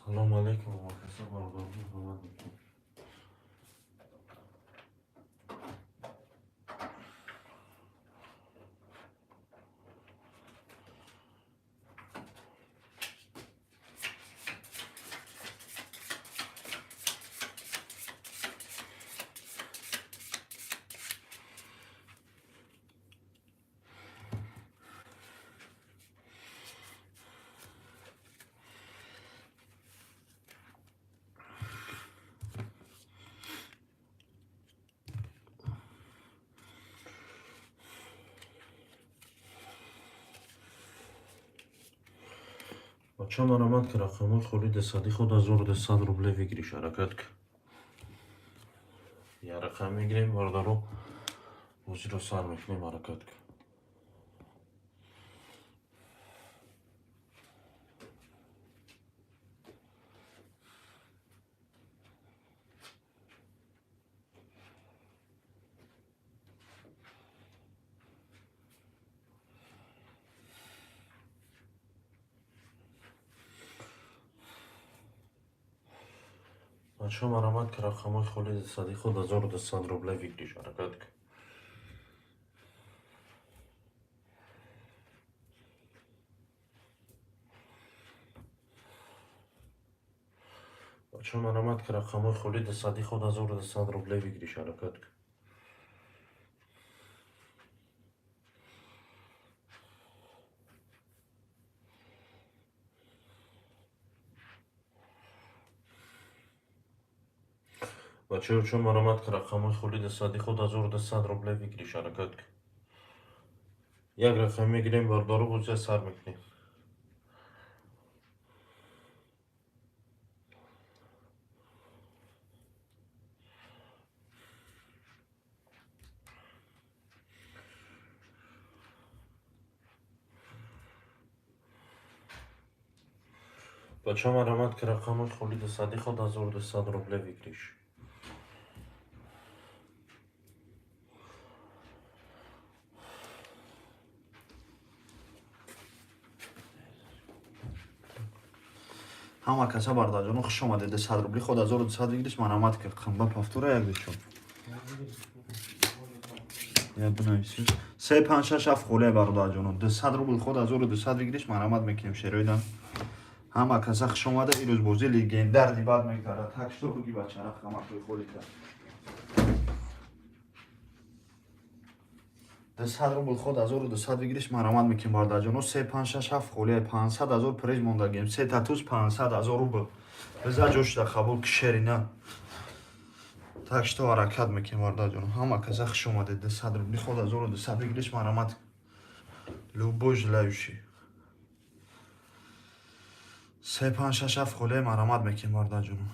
Салому алейкум, ҳамакаса, бародарон, ҳурмат мекунем. Бача, марамат, ки рақамҳои холи десади худ 1200 рубле выигрыш, ҳаракат ки. Я рақам мегирем, бародаро, бозиро сар мекунем, ҳаракат ки. Бачаҳо, марамат, ки рақамҳои холи десади худ 1200 рубле выигрыш, ҳаракат ки. Бачаҳо, марамат, ки рақамҳои холи десади худ 1200 рубле выигрыш, ҳаракат ки. Бачаҳо, чун марамат, ки рақамҳои холи десади худ 1200 рубле выигрыш, ҳаракат ки. Як рақам мегирем, бародаро, бозия сар мекунем. Бачаҳо, марамат, ки рақамҳои холи десади худ 1200 рубле выигрыш. Ҳама каса, бародарҷоно, хуш омадед. 100 рубли худ 1200 выигрыш, марамат, ки қимба повтора як дечо. Я бинависӣ. Се, панҷ, шаш, ҳафт холия, бародарҷоно. 200 рубл худ 1200 выигрыш, марамат мекунем шероидан. Ҳама каса хуш омада, ирӯз бозӣ легендарный бад мегзарад. Так что буги, бача, рақаматҳои холита. 200 рубл худ 1200 выигрыш, марамат мекунем, бародарҷоно. Се, панҷ, шаш, ҳафт холия, 500 000 приз мондагем. Се татуз 500 000 рубл. Биза ҷо шуда қабул ки шерина. Так что ҳаракат мекунем, бародарҷоно. Ҳама каса хуш омадед. 200 рубли худ 1200 выигрыш, марамат. Любой желающий. Се, панҷ, шаш, ҳафт холия, марамат мекунем, бародарҷоно.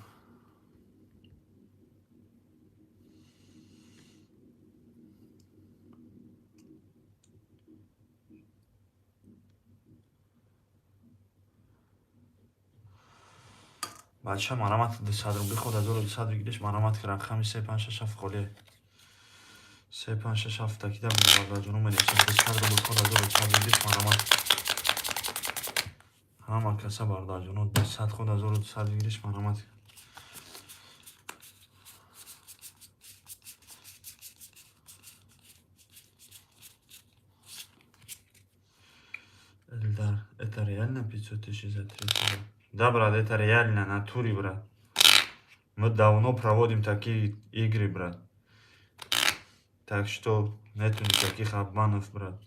Бача, марамат, 200 рубли худ 1200 выигрыш, марамат, ки рақами се, панҷ, шаш, ҳафт холия. Се, панҷ, шаш, ҳафт такида бародарҷоно менависем. 200 рубл худ 1200 выигрыш, марамат. Ҳама каса, бародарҷоно, 200 худ 1200 выигрыш, марамат. Эльдар, это реально 500 тысяч за 30? Да, брат, это реально, натуре, брат. Мы давно проводим такие игры, брат. Так что нету никаких обманов, брат.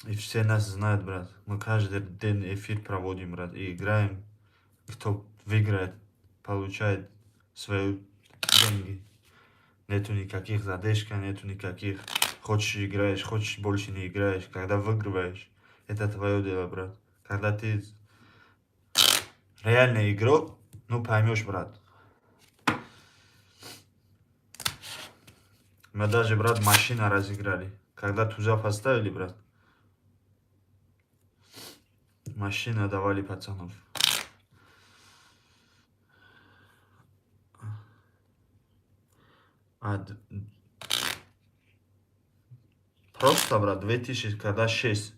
И все нас знают, брат. Мы каждый день эфир проводим, брат, и играем. Кто выиграет, получает свои деньги. Нету никаких задержка, нету никаких. Хочешь — играешь, хочешь — больше не играешь. Когда выигрываешь, это твое дело, брат. Когда ты реальный игрок, ну, поймешь, брат. Мы даже, брат, машина разыграли. Когда туза поставили, брат, машина давали пацанов. А, просто, брат, 2000, когда 6.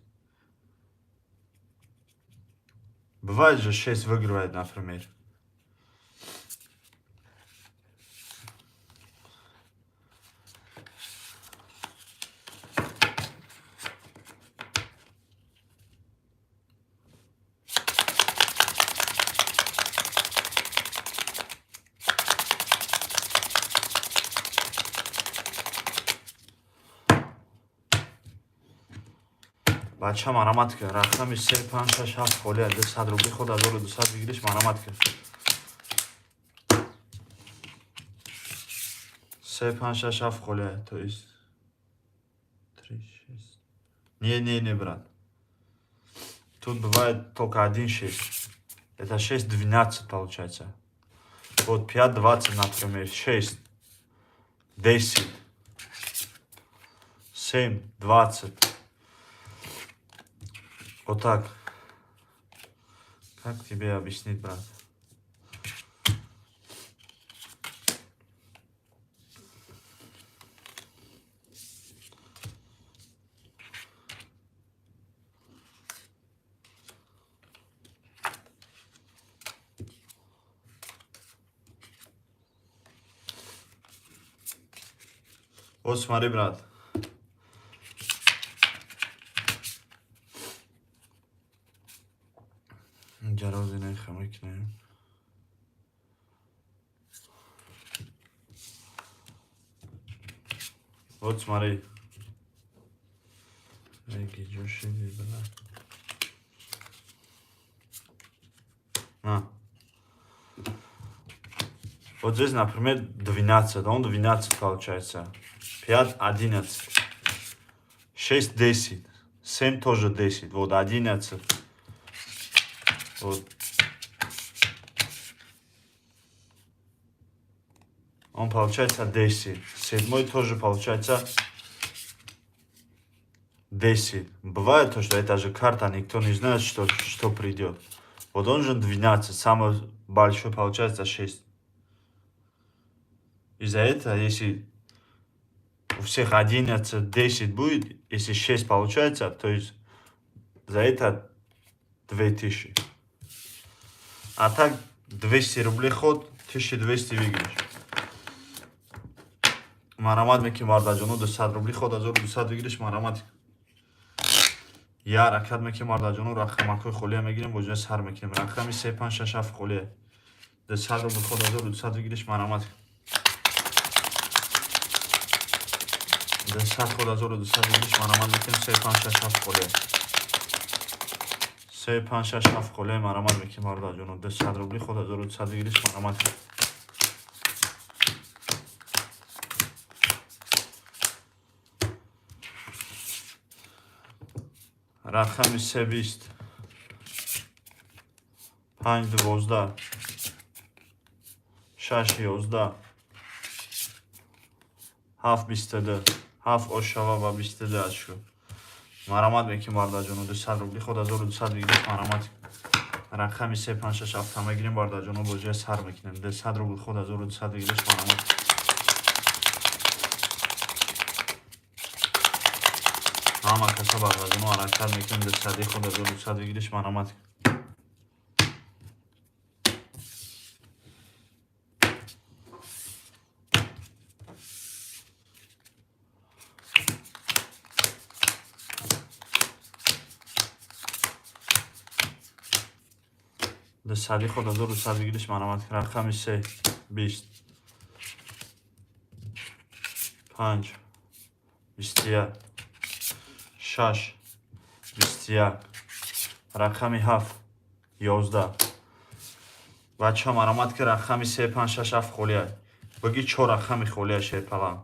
Бывает же 6 выигрывает, например. Бача, марамат ки, рақами 3, 5, 6, 7 холия, 200 рубли худ 1200 выигрыш, марамат ки. 3, 5, 6, 7 холия, то есть 3, 6. Не, не, не, брат. Тут бывает только 1, 6. Это 6, 12 получается. Вот 5, 20, например, 6, 10, 7, 20. Вот так. Как тебе объяснить, брат? Вот смотри, брат. Ҷарози неха мекунем. Вот смотри. Эги ҷошиди, брат. На. Вот здесь, например, 12. Он 12 получается. 5, 11. 6, 10. 7 тоже 10. Вот 11. Вот. Он получается 10. Седьмой тоже получается 10. Бывает то, что это же карта, никто не знает, что придет. Вот он же 12, самый большой получается 6. Из-за этого, если у всех 11, 10 будет, если 6 получается, то есть за это 2000. А так 200 рублей ход, 1200 выигрыш. Марамат меки, мардаҷоно, 200 рубли ход, 1200 выигрыш, марамат. Я ҳаракат меки, мардаҷоно, рақамакҳои холия мегирем, бо ҷоя сар мекунем. Рақами 3, 5, 6, 7 холия. 200 рубли ход, 1200 выигрыш, марамат. 200 ход, 1200 выигрыш, марамат мекунем, 3, 5, 6, 7 холия. 3, 5, 6, 7 холия, марамат мекунем, мардаҷоно. 200 рубли ход, 1200 выигрыш, марамат. Рақами се 20, 5, 12, 6, 11, 7, 22, 7 ошава ва 22 ашку. Марамат мекунем, бардаҷоно, 200 рубли ход, 1200 выигрыш, марамат. Рақами 3, 5, 6, 7 мегирем, бардаҷоно, бо ҷоя сар мекунем. 200 рубли ход, 1200 выигрыш, марамат. Ҳама каса, бардаҷоно, ҳаракат мекунем, 200 ход, 1200 выигрыш, марамат. 200 ход, 1200 выигрыш, марамат. Рақами се 20, 5, 21, 6, 21, рақами 7, 11. Бача, марамат ки, рақами 3, 5, 6, 7 холия. Баги, чор рақами холия, шерпалан.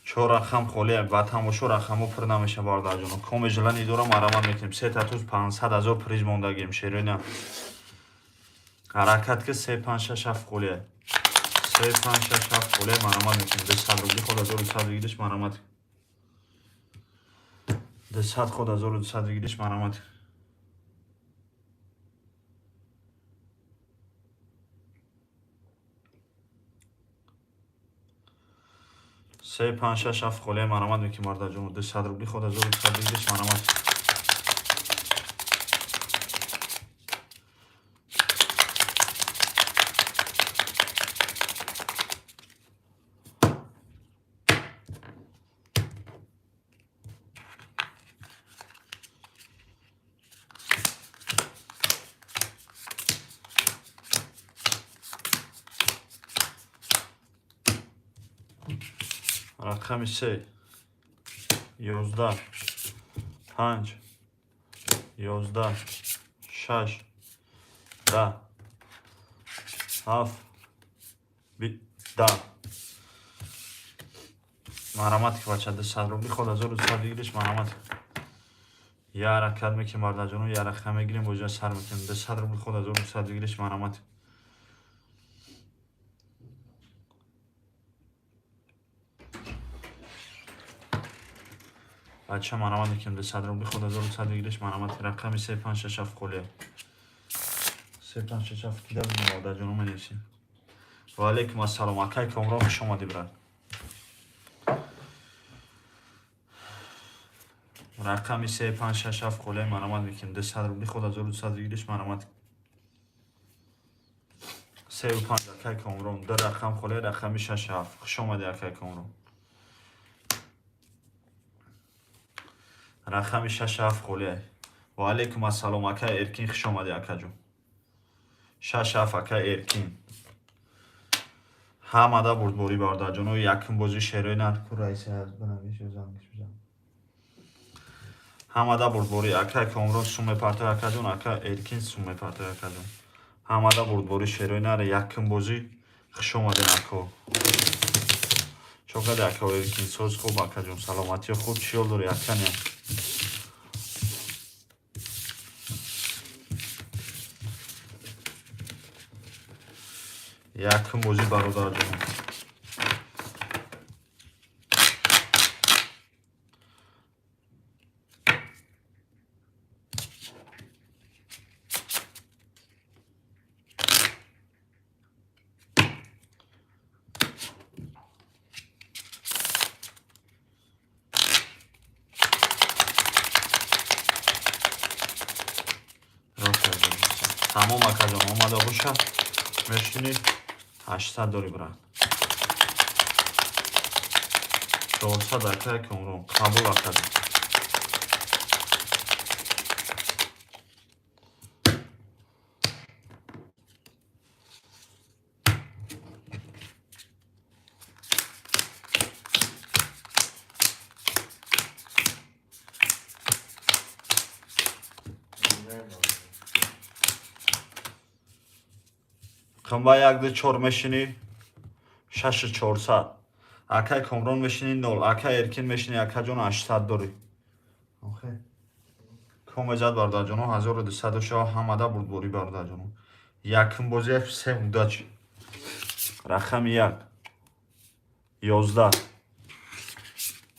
Чор рақам холия, ба тамошо рақамҳо пур намеша, бародарҷоно. Коме желание дора, марамат мекунем. Сета туз 500 ҳазор приз мондагием, шероина. Ҳаракат ки, 3, 5, 6, 7 холия. 3, 5, 6, 7 холия, марамат мекунем. 200 рубли ход, 1200 выигрыш, марамат. 200 ход, 1200 выигрыш, марамат. Се, панҷ, шаш, ҳафт холия, марамат мекунем, бародарҷоно. 200 рубли ход, 1200 выигрыш, марамат. Рақами се, 11, панҷ, 11, шаш, 10, ҳафт, 10. Марҳамат ки, бача, 200 рубли ход 1200 выигрыш. Марҳамат, я ҳаракат мекунем, бародарҷоно, я рақам мегирем, бозиа сар мекунем. 200 рубли ход 1200 выигрыш. Марҳамат. Бача, марҳамат мекунем, 200 рубли ход 1200 выигрыш. Марҳамат. Рақами се, панҷ, шаш, ҳафт холия. Се, панҷ, шаш, ҳафт кида будем, бародарҷоно, менависем. Ва алейкум ассалом, акай Комрон, хуш омадӣ, брат. Рақами се, панҷ, шаш, ҳафт холия. Марҳамат мекунем, 200 рубли ход 1200 выигрыш. Марҳамат. Сею панҷ, акай Комрон, ду рақам холия, рақами шаш, ҳафт. Хуш омадӣ, акай Комрон. Рақами шаш, ҳафт холия. Ва алейкум ассалом, акай Эркин, хуш омадӣ, акаҷон. Шаш, ҳафт, акай Эркин. Ҳамада бурдборӣ, бародарҷоно. Якум бозӣ шерои нарку раиси бинавис ё зангиш бизан. Ҳамада бурдборӣ. Акай Комрон сум мепартои, акаҷон, ака Эркин сум мепартои, акаҷон. Ҳамада бурдборӣ, шерои наре. Якум бозӣ, хуш омаден, ако. Чо кади, ака Эркин? Соз хуб, акаҷон, саломатиё хуб, чӣ ҳол дорӣ, аканя? Якум бозӣ, бародарҷон. Тамом, акаҷон, омада боша, мешинӣ, 800 дори, брат. 400, акай Комрон, қабул, акаҷон. Қимба, як, ду, чор мешинӣ, шашу 400. Акай Комрон, мешинӣ, нол. Акай Эркин, мешинӣ, акаҷон, 800 дорӣ. Комезад, бародарҷоно, 1200 шава. Ҳамада бурдборӣ, бародарҷоно. Якум бозӣ, всем удачи. Рақами як, 11,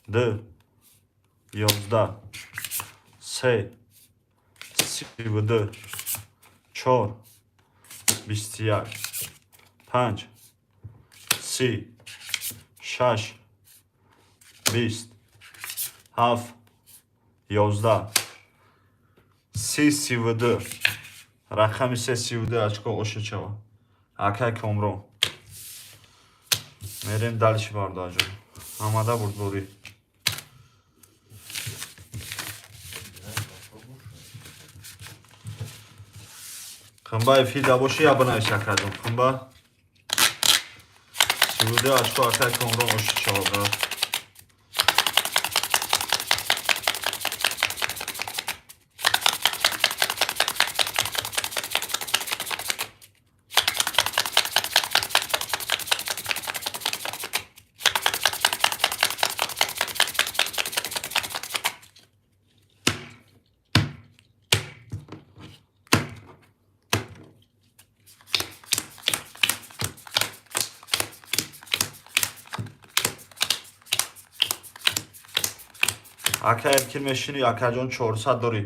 ду, 11, се, 32, чор, 21, панҷ, 30, шаш, 20, ҳафт, 11, 30, 32. Рақами се, 32 очко ошачава, акай Комрон. Мерем дальше, бародарҷон. Ҳамада бурдборӣ. Қимба, эфирда боши, я бинавис, акаҷон. Қимба, 32 очко, акай Комрон, ошачава, брат. Ака Эркин, мешинӣ, акаҷон, 400 дорӣ.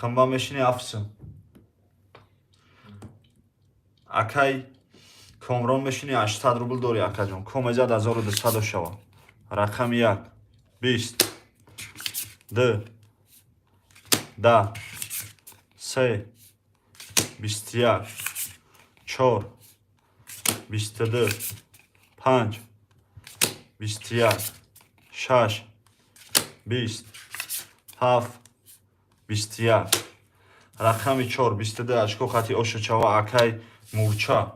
Қимба, мешинӣ, ҳафтсум. Акай Комрон, мешинӣ, 800 рубл дорӣ, акаҷон. Комезад, 1200 шава. Рақами як, 20, ду, 10, се, 21, чор, 22, панҷ, 21, шаш, 20, ҳафт, 21. Рақами чор, 22 очко хати ошочава, акай Мурча.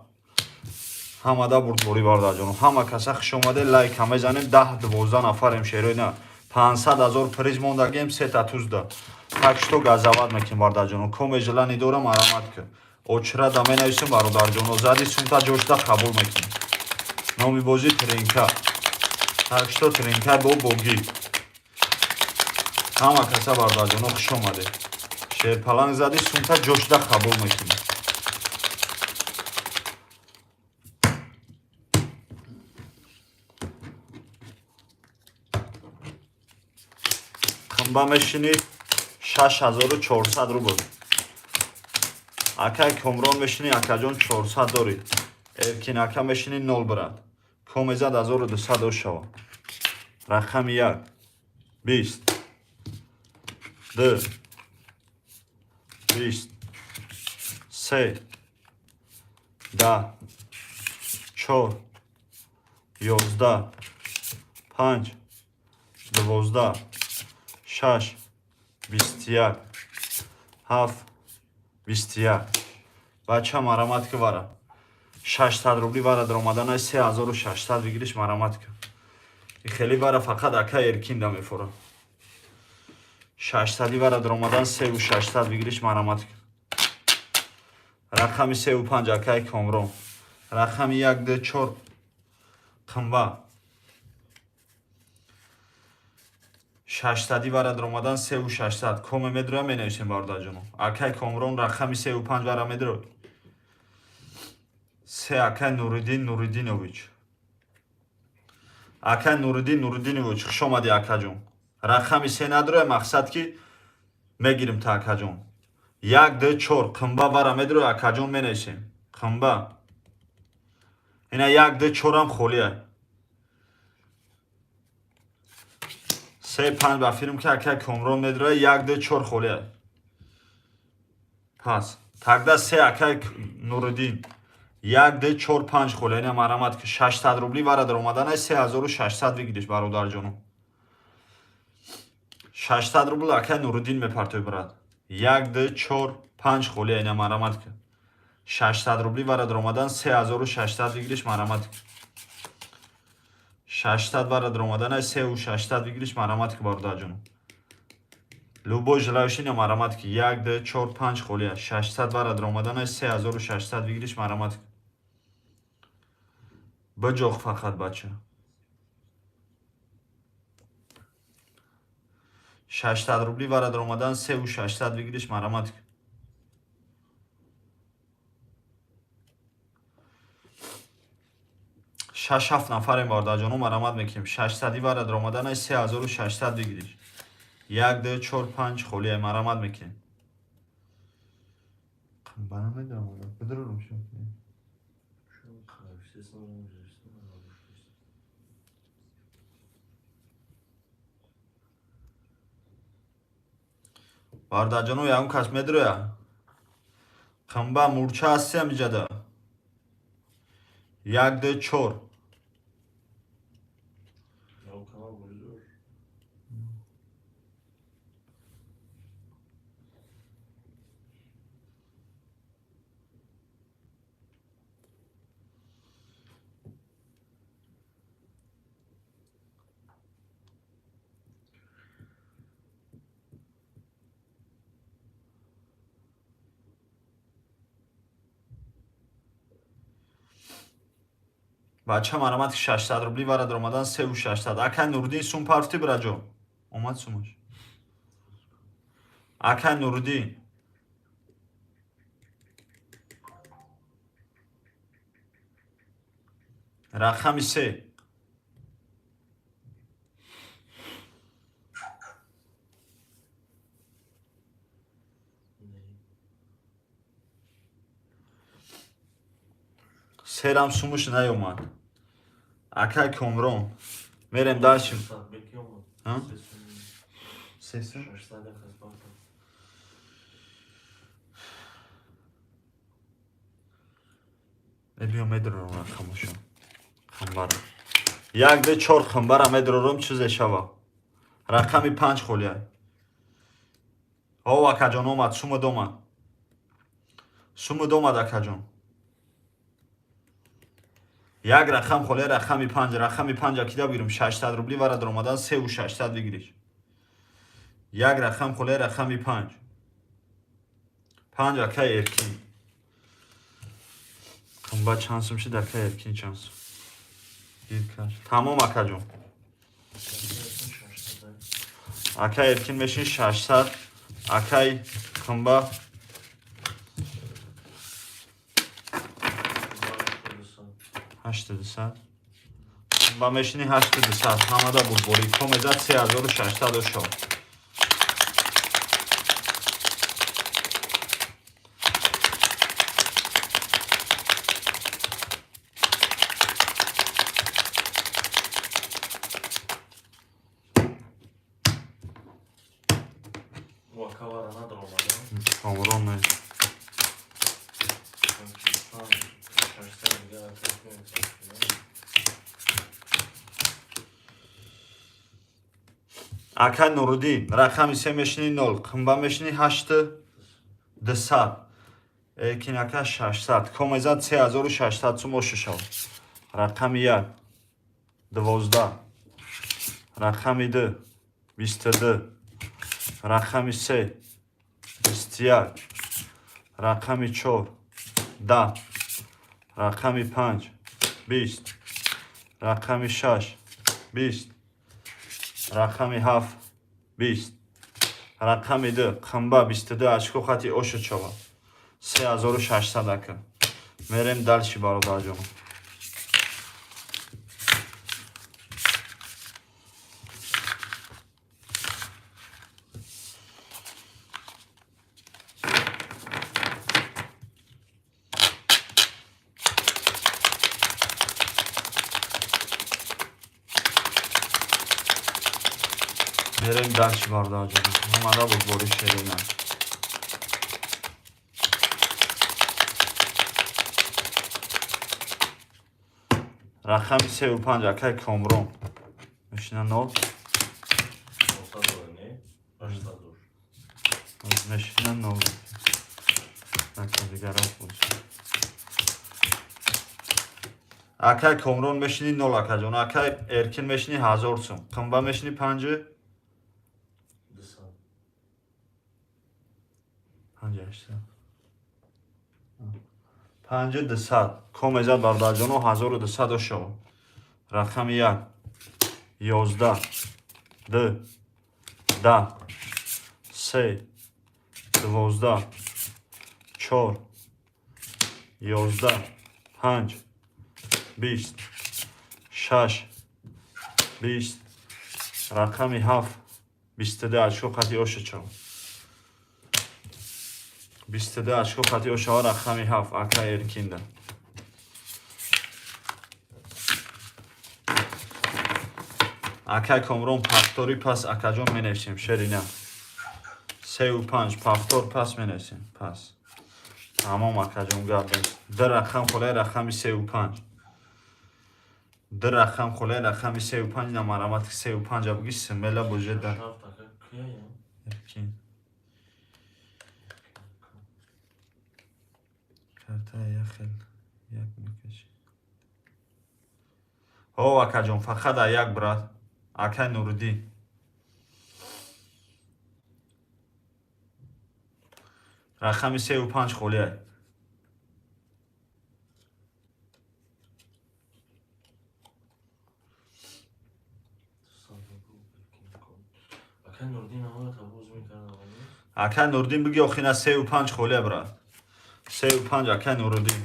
Ҳамада бурдборӣ, бародарҷоно. Ҳама каса хуш омаде, лайка мезанем, 10-12 нафарем, шерои на. 500 000 приз мондагем, сета тузда. Так что газават мекунем, бародарҷоно. Коме желание дорам, марамат ки. Очрада менависем, бародарҷоно. Зади сумта ҷошта қабул мекунем. Номи бозӣ тринка. Так что тринка бо богӣ. Ҳама каса, бародарҷоно, хуш омаде. Шерпаланг зади сумта ҷошта қабул мекунем. Қимба мешинӣ 6400 рубл. Акай Комрон мешинӣ, акаҷон, 400 дорӣ. Эркин ака мешинӣ, нол, брат. Комезад 1200 ошава. Рақами як, 20, ду, 20, се, 10, чор, 11, панҷ, 12, шаш, 21, ҳафт, 21. Бача, марамат ки, вара 600 рубли вара даромаданай 3600 выигрыш, марамат ки. Хеле вара фақат ака Эркин да мефора. 600 вара даромадан 3600 выигрыш, марамат ки. Рақами севу панҷ, акаи Комрон. Рақами як, ду, чор, қимба. 600 вара даромадан 3600. Коме медроя, менависем, бародарҷоно. Акай Комрон, рақами севу панҷ вара медрой. Се, акай Нуриддин Нуриддинович. Акай Нуриддин Нуриддинович, хуш омадӣ, акаҷон. Рақами се надроя, мақсад ки мегирим та, акаҷон. Як, ду, чор, қимба вара медроя, акаҷон, менависем. Қимба. Ина як, ду, чорам холия. Се, панҷ, ба филм ки акай Комрон медроя, як, ду, чор холия. Пас тогда се, акай Нуриддин. Як, ду, чор, панҷ холия. Ина марамат ки 600 рубли вара даромаданай 3600 выигрыш, бародарҷоно. 600 рубл акай Нуриддин мепартой, брат. Як, ду, чор, панҷ холия. Ина марамат ки. 600 рубли вара даромадан 3600 выигрыш, марамат ки. 600 вара даромаданай 3600 выигрыш, марамат ки, бародарҷоно. Любой желающий на марамат ки. Як, ду, чор, панҷ холия. 600 вара даромаданай 3600 выигрыш, марамат ки. Биҷоқ фақат, бача. 600 рубли вара даромадан 3600 выигрыш, марамат ки. Шаш, ҳафт нафарем, бародарҷоно, марамат мекунем. 600 вара даромаданай 3600 выигрыш. Як, ду, чор, панҷ холия, марамат мекунем. Ба намедонам, бидурам шо. Естественно, естественно. Бародарҷоно, ягон кас медроя? Қимба, мурча ҳасти ҳамиҷада. Як, ду, чор. Я у канал вылезешь. Бача, марамат, 600 рубли вара даромадан 3600. Акай Нуриддин, сум парфти, бираҷо. Омад сумаш. Акай Нуриддин. Рақами се. Не. Серам сумуш наёмад. Акай Комрон. Мерем дальше. 600 беки омад. А? Се сум. Се сум? 600 хас бартан. Биё, медрорам рақамошо. Хамбара. Як, ду, чор, хамбара медрорам, чизе шава. Рақами панҷ холия. О, акаҷон, омад, сумуд омад. Сумуд омад, акаҷон. Як рақам холе, рақами панҷ. Рақами панҷа кида бигирем? 600 рубли вара даромадан, 3600 бигириш. Як рақам холе, рақами панҷ. Панҷ, акай Эркин. Қимба чанд сум шид, акай Эркин чанд сум? Тамом, акаҷон. Акай Эркин мешин 600, акай Қимба 8200. Қимба мешини 8200. Ҳамада бурдборӣ. Комезад 3600 шод. Комрон не. Акай Нуруддин, рақами се мешини нол, қимба мешини 8200. Эркин ака 600. Комезад 3600 сум ошишав. Рақами як 12, рақами ду 22, рақами се 21, рақами чор 10, рақами панҷ 20, рақами шаш 20, рақами ҳафт 20, рақами ду қимба 22 очко хати ошо чава. 3600, ака. Мерем дальше, бародарҷон. Мерем дальше, бародарҷон. Омада буд бори шерина. Рақами севу панҷ, акай Комрон. Мешина нол. Мешина нол. Акай Комрон мешини нол, акаҷон. Акай Эркин мешини 1000 сум. Қимба мешини панҷи 5800. 5200. Комезад, бародарҷоно, 1200 ошо. Рақами як 11, ду 10, се 12, чор 11, панҷ 20, шаш 20, рақами ҳафт 22 очко қати оша чав. 22 очко қати ошава, рақами ҳафт, ака Эркинда. Акай Комрон, повтори пас, акаҷон, менависем шерина. Сеу панҷ, повтор пас менависем. Пас. Тамом, акаҷон, гап нест. Ду рақам холе, рақами сеу панҷ. Ду рақам холе, рақами сеу панҷ, на марамат сеу панҷа буги смело боже да. Эркин. Карта як хел як мекаши. Ҳо, акаҷон, фақат як, брат. Акай Нуриддин. Рақами севу панҷ холиай. Акай Нуриддин, биги охина, севу панҷ холия, брат. Севу панҷ, акай Нуриддин.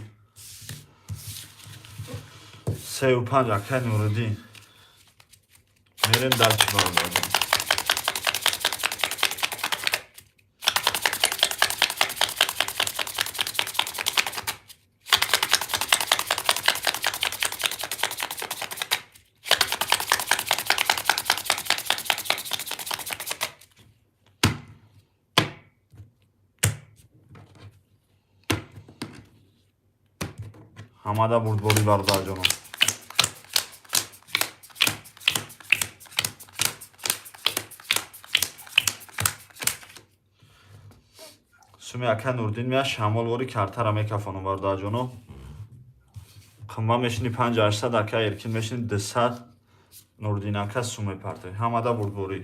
Севу панҷ, акай Нуриддин. Мерем дальше, бародарҷон. Ҳамада бурдборӣ, бародарҷонам. Суми ака Нурдин мея шамолвори картара мекафонам, бародарҷоно. Қимба мешини 5800, ака Эркин мешини 200, Нурдин ака сум мепартои. Ҳамада бурдборӣ.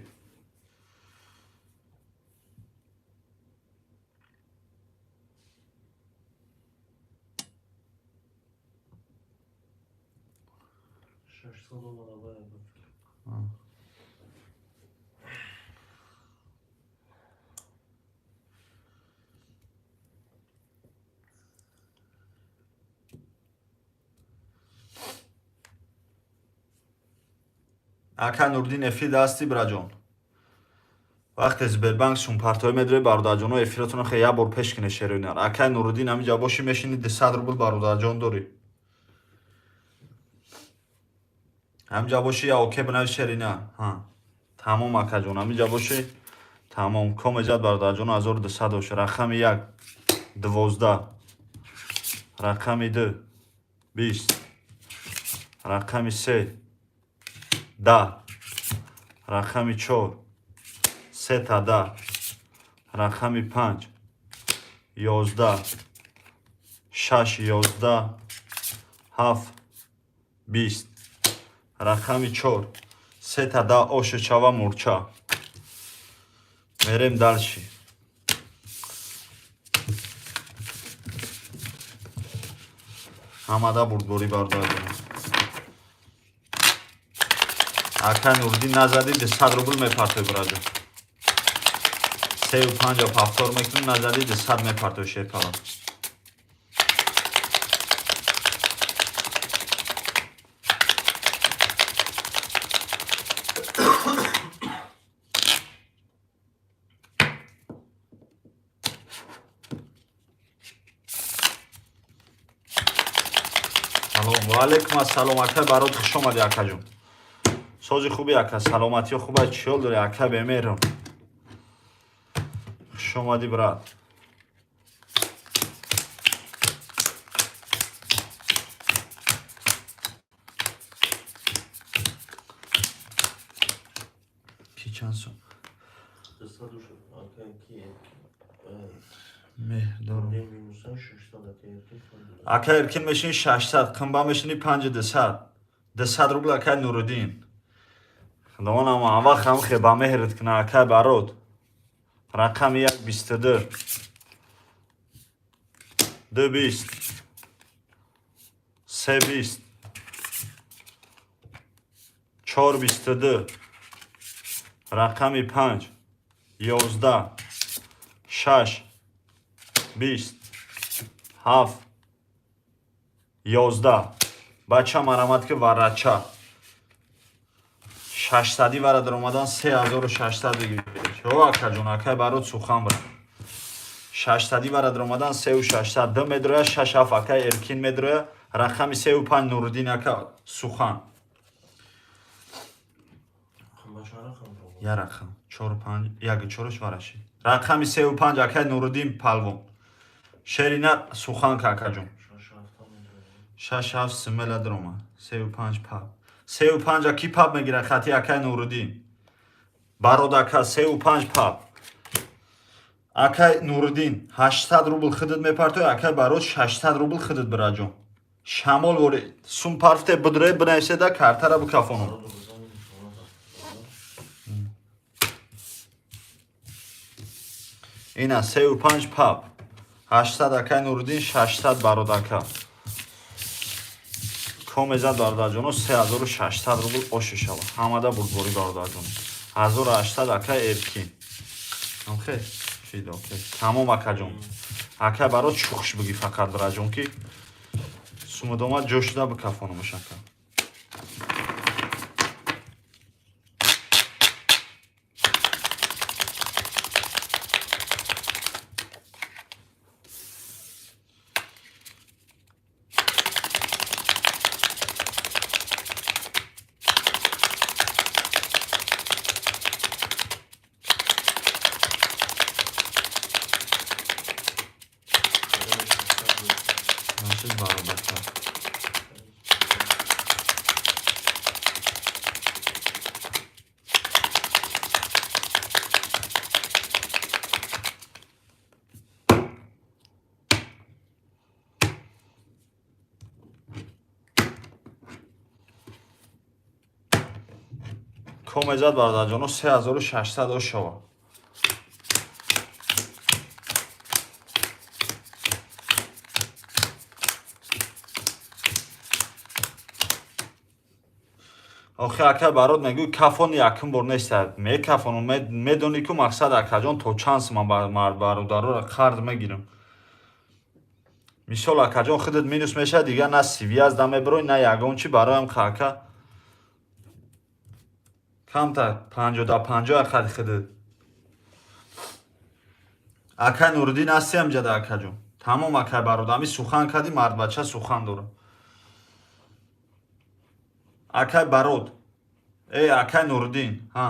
Ака Нурдин эфир дасти, бираҷон. Вақте Сбербанк сумпартоӣ медорӣ, бародарҷоно, эфиротонро хе як бор пеш кине, шероинар. Акай Нуруддин, ҳамиҷа бошӣ, мешини 200 рубл, бародарҷон, дорӣ. Ҳамиҷа бошӣ, я оке бинавис, шерина. Ҳа. Тамом, акаҷон, ҳамиҷа бошӣ. Тамом. Ком эҷад, бародарҷоно, 1200 боша. Рақами як 12. Рақами ду 20. Рақами се 10. Рақами чор сета 10. Рақами панҷ 11. Шаш 11. Ҳафт 20. Рақами чор сета 10. Оши чава мурча. Мерем дальше. Ҳамада бурдборӣ, бародарҷон. Ака Нурдин, назади, 200 рубл мепартои, бираҷон. Сею панҷа повтор мекунем, назади, 200 мепартои, шерпалан. Салом, ва алайкум ассалом, акай Барот, хуш омадӣ, акаҷон. Сози хуби, ака, саломатиё хуба, чӣ ҳол дорӣ, ака бемеҳрон? Хуш омадӣ, брат. Ки чанд сум? Меҳр дорум. Ака Эркин мешини 600, қимба мешини 5200. 200 рубл, акай Нуруддин. Худованд ама вақт ҳам хе ба меҳрат куна, акай Барот. Рақами як 22. Ду 20. Се 20. Чор 22. Рақами панҷ 11. Шаш 20. Ҳафт 11. Бача, марамат ки варача. Шашсадӣ вара даромадан 3600 бигиред. Ҳо, акаҷон, акай Барот, сухан бира. Шашсадӣ вара даромадан сеу шашсад. Ду медроя, шаш ҳафт, акай Эркин медроя. Рақами сеу панҷ, Нуруддин ака, сухан. Я рақам. Чор панҷ, як чораш вараши. Рақами сеу панҷ, акай Нуруддин палвон. Шерина, сухан ка, акаҷон. Шаш ҳафт смело дарома. Сеу панҷ паб. Сеу панҷа ки паб мегирад хати, акай Нуруддин? Барод ака, сеу панҷ паб. Акай Нуруддин, 800 рубл худат мепартои, акай Барод, 600 рубл худат, бираҷон. Шамол вори сум парфте бидре бинависеда картара бикафонам. Ина сеу панҷ паб. 800 акай Нуруддин, 600 Барод ака. Комезад, бародарҷоно, 3600 рубл оши шава. Ҳамада бурдборӣ, бародарҷоно. 1800, акай Эркин. Амхе? Шид, окей. Тамом, акаҷон. Акай Барод, шухш бигӣ фақат, бираҷон, ки сумудома ҷо шуда бикафонамаш, ака. Значит, бародака. Комезад, бародарҷоно, 3600 ошава. Охи, ака Барод, мегӯй, кафони якум бор неста, мекафону медонӣ ку мақсад, акаҷон, то чанд суман бародароро қарз мегирам. Мисол, акаҷон, худат минус мешавад, дигар на связь да мебирои, на ягон чи. Бароям ака камтар 50 да 50 ақади худат. Акай Нуриддин, ҳасти амҷада, акаҷон? Тамом, акай Барод, ами сухан кардӣ, мардбача сухан дорам. Акай Барод, э, акай Нуриддин, ҳа,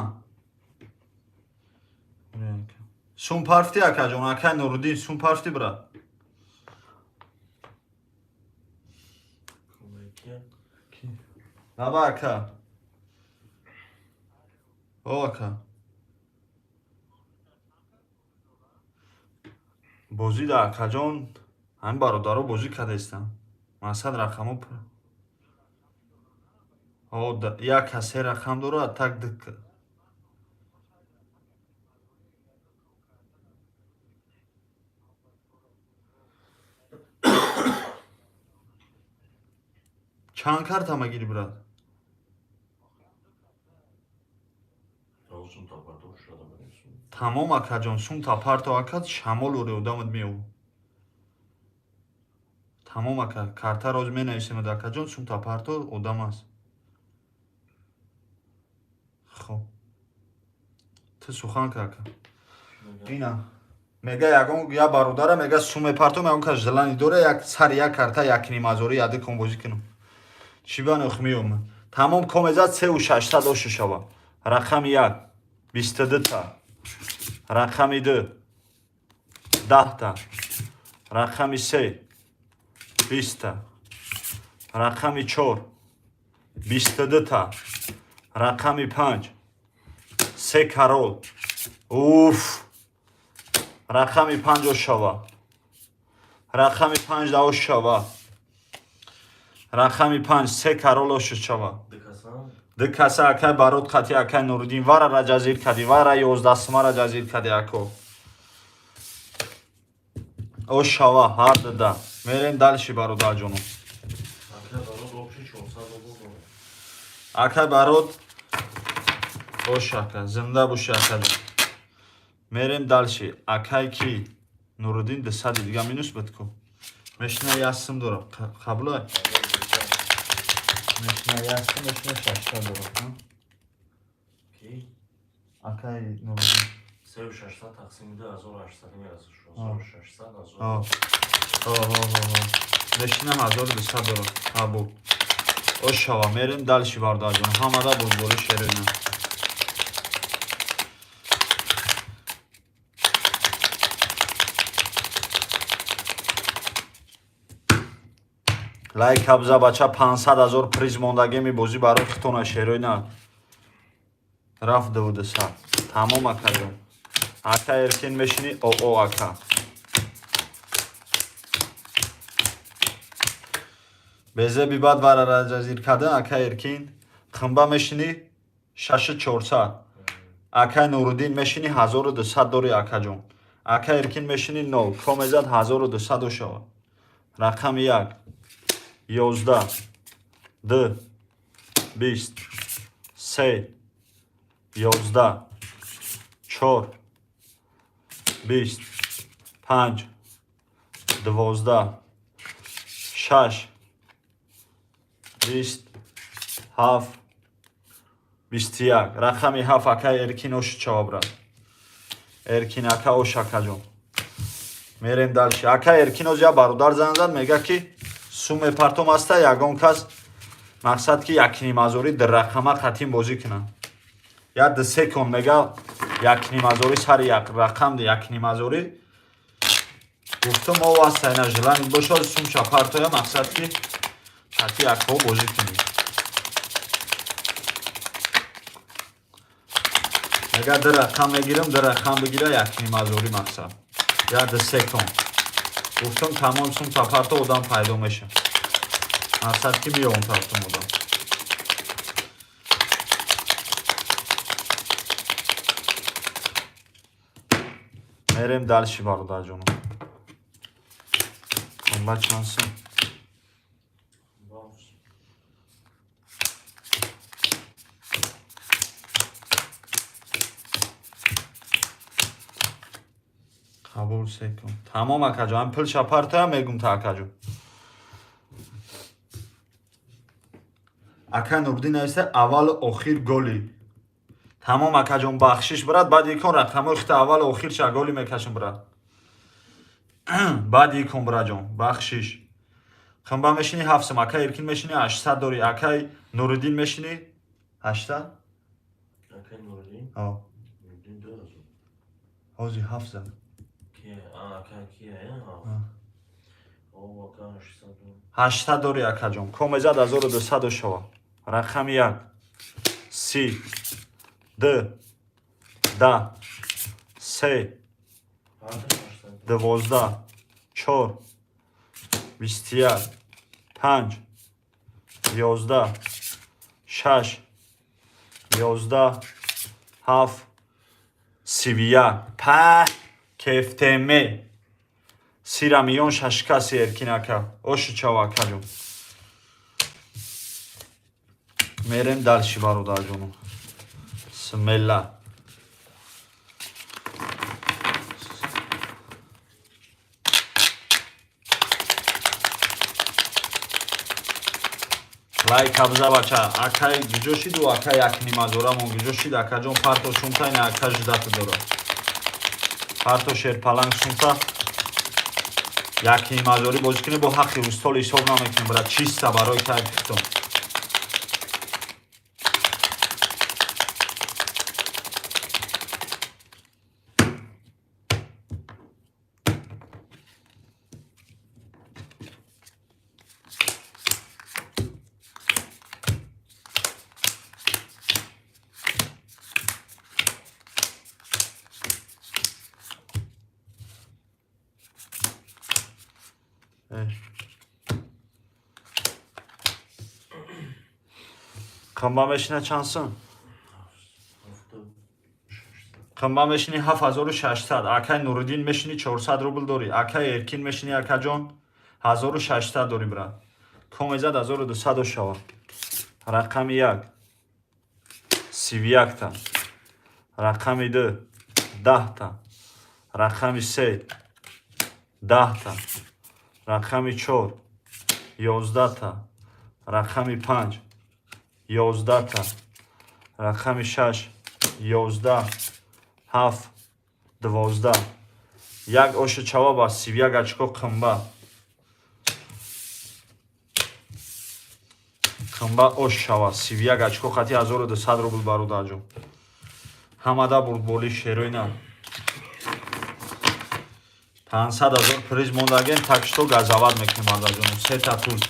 сум парфти, акаҷон, акай Нуриддин, сум парфти, брат. Наба, ака, о, ака, бозӣ да, акаҷон, ҳамин бародаро бозӣ кардаистанд, мақсад рақамҳо. Як кас се рақам дорад, так. Чанд карта мегирӣ, брат? Тамом, акаҷон, сумта парто, ака, шамол ори одамат меёб. Тамом, ака, картаро ҳозир менависем, акаҷон, сумта парто, одам аст. Хоб, ту сухан ка, ака. Ина мега, ягон я бародара мега, сум мепартом, ягон кас желание дора, як сари як карта 1,5 ҳазорӣ яды кон бозӣ кунам. Чӣ банох меём. Тамом, комезад, 3600 ошу шава. Рақами як 22-та, рақами ду 10-та, рақами се 20-та, рақами чор 22-та, рақами панҷ се король. Уф, рақами панҷ ошава, рақами панҷ да ошава, рақами панҷ се король ошу шава. Ду каса, акай Барод қати акай Нуриддин, вара раҷазир кади, вара 11 сумара ҷазир кади, ако. Ошава ҳар дуда. Мерем дальше, бародарҷоно. Акай Барод, бош, ака, зинда боши, акаҷон. Мерем дальше. Акай ки Нуриддин 200-и дига минус буд ку. Мешина, як сум дора, қабулай? Мешина як сум, мешина 600 дора. Акай Нуриддин. 3600 тақсими ду 1800 мерасад. 1600. Мешинам 1200 дора, қабул. Ошава, мерем дальше, бародарҷон. Ҳамада бурдборӣ, шерина. Лайк абза, бача, 500 ҳазор приз мондагеми бозӣ барои хитона, шероина. Рафт 200. Тамом, акаҷон. Ака Эркин, мешинӣ? Оо, ака. Безеби бад вара раҷазир кардан, ака Эркин. Химба мешинӣ? 6400. Акай Нуруддин, мешинӣ? 1200 дори, акаҷон. Ака Эркин, мешинӣ? Нол. Комезад, 1200 ошава. Рақами як 11, ду 20, се 11, чор 20, панҷ 12, шаш 20, ҳафт 21. Рақами ҳафт, акай Эркин, ошу чава, брат. Эркин ака, ош, акаҷон. Мерем дальше. Ака Эркин, оз я бародар занг зад, мега ки сум мепартом аста, ягон кас, мақсад ки 1,5 ҳазорӣ дар рақама қатин бозӣ кунанд. Як ду се кон, мега, 1,5 ҳазорӣ сари як рақам 1,5 ҳазорӣ. Гуфтум, о, аста, ина желание бошад, сумша партоя, мақсад ки қати якҳо бозӣ кунӣ. Мега, ду рақам мегирам, ду рақам бигира, 1,5 ҳазорӣ, мақсад як ду се кон. Гуфтум, тамом, сум сафарто, одам пайдо меша, мақсад ки меёвам, тартум одам. Мерем дальше, бародарҷоно. Қимба чанд сум? Бафс. Қабул, секун. Тамом, акаҷон, ҳам пулша партоям, мегум та, акаҷон. Ака Нурдин нависта: аввалу охир голи. Тамом, акаҷон, бахшиш, брат. Баъд икон рақамҳои хита аввалу охирша голи мекашем, брат. Баъд икон, браҷон, бахшиш. Қимба мешини 7 сум, акай Эркин мешини 800 дорӣ, акай Нуриддин мешини 800? Акай Нуриддин? О. Нуриддин 2000. Ҳозир ҳафт зад. Кия? А, акай кия, э? О, ака 800. 800 дорӣ, акаҷон. Комезад 1200 шава. Рақами як, 30, ду, 10, се, Ҳардаш 800. 12, чор, 21, панҷ, 11, шаш, 11, ҳафт, 31. Па кефтеме сира миён шашкаси, Эркин ака. Ошу чав, акаҷон. Мерем дальше, бародарҷоно. Смело. Лайк абза, бача. Акай гиҷо шиду, акай якнимазорамон гиҷо шид, акаҷон? Парто сумта, ина ака ждать дора. Парто, шерпаланг сумта. Якнимазорӣ бозӣ кунӣ, бо ҳаққи устол ҳисоб намекунем, брат, чиста барои кайфитон. Қимба мешина чанд сум? Қимба мешини 7600. Акай Нуриддин мешини 400 рубл дорӣ. Акай Эркин мешини, акаҷон, 1600 дорӣ, брат. Комезад 1200 шава. Рақами як, 31-та. Рақами ду, 10-та. Рақами се, 10-та. Рақами чор, 11-та. Рақами панҷ, 11-та. Рақами шаш, 11, ҳафт, 12. Як ошу чава ба 31 очко. Қимба, қимба ош шава, 31 очко хати 1200 рубл, бародарҷон. Ҳамада бурдболи шероина. 500 000 приз мондаген, так что газават мекунем, бародарҷон. Сета туз.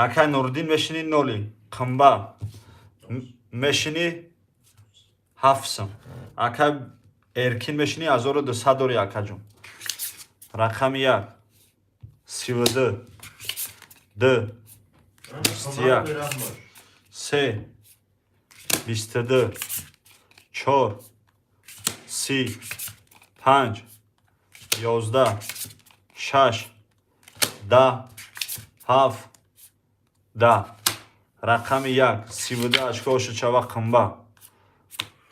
Акай Нуриддин мешини ноли. Қимба мешини 7 сум. Акай Эркин мешини 1200 дори, акаҷон. Рақами як, 32, ду, 21, се, 22, чор, 30, панҷ, 11, шаш, 10, ҳафт, 10. Рақами як, 32 очко ошу чава. Қимба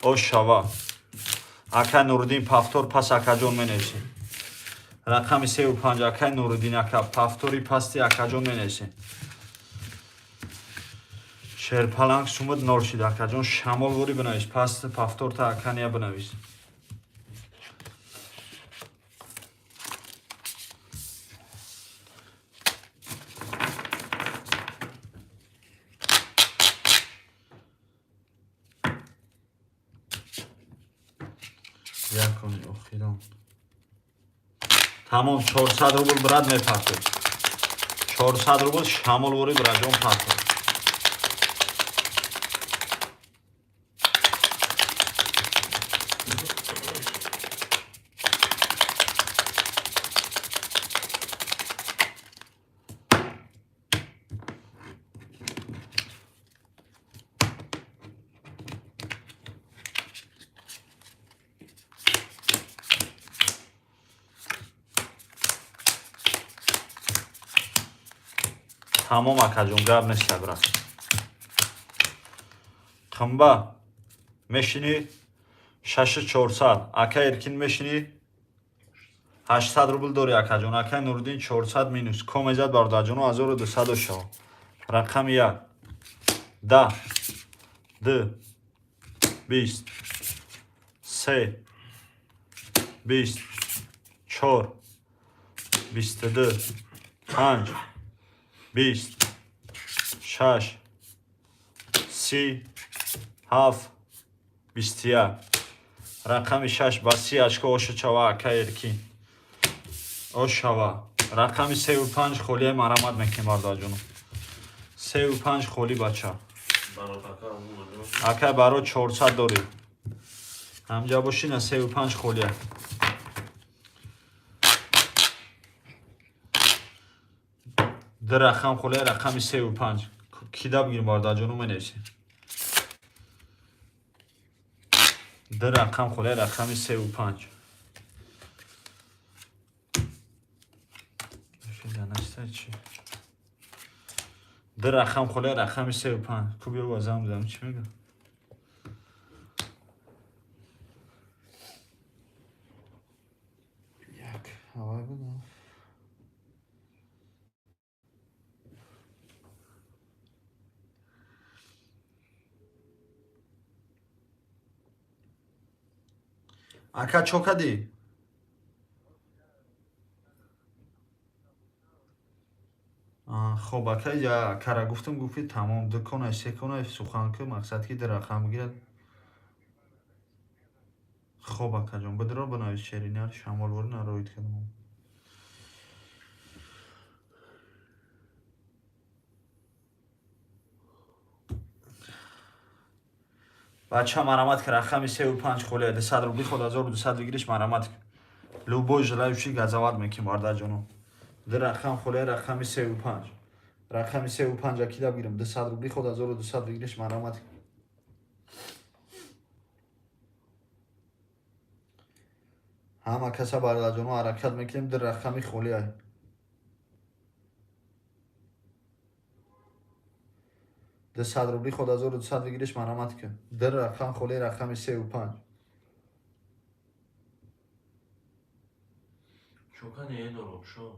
ош шава. Акай Нуриддин, повтор пас, акаҷон, менависем. Рақами севу панҷ, акай Нуриддин ака, повтори пасти, акаҷон, менависем. Шерпаланг сумуд нол шид, акаҷон. Шамол вори бинавис, паст повторта, акания бинавис. Якони охирон. Тамом, 400 рубл, брат, мепартед. 400 рубл шамолвори, браҷон, партед. Тамом, акаҷон, гап неста, брат. Қимба мешинӣ, 6400. Ака Эркин, мешинӣ, 800 рубл дорӣ, акаҷон. Акай Нуриддин, 400 минус ко мезад, бародарҷоно, 1200 шава. Рақами як, 10, д, 20, се, 20, чор, 22, панҷ, 20, шаш, 30, ҳафт, 21. Рақами шаш ба 30 очко ошучава, ака Эркин, ошава. Рақами сеу панҷ холие, марамат мекунем, бародарҷоно. Сеу панҷ холӣ, бача. Акай баро, 400 дорӣ, ҳамҷа бошӣ, на, сеу панҷ холия. Ду рақам холия, рақами сеу панҷ кида бигирем, бародарҷоно, менависем. Ду рақам холия, рақами сеу панҷ. Чи ду рақам холия, рақами сеу панҷ ку биё базам будам, чӣ мегӯ? Як ҳавай будам. Ака, чо кардӣ? Хоб, ака, акара гуфтам, гуфти тамом, ду кона, се кона сухан ки мақсад ки ду рақам бигирад. Хоб, акаҷон, бидро, бинавис, шеринар шамолворӣ нароид кардам. Бача, марамат ки, рақами сеу панҷ холия, 200 рубли ход, 1200 выигрыш, марамат. Любой желающий, газават мекунем, бародарҷоно. Ду рақам холия, рақами сеу панҷ. Рақами сеу панҷ акида бигирам, 200 рубли ход, 1200 выигрыш, марамат. Ҳама каса, бародарҷоно, ҳаракат мекунем, ду рақами холия. 200 рубли ход, 1200 выигрыш, марамат кун. Ду рақам холи, рақами сеу панҷ. Чокани эдоро шо.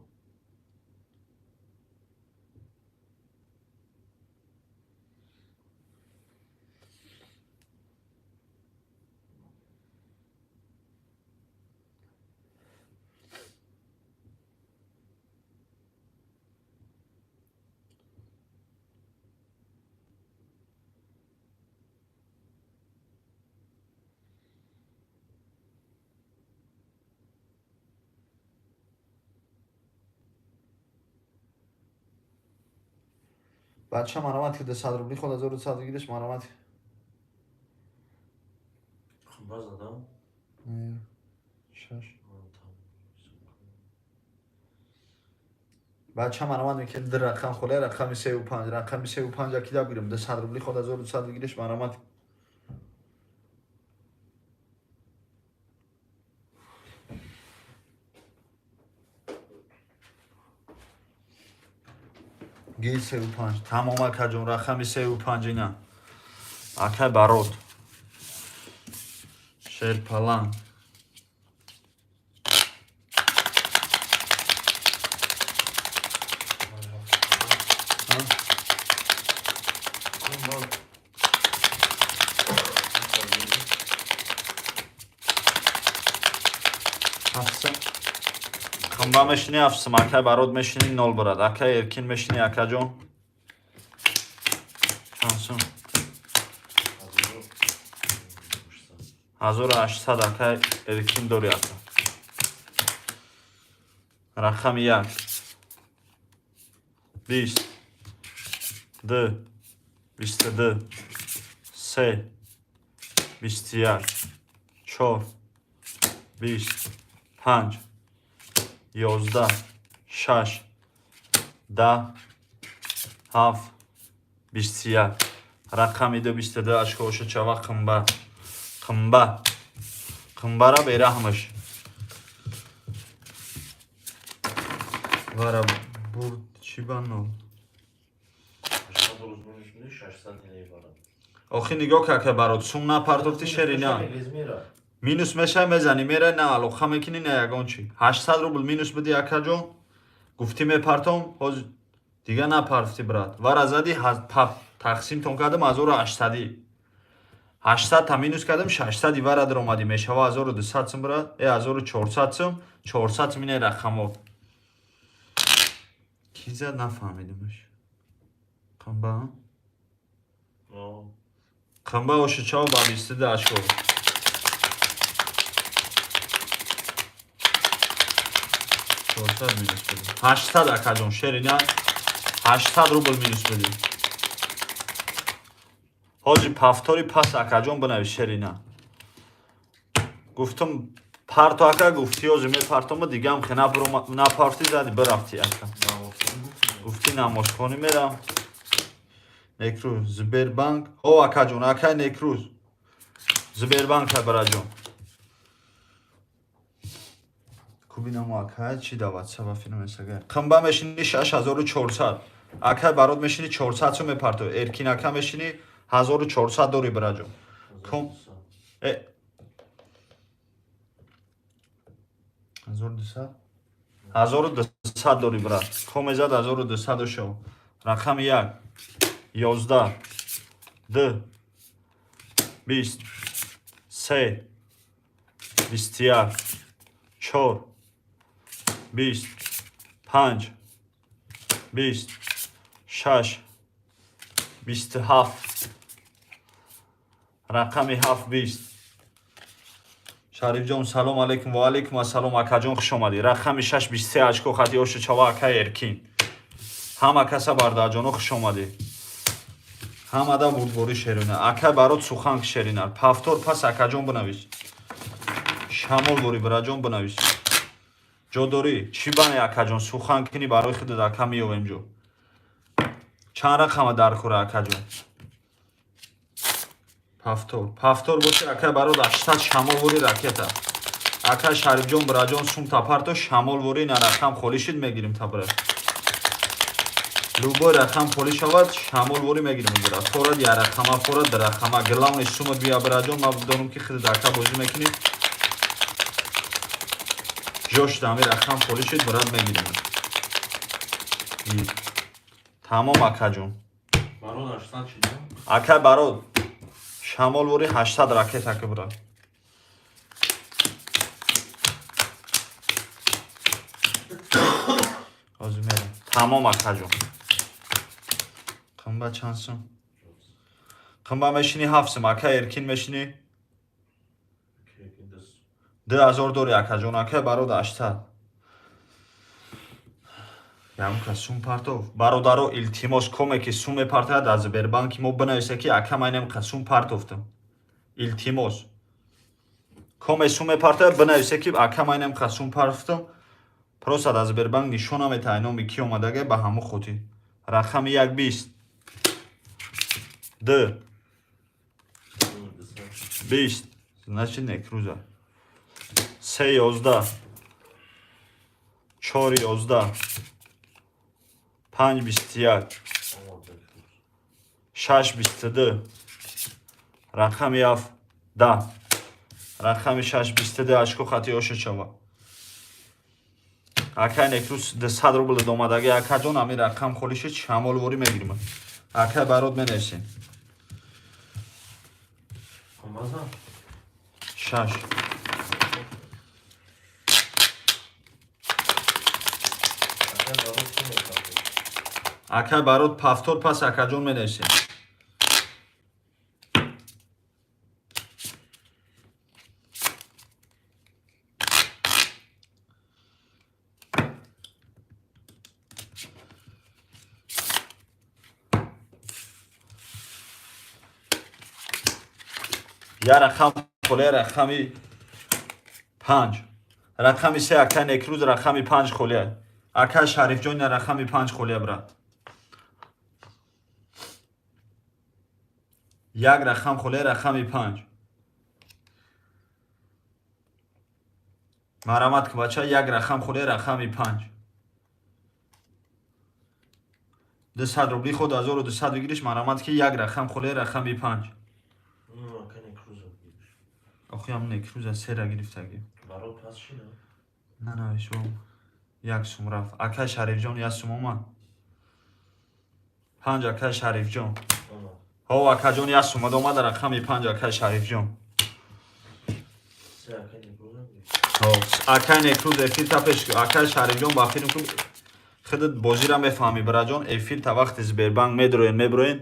Бача, марамат ки, 200 рубли ход, 1200 выигрыш, марамат. Хумба задам. Шаш. Бача, марамат мекунем, ду рақам холия, рақами сеу панҷ. Рақами сеу панҷ акида бигирем, 200 рубли ход, 1200 выигрыш, марамат. Гил, сеу панҷ. Тамом, акаҷон, рақами сеу панҷ ина. Акай Барод. Шерпаланг. Хумба. Ҳафтсум. Хумба мешини, ҳафтсум. Акай Барод, мешини, нол бурад. Акай Эркин, мешини, акаҷон? Чанд сум? 1800 акай Эркин дори ака. Рақами 1, 20, 2, 22, 3, 21, 4, 20, 5, 11, 6, 10, 7, 21. Рақами 2, 22 очко оша чава қимбат. Қимбат. Қимбара бераҳмаш. Вара бурд чӣ ба нол? 800 рӯз мешуни 600 лей барад. Охи нигоҳ кака барот, сум напартофти шерина. Минус мешавӣ мезанӣ, мерай на алоқа мекунӣ на ягон чӣ. 800 рубл минус биди акаҷон. Гуфтӣ мепартом, ҳозир дига напарфти брат. Вара зади тақсимтон кардам 1800. 800 та минус кардам 600 вара даромадӣ мешава 1200 сум брат. 1400 сум, 400 сум ине рақамҳо. Ки зад нафаҳмидимаш. Қимба? Қимба оша чао ба 22 очко. 400 минус биди. 800 акаҷон шерина 800 рубл минус биди. Ҳоҷи повтори пас акаҷон бинавис шерина. Гуфтам парто ака гуфти ҳоҷи мепартома дигам хе напарти зади бирафти ака. Гуфти намозхонӣ мерам. Некрӯз Сбербанк. О акаҷон, акай Некрӯз. Сбербанк бираҷон. Кубинамо акай чӣ да WhatsApp филм эсага. Қимба мешини 6400. Акай барот мешини 400 сум мепарто. Эркин ака мешини 1400 дори бираҷон. Ком 1200 1200 дори брат. Комезад 1200 шо. Рақами 1, 11, 2, 20, 3, 21, 4, 20, 5, 20, 6, 27. Рақами 7, 20. Шарифҷон салом алейкум ва алейкум ассалом акаҷон хуш омадӣ. Рақами 6, 23 очко хати оша чава акай Эркин. Ҳама каса бардаҷоно хуш омадӣ. Ҳамада бурдборӣ шерина. Акай барот суханк шерина. Повтор пас акаҷон бинавис. Шамол борӣ бираҷон бинавис. Ҷо дорӣ? Чӣ бане акаҷон? Сухан кунӣ барои худат ака меёвем ҷо. Чанд рақама дар кора акаҷон? Повтор. Повтор боше акай барот 800 шамол вори ракета. Акай Шарифҷон бираҷон сум тапарто шамол вори на рақам холӣ шид мегирим табра. Любой рақам холӣ шавад шамол вори мегирим бира. Форад я рақама, форад рақама. Главное сумат бия бираҷон, ман бидонам ки худат ака бозӣ мекунӣ. Ҷош дами рақам холӣ шид брат мегирим. Тамом акаҷон. Барот 800 чӣ? Акай барот шамол вори 800 ракета ки брат. Ҳозир мерам. Тамом акаҷон. Қимба чанд сум? Қимба мешини 7 сум, акай Эркин мешини 2000 дори акаҷон, акай барот 800. Ямка сум партов. Бародаро илтимос коме ки сум мепартояд аз Сбербанки мо бинависе ки ака ман инам сум партофтам. Илтимос. Коме сум мепартояд бинависе ки ака ман инам сум партофтам. Просто аз Сбербанк нишона метаҳад номи ки омадага ба ҳамон хотир. Рақами 1, 20, 2, 20, значит некруза. 3, 11, 4, 11, 5, 21, 6, 22, рақами 7, 10, рақами 6, 22 очко хати оша чава. Акай Некрӯз 200 рубл домадаги акаҷон ами рақам холӣ шид шамолворӣ мегирим. Акай барот менависем. 6. Акай барот повтор пас акаҷон менависем. Я рақам холия, рақами 5. Рақами 3 ака Некрӯз, рақами 5 холия. Ака Шарифҷон, рақами 5 холия, брат. Як рақам холия, рақами 5. Марамат ки, бача, як рақам холия, рақами 5. 200 рубли худ 1200 выигрыш. Марамат ки, як рақам холия, рақами 5. Ну, ака Некрӯза выигрыш. Охи ам Некрӯза сера гирифтагӣ. Барот пас шина. Нанавишо, як сум рафт. Акай Шарифҷон, як сум омад. Панҷ, акай Шарифҷон. Ҳо, акаҷон, як сум омад, рақами 5, акай Шарифҷон. Се акай Некрӯза выигрыш. Ҳо, акай Некрӯз, эфир та пеш. Акай Шарифҷон, ба филм ку, худат бозира мефаҳмӣ, бираҷон. Эфир та вақти Сбербанк медроен, меброен,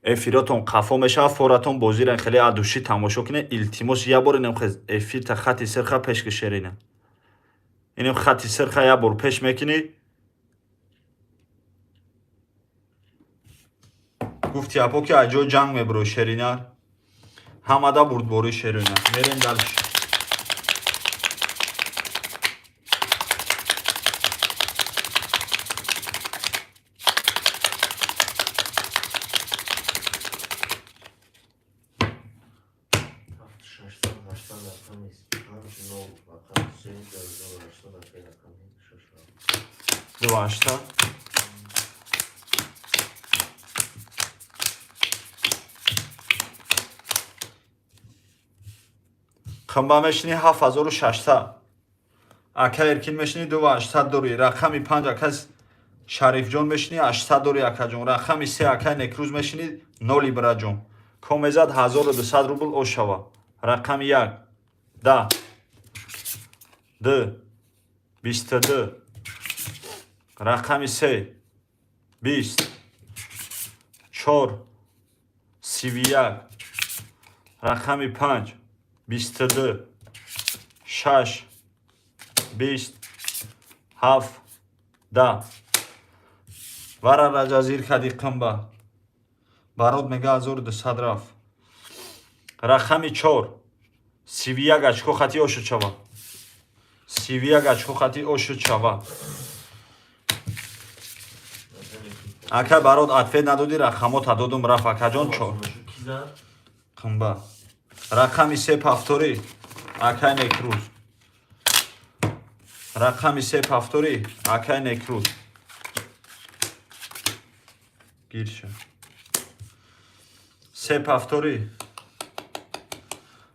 эфиротон қафо мешавад, форатон. Бозира хеле адушӣ тамошо кунед, илтимос. Як бор инам эфир та хати сирха пеш кишерина, инам хати сирха як бор пеш мекунӣ. Гуфти апо ки аз ҷои ҷанг мебурӯй, шеринар ҳамада бурдборӣ, шеринар. Мерем дальше. Ҳафт шашсад ҳаштад, рақами панҷ нол, рақами се 2800, акай рақами шаш. 28. Қимба мешини, 7600. Ака Эркин мешини, 2800 дори. Рақами 5, ака Шарифҷон мешини, 800 дори, акаҷон. Рақами 3, акай Некрӯз мешини, ноли, бираҷон. Комезад 1200 рубл ошава. Рақами 1, 10, 2, 22. Рақами 3, 20, 4, 31. Рақами 5, 22, 6, 20, 7, 10. Вара раҷазир кади, қимба. Барот мега, 1200 рафт. Рақами 4, 31 очко хати ошуд шава. 31 очко хати ошуд шава. Ака Барот, ответ надодӣ, рақамота додум, рафт, акаҷон, чор. Ки зад? Қимба. Рақами се, повтори, акай Некрӯз. Рақами се, повтори, акай Некрӯз. Гирша. Се, повтори,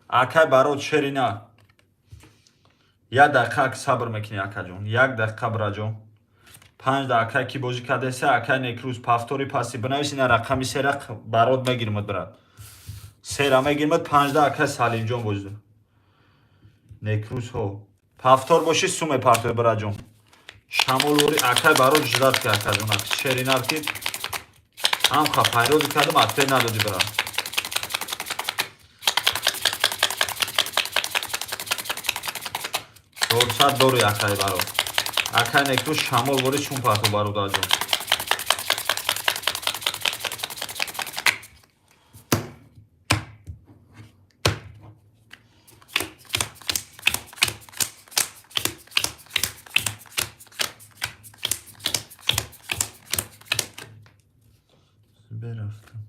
акай Барот, шерина. Як дақиқа сабр мекунӣ, акаҷон, як дақиқа, бираҷон. Панҷ да акай ки бозӣ кардеса, акай Некрӯз, повтори паси бинавис. Ина рақами сера Барот мегирмад, брат, сера мегирмад. Панҷда акай Салимҷон бозида. Некрӯз, ҳо, повтор боши, суме партой, бираҷон. Шамолвори, акай Барот, ждать ки, акаҷон, шеринар ки ҳамха пайрози кардам, ответ надодӣ, брат. 400 дори, акай Барот. Акай Некрӯз, шамол вори чун парто, бародарҷон. Берафтам.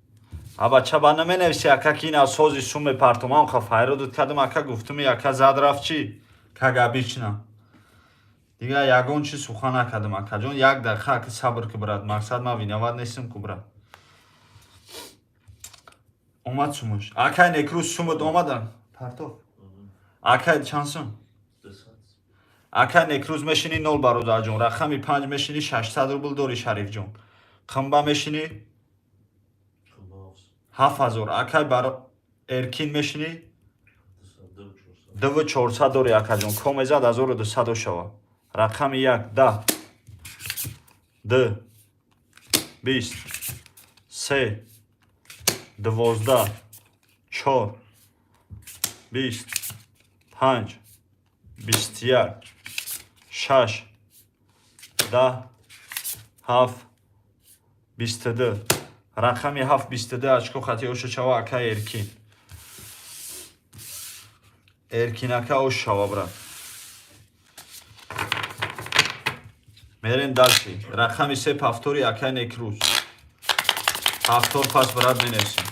Аба, чаба наменависи, ака, ки ина сози сум мепартом? Ам ха файродут кардам, ака, гуфтуми, ака зад, рафт чӣ, как обычно. Дигар ягон чи сухан накардам, акаҷон. Як дақиқа, ака, сабр ки, брат. Мақсад, ман виноват нестам ку, брат. Омад сумаш. Акай Некрӯз, сумат омада. Партов. Акай, чанд сум? Акай Некрӯз мешини, нол, бародарҷон. Рақами 5 мешини, 600 рубл дори, Шарифҷон. Қимба мешини, 7000. Акай бар Эркин мешини, 2400 дори, акаҷон. Комезад 1200 шава. Рақами 1, 10, 2, 20, 3, 12, 4, 20, 5, 21, 6, 10, 7, 22. Рақами 7, 22 очко хати оша чава, акай Эркин. Эркинака, ош шава, брат. Мерем дальше. Рақами се, повтори, акай Некрӯз. Повтор пас, брат, менависем.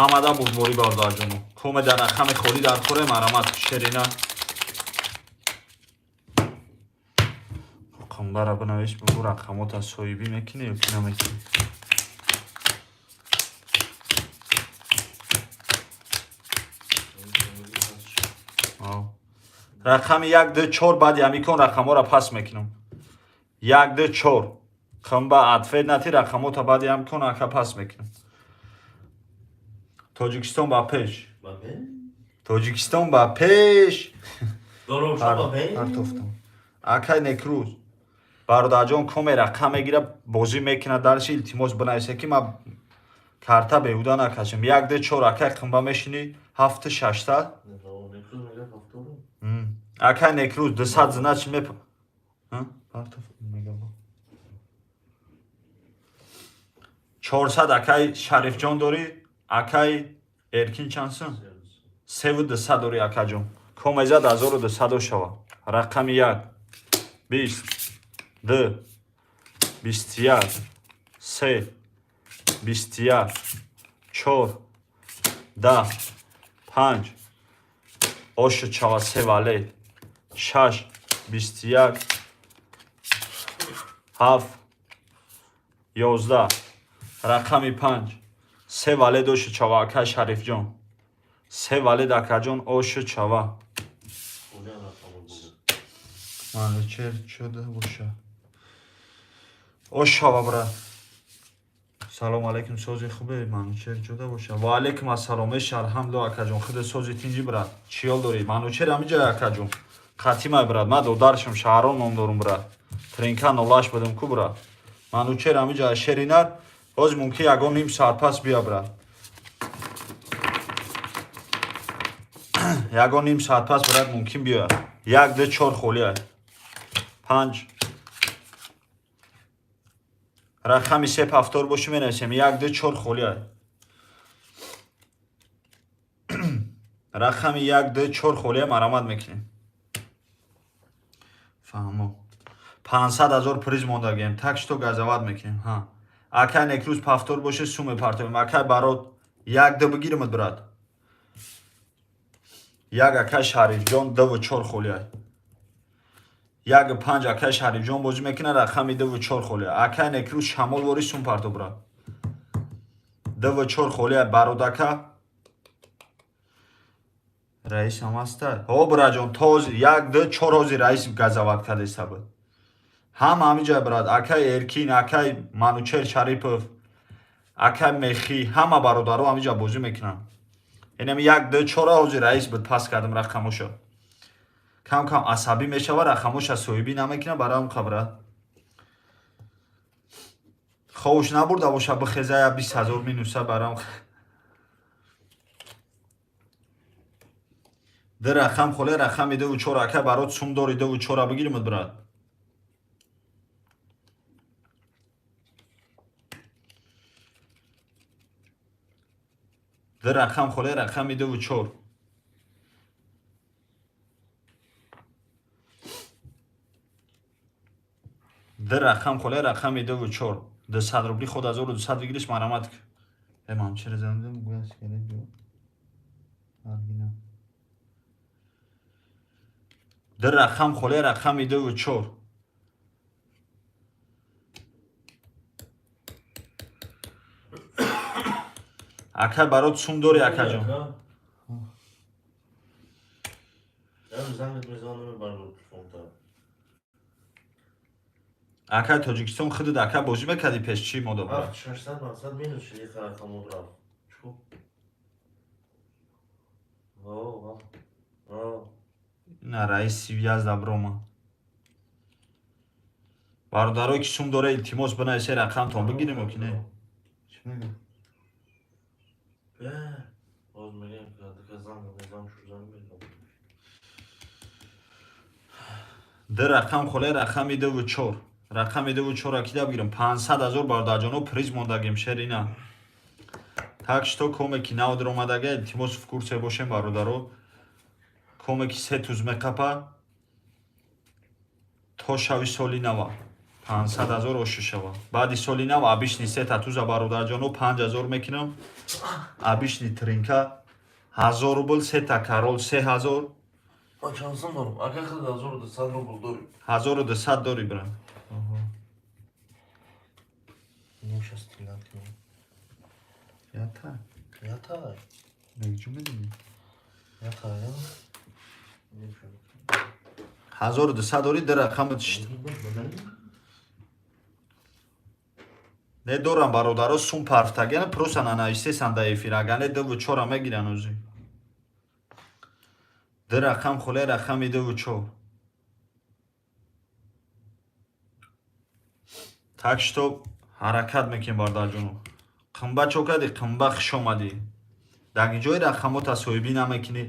Ҳамада бурдборӣ, бародарҷоно. Коме дар рақами холӣ дар хоре, марамат, шерина. Қамбара бинавис, бугӯ, рақамота соҳибӣ мекунӣ ё ки намекунӣ? Рақами як, ду, чор. Баъди ҳамикон рақамҳоро пас мекунам. Як, ду, чор. Қимба ответ нати, рақамота баъди ҳамикон, ака, пас мекунам. Тоҷикистон ба пеш! Тоҷикистон ба пеш! Партофтам. Акай Некрӯз, бародарҷон, коме рақам мегира, бозӣ мекунад дарси, илтимос, бинависе, ки ман карта беҳуда накашам. Як, ду, чор. Акай Қимба, мешинӣ? Ҳафту шашта. Акай Некрӯз, 200 значит меп партоф. 400, акай Шарифҷон, дорӣ. Акай Эркин, чанд сум? 3200 дорӣ, акаҷон. Комезад, 1200 шава. Рақами як, 20, ду, 21, се, 21, чор, 10, панҷ, ошуд шава, се вале, шаш, 21, ҳафт, 11. Рақами панҷ, се валед ошуд шава, акай Шарифҷон. Се валед, акаҷон, ошуд шава. Манучер чода боша, ош шава, брат. Салом алейкум, сози хубе? Манучер ҷода боша. Ва алейкум ассалом, эш, алҳамдулилла, акаҷон, худе сози, тинҷи, брат, чиёл дорӣ? Манучер ҳамиҷа, акаҷон, қатимай, брат, ман додаршам, Шаҳром ном дорум, брат. Тринка нолаш будам ку, брат. Манучер ҳамиҷа, шеринар, ҳозир мумкин ягон ним соат пас бия, брат. Ягон ним соат пас, брат, мумкин биёяд. Як, ду, чор холия. Панҷ. Рақами се повтор боши, менависем. Як, ду, чор холия. Рақами як, ду, чор холия, марамат мекунем. Фаҳмо, 500 000 приз мондагием, так что газават мекунем. Ҳа, акай Некрӯз, повтор боше, суме партоем. Акай Барот, як, ду бигиримад, брат. Як, акай Шарифҷон, дуву чор холия. Як, панҷ, акай Шарифҷон бозӣ мекунад, рақами дуву чор холия. Акай Некрӯз, шамол вори сум парто, брат. Дуву чор холия, бародака. Раисам ҳаста? Ҳо, браҷон, тоз як, ду, чор. Ҳозир раис газават кардеста буд. Ҳама ҳамиҷа, брат. Акай Эркин, акай Манучер Шарипов, акай Мехӣ, ҳама бародаро ҳамиҷа бозӣ мекунанд. Инами як, ду, чора ҳозир раис буд, пас кардам рақамошо. Кам кам асабӣ мешава, рақамоша соҳибӣ намекунад, барои ҳам брат. Ховуш набурда боша, бихеза, я 20 000 минуса барам. Ду рақам холе, рақами дуву чор. Ака Барот, сум дори, дуву чора бигиримад, брат. Ду рақам холе, рақами дуву чор. Ду рақам холе, рақами дуву чор. 200 рубли худ 1200 выигрыш, марамат. Э, мам, через гӯяд сигарет ҷо. Аргина. Ду рақам холе, рақами дуву чор. Ака Барот, сум дори, акаҷон? Зангат мезанам, барномаи телефонта. Ака, Тоҷикистон худат, ака, бозӣ мекардӣ пеш, чӣ мода, брат? Ҳафт, 600, 700 минус шуди, рақамот рафт. Чӣ? О, о. На, раиси язда брома. Бародарое ки сум дора, илтимос, бинависе рақамтон, бигирем ё ки не? Чӣ мегӯ? Боз мегӯям, зан шузан мегӯям. Ду рақам холе, рақами дуву чор. Рақами дуву чора кида бигирам? 500 000, бародарҷоно, приз мондагем, шерина. Так что коме ки нав даромадага, илтимос, в курсе бошем, бародаро. Коме ки се туз меқапа то шави соли нава 500 000 ошу шава. Баъди соли нав обычный сета туза, бародарҷоно, 5000 мекунам. Обычный тринка 1000 рубл, сета король 3000. Ман чанд сум дорам? Ака, худ 1200 рубл дорӣ. 1200 дорӣ, брат. Нимша стрелять кунам. Ята. Ята. Мегҷу медонӣ? Ята, я. Нимша. 1200 дорӣ, ду рақамат шит. Не дорам, бародаро, сум парфтагиана, просто нанависесан да эфир, агар не дуву чора мегиран ӯзи. Ду рақам холе, рақами дуву чор. Так что ҳаракат мекунем, бародарҷоно. Қимба чо кардӣ, қимба хуш омадӣ. Дар ҷои рақамота соҳибӣ намекунӣ.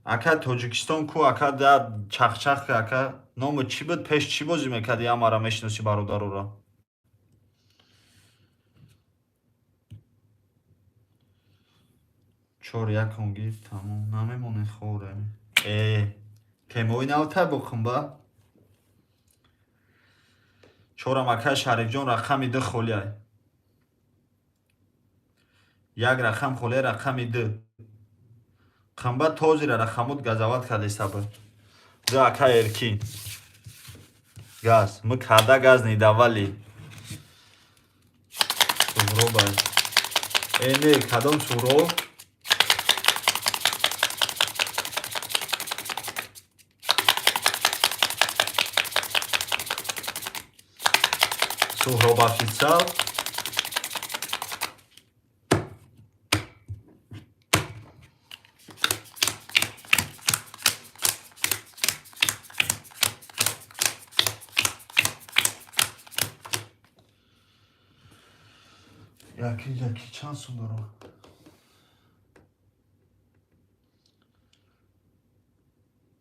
Ака, Тоҷикистон ку, ака, да чахчах, ака, номи чӣ буд, пеш чӣ бозӣ мекардӣ, амара мешиносӣ, бародарора? Чор якон гирифт, тамом, намемонем хор. Э, темои навтай бо қимба. Чорам, ака Шарифҷон, рақами ду холиай. Як рақам холия, рақами ду. Қимба тозира рақамот газават кардеса буд. Ду, ака Эркин. Газ. Мы когда газ не давали. Суҳробай. Э, не, кадом Суҳроб? Суҳроб официал. Яки, яки, чанд сум дорам?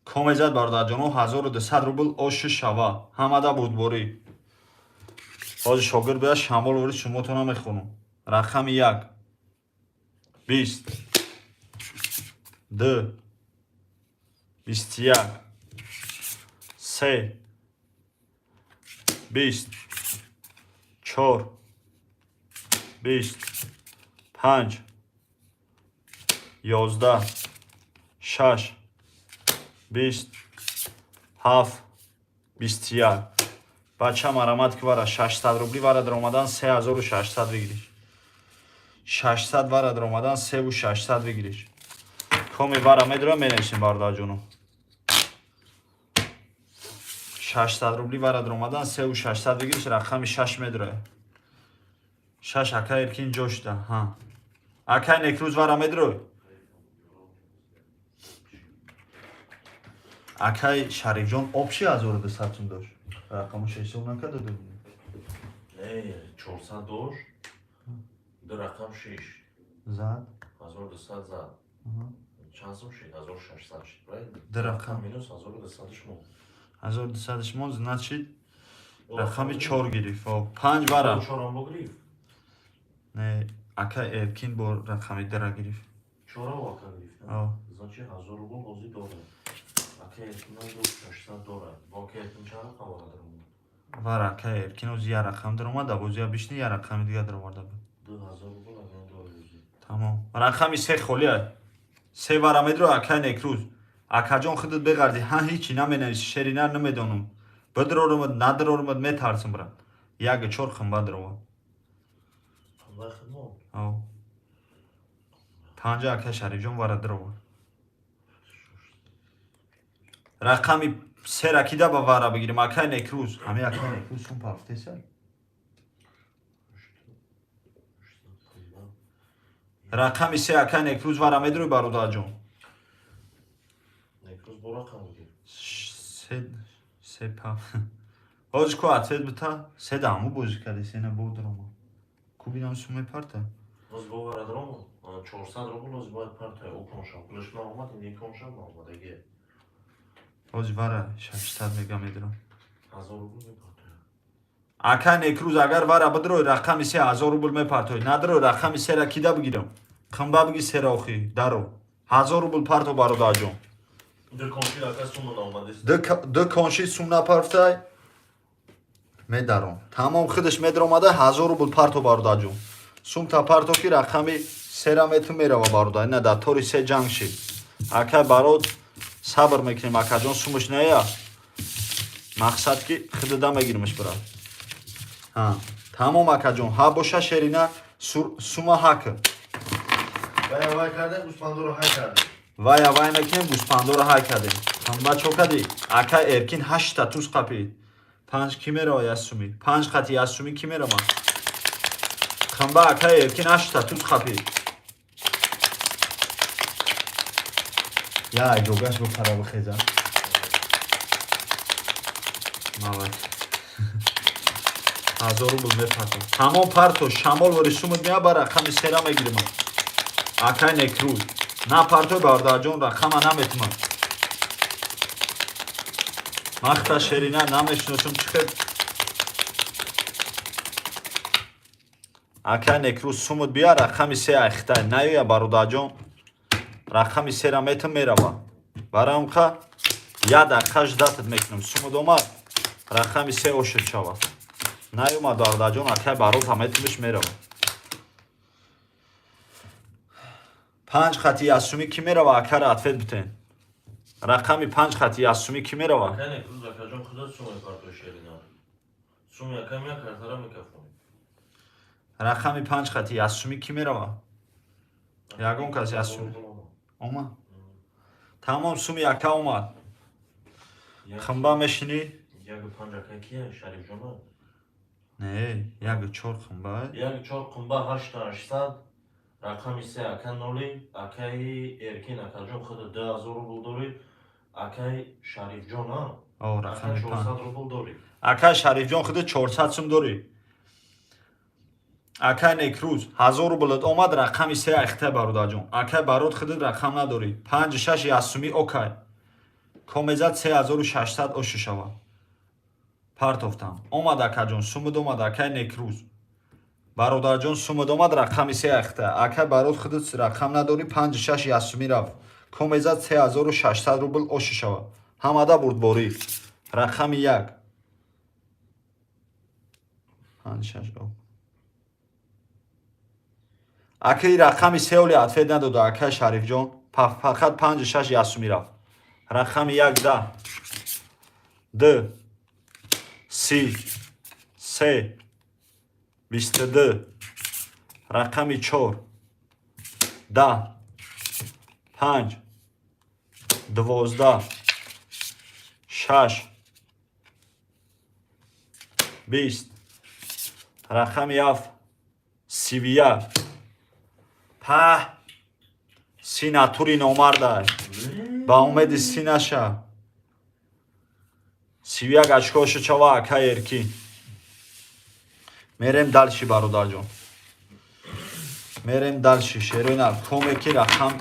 Комезад, бародарҷоно, 1200 рубл ошу шава. Ҳамада бурдборӣ. Ҳозир шогирд бояд шамол ворид, шумотона мехонам. Рақами як. 20. Ду. 21. Се. 20. Чор. 20. Панҷ. 11. Шаш. 20. Ҳафт. 21. Бача, марамат ки, вара 600 рубли вара даромадан 3600 выигрыш. 600 вара даромадан 3600 выигрыш. Коми вара медора, менависем, бародарҷоно. 600 рубли вара даромадан 3600 выигрыш, рақами 6 медора. 6, ака Эркин ҷо шуда. Ҳа. Акай Некрӯз, вара медрой? Акай Шарифҷон обши 1200 сум дошт. Рақамоша ҳисоб накарда будем. Не, 400 дошт. Ду рақам 6. Зад. 1200 зад. Чанд сум шид? 1600 шид, правильно? Ду рақам. Минус 1200 шумо. 1200 шумо, значит, рақами 4 гирифт. Панҷ вара. Чорам бо гирифт. Не, ака Эркин бо рақами дара гирифт. Чора ака гирифт. Значит, 1000 рубл ҳозир дорад. Ака Эркин 600 дорад. Бо ака Эркин чанд рақам вара даромад? Вара ака Эркин ози як рақам даромад, а бозия бишни як рақами дига дароварда буд. 2000 рубл агар дорад ози. Тамом. Рақами се холия. Се вара медро, акай Некрӯз. Акаҷон, худат беғарзӣ, ҳа, ҳичи наменависи, шерина намедонам. Бидрорамад, надрорамад, метарсам, брат. Як чор химба даровад. Химбаи хидмат. Ав. Панҷа, ака Шарифҷон, вара даровад. Рақами сера кида ба вара бигирем, акай Некрӯз. Ҳами акай Некрӯз сум пафтеса? Рақами се, акай Некрӯз, вара медрои, бародарҷон? Некрӯз бо рақам гирифт. Се се па. Ҳозир ку ответ бита, се да ҳаму бозӣ карди, се на бо даромад. Ку бинам сум мепарта. Боз боварад Ромо, 400 рубл оз бояд партоя, ӯ коншав. Пулаш наомад, ин коншав наомадагие. Ҳози вара 600 мега медирам. 1000 рубл мепартоя. Ака Некрӯз, агар вара бидрои, рақами се 1000 рубл мепартои. Надрои, рақами сера кида бигирам? Қимба биги сера охи, даро. 1000 рубл парто, бародарҷон. Ду конши ака сума наомадест. Ду конши сум напарфтай, медаром. Тамом, худаш медаромада, 1000 рубл парто, бародарҷон. Сумта парто, ки рақами сера мету мерава, бародар. Ина дар тори се ҷанг шид. Ака барод, сабр мекунем, акаҷон, сумаш нея. Мақсад ки худада мегиримаш, брат. Ҳа, тамом, акаҷон, ҳа боша, шерина сума ҳак. Вай вай кардем, гӯсфандоро ҳай кардем. Вай авай мекунем, гӯсфандоро ҳай кардем. Ҳамба чо кардӣ? Ака Эркин ҳашта туз қапид. Панҷ ки мерава як суми? Панҷ хати як суми ки мерава? Хамба, ака Эркин ҳашта туз қапид. Я ҷогаш бипара, бихеза. Мават. 1000 рубл мепартам. Тамом, парто, шамол вори сумат мея, ба рақами сера мегирим. Акай Некрӯз. На партой, бародарҷон, рақама наметумам. Махта шерина намешиносам, чӣ хел. Акай Некрӯз, сумут бия, рақами се айхтай. Наёя, бародарҷон. Рақами сера метум, мерава. Барамқа як дақиқа ждать мекунам. Сумут омад, рақами се ошир шава. Наёмад, бародарҷон, акай барота метумиш, мерава. Панҷ хати ясумӣ ки мерава, акара ответ битен. Рақами панҷ хати ясумӣ ки мерава? Ака Некрӯз, акаҷон, худат сума партои шерина. Суми ака мея, картара мекафонӣ. Рақами панҷ хати ясумӣ ки мерава? Ягон кас ясумӣ. Омад? Тамом, суми ака омад. Химба мешинӣ? Як панҷ ака кия? Шарифҷона? Не, як чор химба. Як чор қумба ҳашта ҳаштсад, рақами се ака ноли, акаи Эркин, акаҷон, худат 2000 рубл дорӣ, акаи Шарифҷон, а? О, Ака рақами панҷ. 400 рубл дорӣ. Акай Шарифҷон, худат 400 сум дорӣ. Акай Некрӯз, 1000 рублат омад, рақами се айхтай, бародарҷон. Акай барод, худат рақам надорӣ. Панҷ шаш ясумӣ окай. Комезад 3600 ошу шава. Партофтам. Омад, акаҷон, сумуд омад, акай Некрӯз. Бародарҷон, сумуд омад, рақами се айхтай. Акай барод, худат рақам надорӣ, панҷ шаш ясумӣ рафт. Комезад 3600 рубл ошу шава. Ҳамада бурдборӣ. Рақами як. Панҷ шаш о. Акаи рақами се оли ответ надода, акай Шарифҷон. Фақат панҷ шаш ясумӣ рафт. Рақами як да. Д. Си. Се. 22. Рақами чор. Да. Панҷ. 12. Шаш. 20. Рақами ҳафт. 31. Паҳ. Си натури номардай. Ба умеди си наша. 31 очкошу чава, акай Эркин. Мерем дальше, бародарҷон. Мерем дальше. Шерои нар коме ки рақам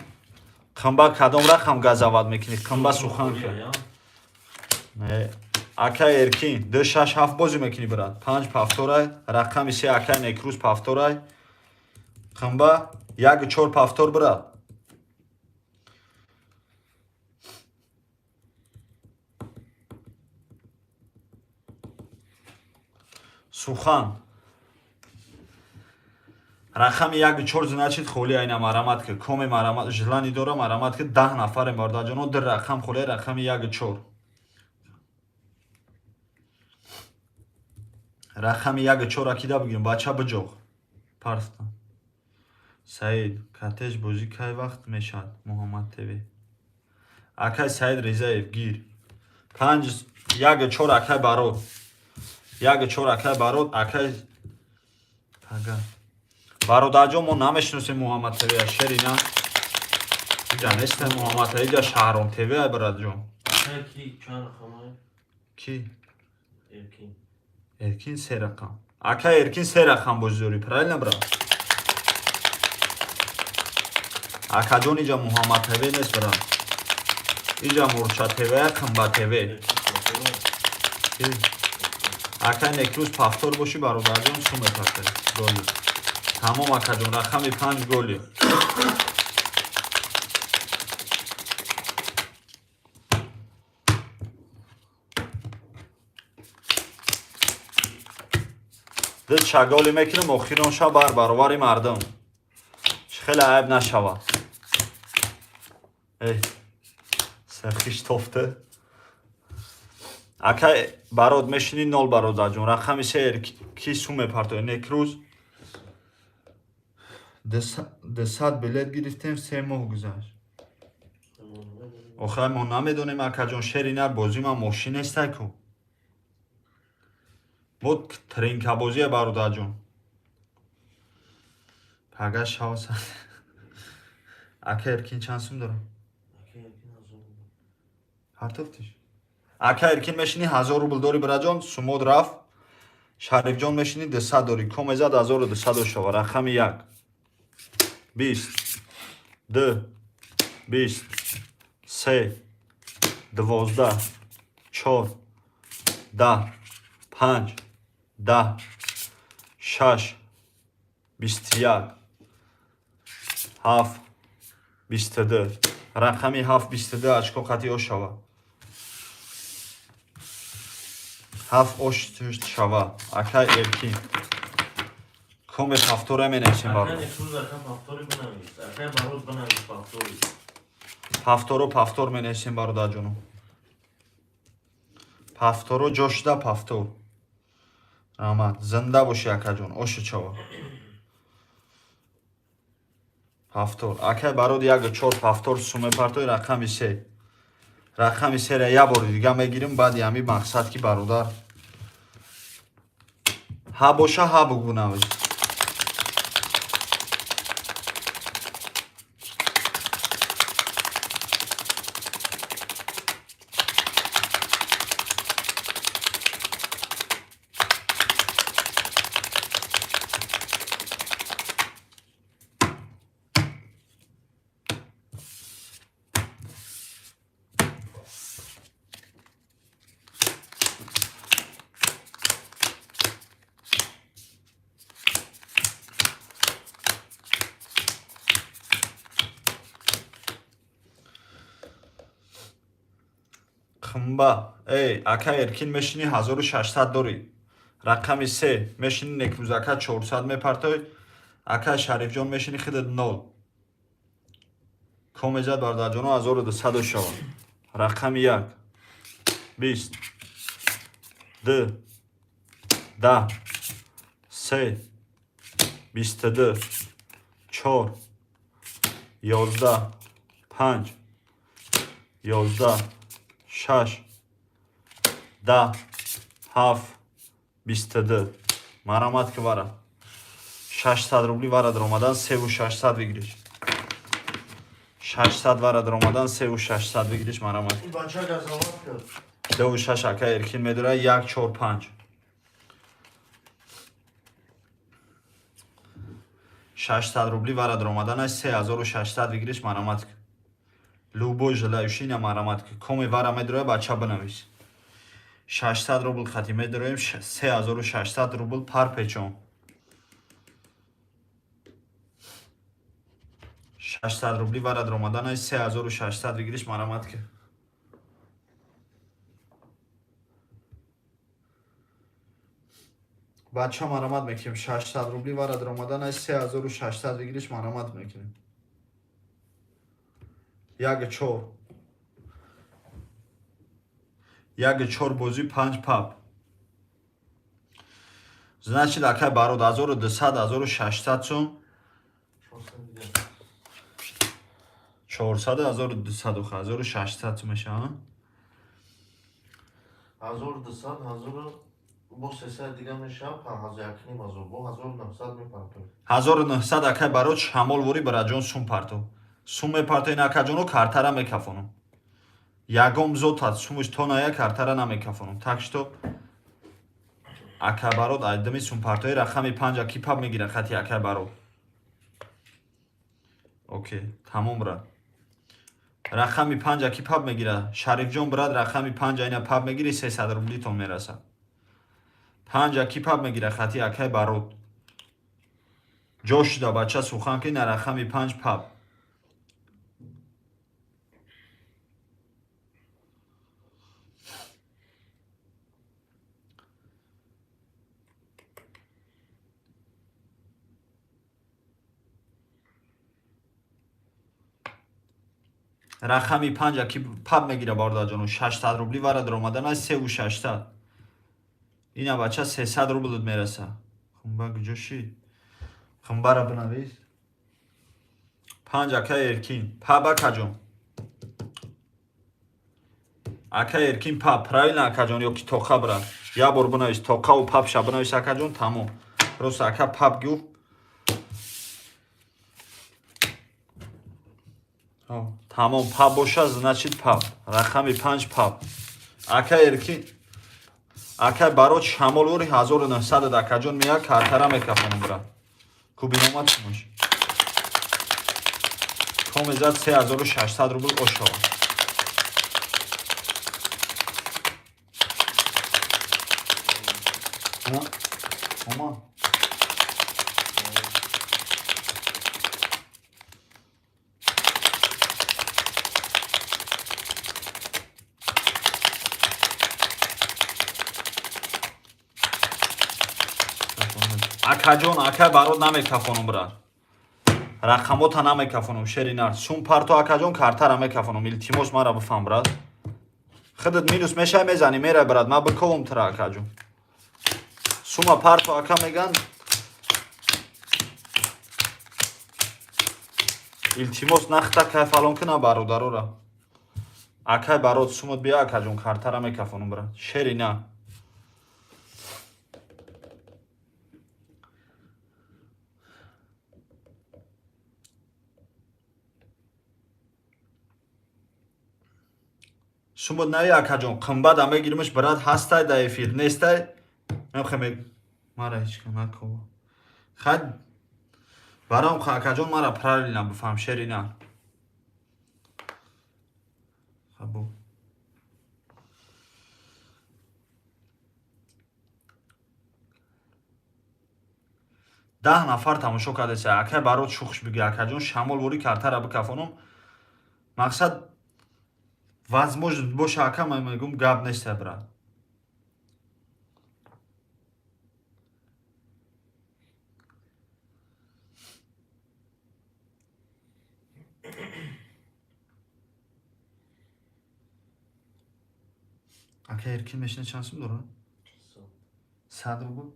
қимба, кадом рақам газават мекунӣ? Қимба сухан ка. Не. Акай Эркин, ду шаш ҳафт бозӣ мекунӣ, брат. Панҷ повторай, рақами се акай Некрӯз повторай. Қимба як чор повтор, брат. Сухан. Рақами як чор, значит, холи айна марамат ки. Коме марамат, желание дора марамат ки, 10 нафарем, бародарҷоно, ду рақам холи, рақами як чор. Рақами як чор акида бигирем, бача биҷоғ. Парфта. Саид, катеж бозӣ кай вақт мешавад? Муҳаммад ТВ. Акай Саид Резаев, гир. Панҷ як чор, акай барод. Як чор, акай барод, акай ага. Бародарҷон, мо намешиносем Муҳаммад ТВ, шерина. Иҷа нестем Муҳаммад ТВ, иҷа Шаҳром ТВ, ай бародарҷон. Акай ки чанд рақамае? Ки? Эркин. Эркин се рақам. Акай Эркин се рақам бозӣ дорӣ, правильно, брат? Акаҷон, иҷа Муҳаммад ТВ нест, брат. Иҷа Мурча ТВ, Қимба ТВ. Акай Некрӯз, повтор бошӣ, бародарҷон, сум мепартои. Голи. Тамом, акаҷон, рақами 5 голи. Ду чаголӣ мекунем, охирон ша бар баровари мардум. Хеле айб нашава. Эй, сархиш тофта. Акай Барод, мешини нол, бародарҷон. Рақами се ки сум мепартои? Некрӯз. 200 билет гирифтем, 3 моҳ гузашт. Охай мо намедонем, акаҷон, шери нар бозӣ ман мошин нестай ку. Мо тринкабозия, бародарҷон. Пага шаваса. Ака Эркин чанд сум дорам? Партофтиш. Ака Эркин, мешини, 1000 рубл дори, бираҷон, сумод рафт. Шарифҷон, мешини, 200 дори. Комезад 1200 шава. Рақами як. 20. Ду. 20. Се. 12. Чор. 10. Панҷ. 10. Шаш. 21. Ҳафт. 22. Рақами ҳафт 22 очко қатъи ош шава. Ҳафт ош шава. Акай Эркин. Коме повтора менависем, бародар. Некрӯз, ака, повтори бинавис. Акай Барод, бинавис повтори. Повторо, повтор менависем, бародарҷоно. Повторо ҷо шуда, повтор. Раҳмат. Зинда бошӣ, акаҷон. Оши чава. Повтор. Акай Барод, як чор повтор сум мепартои, рақами се. Рақами сера як бори дига мегирим, баъди ҳами мақсад ки, бародар. Ҳа боша, ҳа бугу, навис. Қимба. Эй, ака Эркин, мешини, 1600 дорӣ. Рақами се мешини, Некрӯз ака, 400 мепартой. Ака Шарифҷон, мешини, худат нол. Комезад, бародарҷоно, 1200 шава. Рақами як. 20. Ду. 10. Се. 22. Чор. 11. Панҷ. 11. Шаш. 10. Ҳафт. 22. Марамат ки вара. 600 рубли вара даромадан, севу 600 выигрыш. 600 вара даромадан, севу 600 выигрыш, марамат. Ин бача газоват кард. Дуву шаш ака Эркин медора, як, чор, панҷ. 600 рубли вара даромадан аст, 3600 выигрыш, марамат. Любой желающий на марамат. Коми вара медроя, бача, бинавис. 600 рубл хати медроем, 3600 рубл пар печон. 600 рубли вара даромадан аст, 3600 выигрыш, марамат ки. Бача, марамат мекунем. 600 рубли вара даромадан аст, 3600 выигрыш, марамат мекунем. Як чор. Як чор бозӣ, панҷ пап. Значит, акай Барод, 1200, 1600 сум. 400 дига. 400, 1200, 1600 сум мешава. 1200, 1000 бо 300 дига мешавад, 1500, бо 1900 мепартои. 1900, акай Барод, шамол вори бараҷон сум парто. Сум мепартои, акаҷоно, картара мекафонам. Ягон зотат сумуш то ная, картара намекафонам. Так что ака Барод айдами сум партои, рақами панҷа ки пап мегира хати акай Барод. Окей, тамом, брат. Рақами панҷа ки паб мегира? Шарифҷон, брат, рақами панҷа ина паб мегири, 300 рублитон мерасад. Панҷа ки паб мегира хати акай Барод? Ҷо шуда, бача, сухан ки на рақами панҷ паб. Рақами панҷа ки паб мегира, бародарҷоно? 600 рубли вара даромадан, севу 600. Ина, бача, 300 рублт мераса. Хумба куҷо шид? Хумбара бинавис. Панҷ, ака Эркин, паб, акаҷон. Ака Эркин, паб, правильно, акаҷон, ё ки тоқа, брат. Як бор бинавис тоқаву пабша бинавис, акаҷон, тамом. Просто ака паб гуфт. Тамом, паб боша, значит паб. Рақами панҷ паб. Ака Эркин, ака Барод, шамолвори 1900, акаҷон, мея картара мекафонам, брат. Кубиномад шумош. Комезад 3600 рубл ошава. Ома. Акаҷон, акай Барод, намекафонам, брат. Рақамота намекафонам, шери нар. Сум парто, акаҷон, картара мекафонам. Илтимос, мара бифаҳм, брат. Худат минус мешай, мезанӣ, мерай, брат. Ма биковам тра, акаҷон. Сума парто, ака, меган. Илтимос, нахта кайфалон кина бародарора. Акай Барод, сумат бия, акаҷон, картара мекафонам, брат. Шери на. Сумот нави, акаҷон, қимбада мегиримш, брат, ҳастай да эфир, нестай, мехе мара ҳечка накова. Хай барам, акаҷон, мара правильно бифаҳм, шери на. Хабо. 10 нафар тамошо кардеса. Акай Барод, шухш биги, акаҷон, шамол вори картара бикафонам. Мақсад возможно боша, ака, ман мегум, гап неста, брат. Ака Эркин мешина, чанд сум дорад? 100 рубл.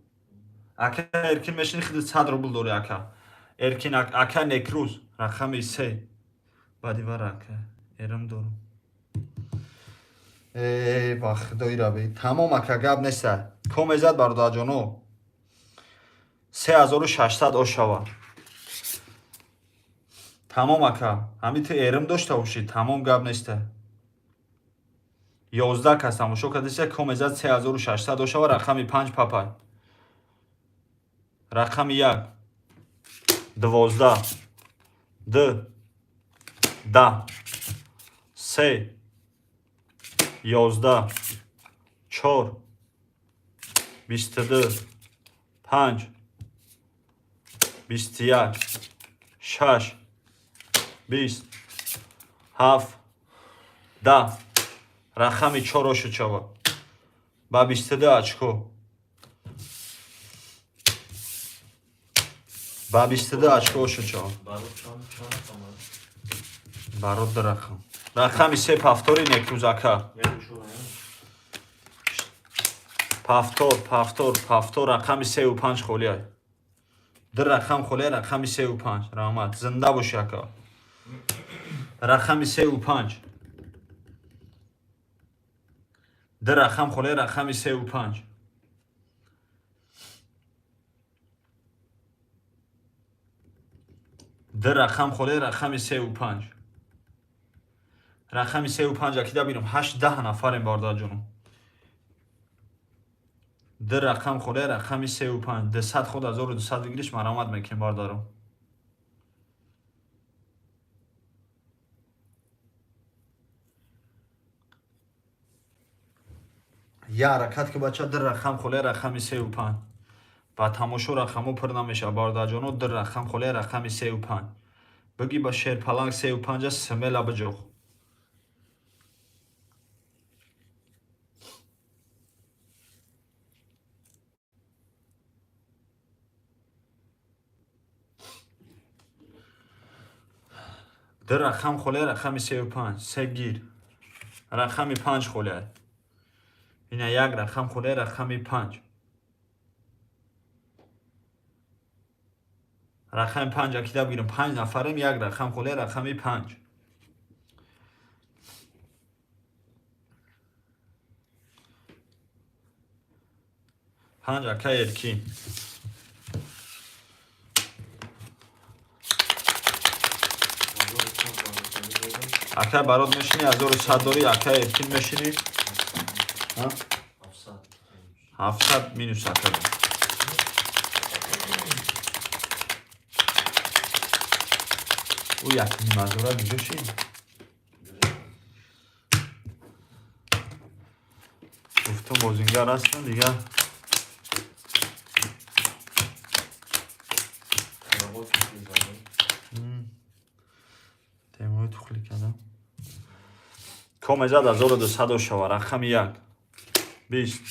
Ака Эркин мешини, хиди 100 рубл дори, ака. Эркин, ака Некрӯз, рақами се. Баъди вара ака эрам дорам. Э, ба худои раби. Тамом, ака, гап неста. Комезад, бародарҷоно. 3600 ошава. Тамом, ака. Ҳами ту эрим дошта бошӣ, тамом, гап неста. 11 кас тамошо кардеса, комезад 3600 ошава, рақами панҷ папай. Рақами як, 12, ду, 10, се, 11, чор, 22, панҷ, 21, шаш, 20, ҳафт, 10. Рақами чор ошуд шава. Ба 22 очко. Ба 22 очко ошуд шава. Барод чанд рақам аст? Барод ду рақам. Рақами се повтори, Некрӯз ака. Як чор, я? Повтор, повтор, повтор, рақами сеу панҷ холиай. Ду рақам холиай, рақами сеу панҷ. Раҳмат. Зинда бошӣ, ака. Рақами сеу панҷ. Ду рақам холиай, рақами сеу панҷ. Ду рақам холиай, рақами сеу панҷ. Рақами сеу панҷ акида бинам, ҳашт 10 нафарем, бародарҷонам. Ду рақам холиай, рақами сеу панҷ. 200 худ 1200 выигрыш марамат мекунем, бародаро. Я ҳаракат ки бача, ду рақам холия, рақами сею панҷ. Ба тамошо рақамҳо пур намешавад, бародарҷоно, ду рақам холия, рақами сею панҷ. Биги ба шерпаланг сею панҷа смело биҷоғ. Ду рақам холия, рақами сею панҷ. Се гир. Рақами панҷ холия. Ина як рақам холия, рақами панҷ. Рақами панҷ акида бигирем. Панҷ нафарем, як рақам холия, рақами панҷ. Панҷ ака Эркин. Акай Барод мешинӣ, 1100 дорӣ, акай Эркин мешинӣ. 700 минус ака. Ӯ як нимазора куҷо шид? Гуфтум бозингар ҳастам дигар. Темои тухлӣ кардам. Комезад 1200 шава, рақами як. Бист,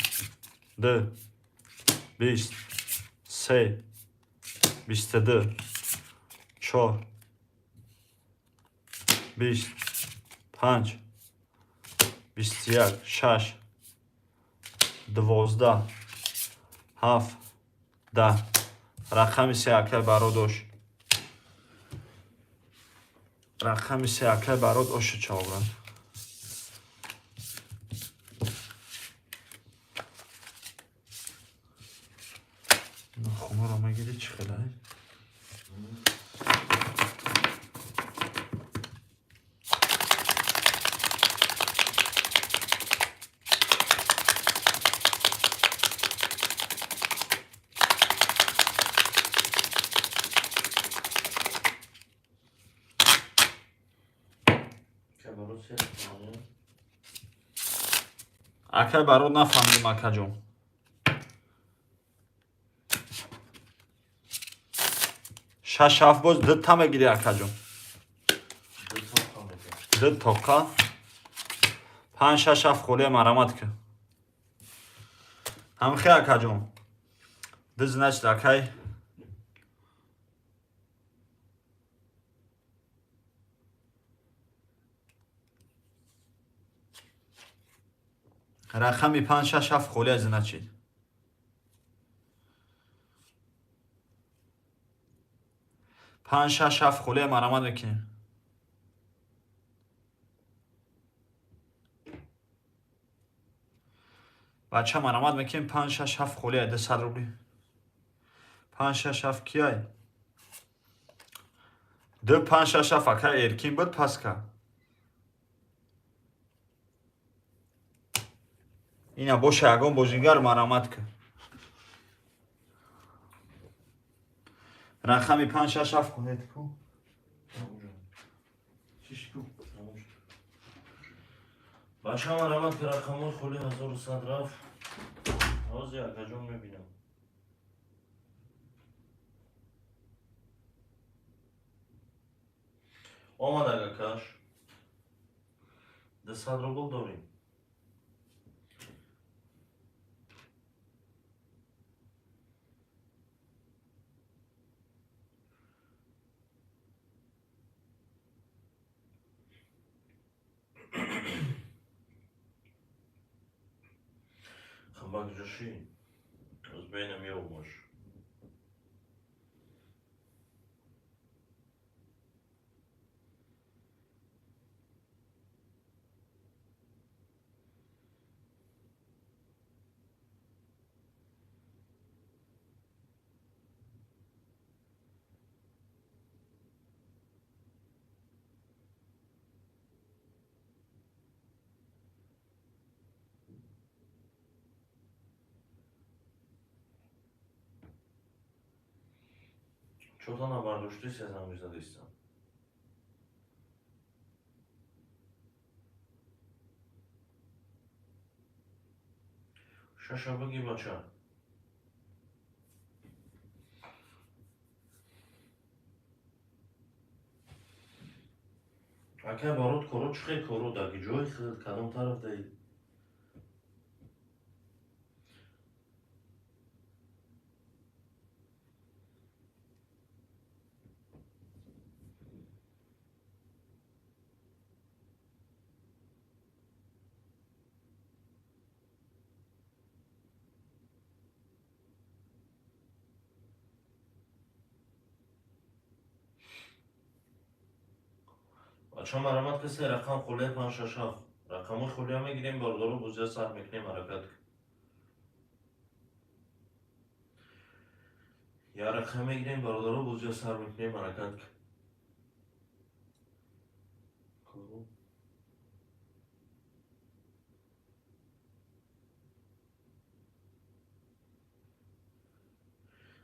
ду, бист, се, бисту ду, чор, бист, панҷ, бисту як, шаш, 12, ҳафт, 10. Рақами се акай Бародош. Рақами се акай Барод ошу чавобрад. Нохунро мегирӣ чӣ хелай? Акай Барод нафаҳмидим, акаҷон. Шаш ҳафт боз ду та мегирӣ, акаҷон. Ду тоқа. Панҷ шаш ҳафт холия марамат кун. Ҳамхе акаҷон. Ду значит акай. Рақами панҷ шаш ҳафт холия значит. Панҷ шаш ҳафт холия марамат мекунем. Бача марамат мекунем панҷ шаш ҳафт холия 200 рубли. Панҷ шаш ҳафт кияй? Ду панҷ шаш ҳафт акай Эркин буд паска. Ина боша ягон бозингар марамат кун. Рақами панҷ шаш ҳафт кунед ку. Бача марамат ки рақамҳои холи 1100 рафт. Ҳозир акаҷон мебинам. Омад акакаш. 200 рубл дорем. Хабак ҷоши. Аз бейнам ёбмош. Чота набардоштӣ сезамизадистам. Шаша бигӣ, бача. Ака Барот, коро чӣ хел, коро дар ҷои худ, кадом тараф даи? Бача, марамат, касе рақам холия 5 6 7. Рақамҳои холия мегирем, бародаро, бозия сар мекунем, ҳаракат. Я рақам мегирем, бародаро, бозия сар мекунем, ҳаракат.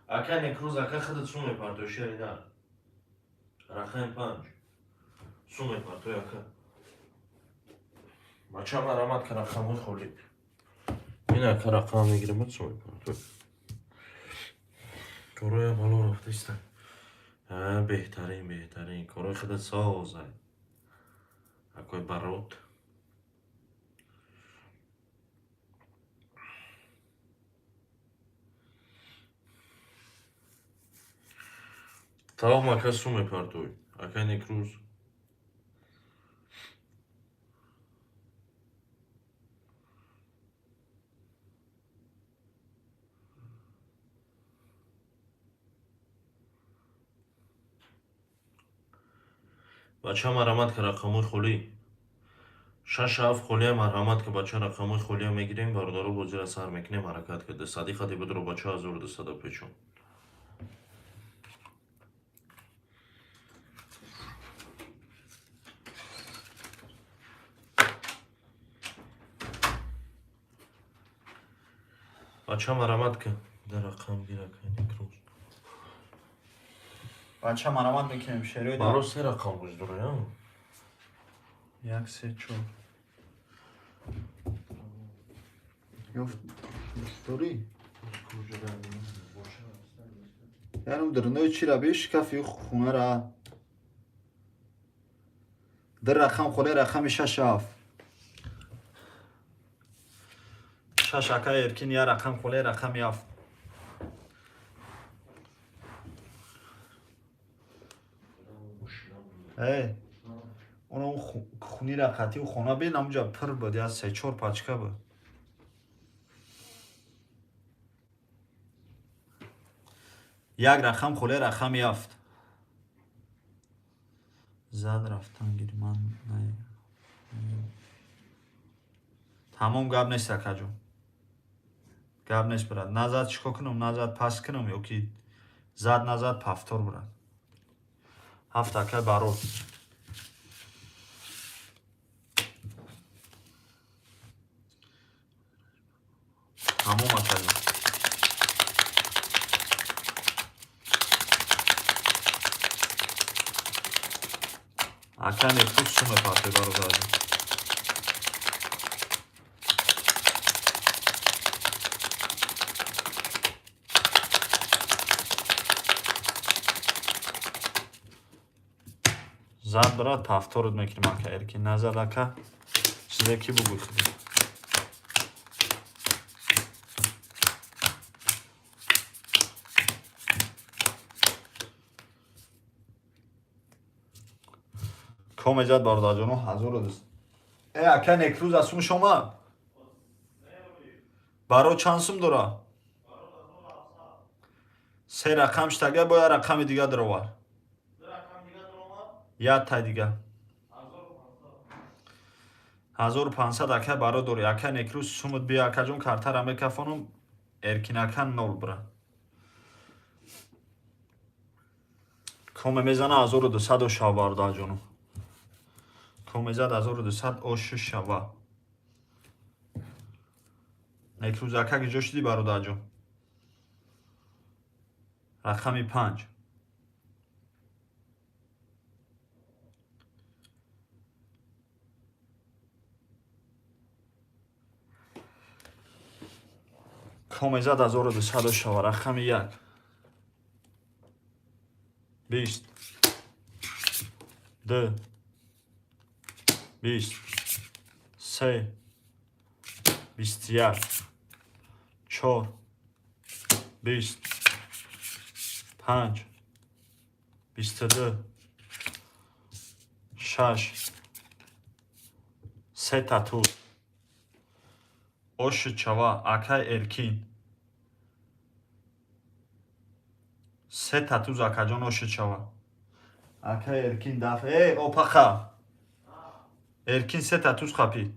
Ака Некрӯз, ака, худат сум мепартои, шери нар. Рақами 5. Сум мепартои, ака. Бача, марамат, ка рақамҳои холӣ. Ин ака рақам мегирем, сум мепартои. Короя бало рафтаиста. Беҳтарин, беҳтарин. Корои худат созай. Акои Барот. Тамом, ака, сум мепартои. Ака Некрӯз. Бача, марҳамат, ка рақамҳои холӣ. 6 7 холия, марҳамат, ка бача, рақамҳои холия мегирем, бародаро, бозира сар мекунем, ҳаракат ка. Сади хати будро, бача, 1200 печон. Бача, марҳамат, ка дар рақам гир, ака Некрӯз. Бача, марамат мекунем, шерои. Баро се рақам буз дуро, я? Як, се, чор. Ёфт дорӣ? Яъне дурнои чира би шкафи хунара. Дар рақам холе, рақами шаш ҳафт. Шаш, ака Эркин, я рақам холе, рақами ҳафт. Э, он хуни рақати хона бин, амуҷа пир буд, я се чор пачка буд. Як рақам холе, рақами ҳафт. Зад рафтан гир, ман тамом, гап нест, акаҷон. Гап нест, брат. Назад чикор кунам, назад пас кунам ё ки зад назад повтор, брат. Ҳафт, ака Барот. Тамом, акаҷон. Ака Некрӯз, сум мепартои, бародарҷон. Зад, брат, повторот мекунем, ака Эркин. Назад, ака, чизе ки бугӯй худ. Коме зад, бародарҷоно, 1200. Э, ака Некрӯз, аз сум шома? Баро чанд сум дора? Се рақам штага, бо як рақами дига даровар. Як тай дига. 1500, ака Баро дори. Ака Некрӯз, сумут бия, акаҷон, картара мекафонам. Эркин ака нол, бра. Коме мезана 1200 шава, бародарҷоно. Коме зад 1200 ошу шава. Некрӯз ака, киҷо шудӣ, бародарҷон? Рақами 5. Комезад 1200 шава. Рақами 1. 20. 2. 20. 3. 21. 4. 20. 5. 22. 6. 3 тату. Оши чава, акай Эркин. 3 татуз акаҷон оши чава. Акай Эркин даф. Эй, опаха. Эркин 3 татуз қапид.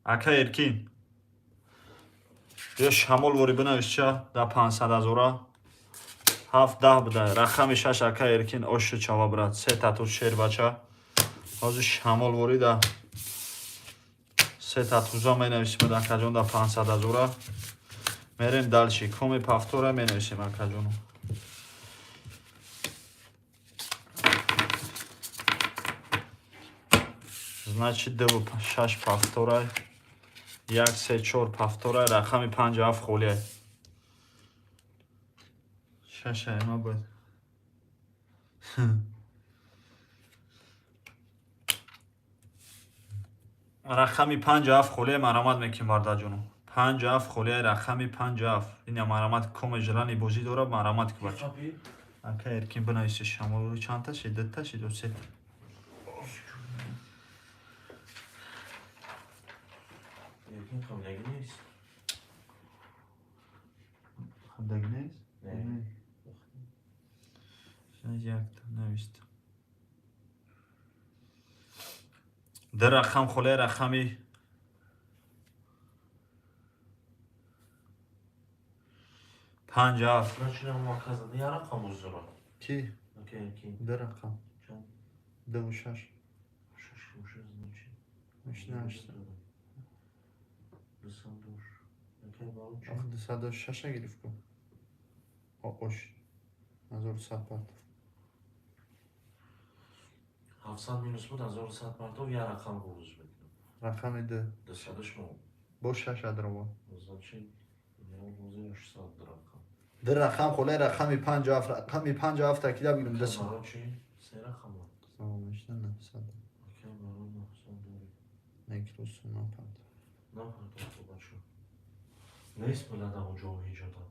Акай Эркин. Биё шамол вори бинависча да 500 ҳазора. 7 10 буда. Рақами 6 акай Эркин оши чава брат. 3 татуз шербача. Ҳозир шамол вори да 3 татуза менависем акаҷон да 500 ҳазора. Мерем дальше. Коми повтора менависем акаҷону. Значит, 2 6 повтора. 1 3 4 повтора. Рақами 5 7 холия. 6 ама бояд. Рақами 5 7 холия марамат мекунем бардаҷону. 5 7 холия рақами 5 7. Ина марамат коме желани бозӣ дора марамат ки бача. Ака Эркин бинависи шамолу чандта шид? Дута шид ё сета? Эркин қаблагӣ нест. Қаблагӣ нест? Не. Якта навист. Ду рақам холия рақами 5 7. Значит, ҳам ака зада я рақам узро. Ки? Ака Эркин. Ду рақам. Чанд? 2 6. 6 6 значит. Мешнашта. 202. Акай баро чӣ? Ах 206 гирифт ку. Ош. 1100 партов. 700 минус буд 1100 партов я рақам гуз мекунам. Рақами 2. 200 мо. Бо 6 адрово. Значит, я ҳозир 800 рақам. Ду рақам холия рақами 5 7. Рақами 5 7 такида бигирем 200. Баро чӣ? Се рақам. Салом, 900. Акай баро 900 дорӣ. Некрус напард. Напартов бачо. Нест билада онҷо ҳеҷода.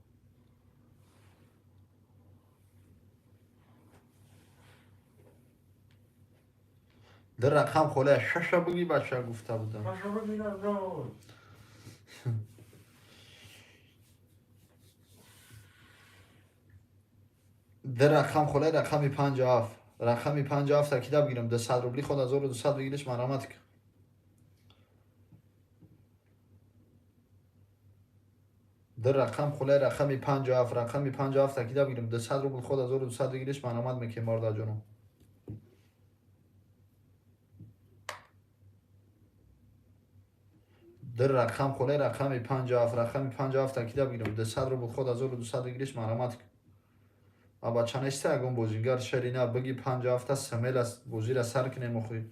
Ду рақам холия 6 буги бача гуфта будам. Бача бигирам ҷон. Ду рақам холия рақами 5 7. Рақами 5 7 такида бигирам 200 рубли ход 1200 бигириш марамат ки. Ду рақам холия рақами 5 7. Рақами 5 7 такида бигирам 200 рубл ход 1200 бигириш марамат мекунем бародарҷоно. Ду рақам холия рақами 5 7. Рақами 5 7 такида бигирам 200 рубл ход 1200 бигириш марамат ки. А бача неста ягон бозингар шерина биги 5 7 самела бозира сар кунем охи.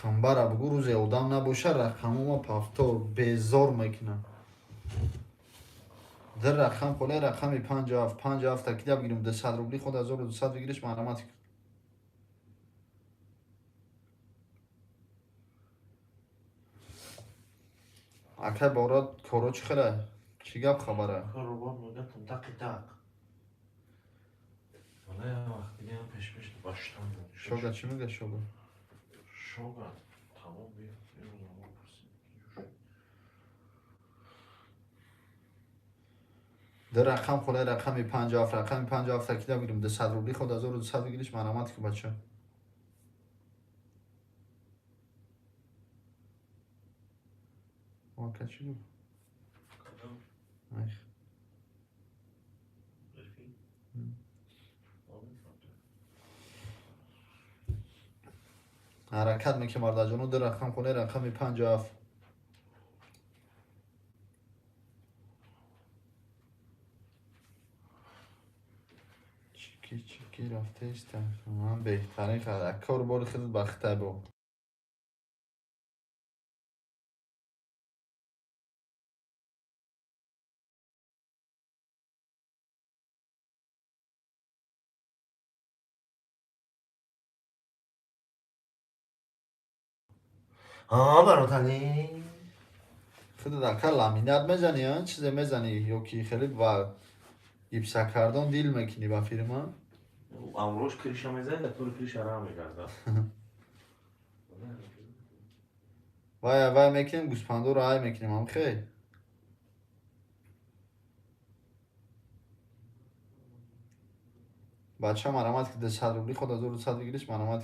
Қамбара бугу рӯзе одам набоша рақамома повтор безор мекунам. Ду рақам холия рақами 5 7. 5 7 такида бигирем 200 рубли ход 1200 бигириш марамат ки. Акай борат коро чӣ хела? Чӣ гап хабара? Коробор мегатам тақи тақ. Вале вақт дига ҳам пешпеш баштан буд. Шога чӣ мега шога? Шога тамом биё. Рӯзнома пурсид. Ду рақам холия рақами 5 7. Рақами 5 7 такида бигирем 200 рубли ход 1200 бигириш марамат ки бача. Ака чӣ гуфт? Кадом? Ай. Эркин? Ҳаракат мекунем бародарҷоно. Ду рақам холия рақами 5 7. Чики чики рафтаиста. Ман беҳтарин кор бори худат бахта бо. А, баротали. Худат ака ламинат мезанӣ, а? Чизе мезанӣ ё ки хеле ба гипсакардон дил мекунӣ ба фирма? Амрош крыша мезанӣ, да тури крыша ра мегарда. Вай вай мекунем, гӯспандоро ай мекунем, амхе? Бача, марамат ки 200 рубли ход 1200 выигрыш, марамат.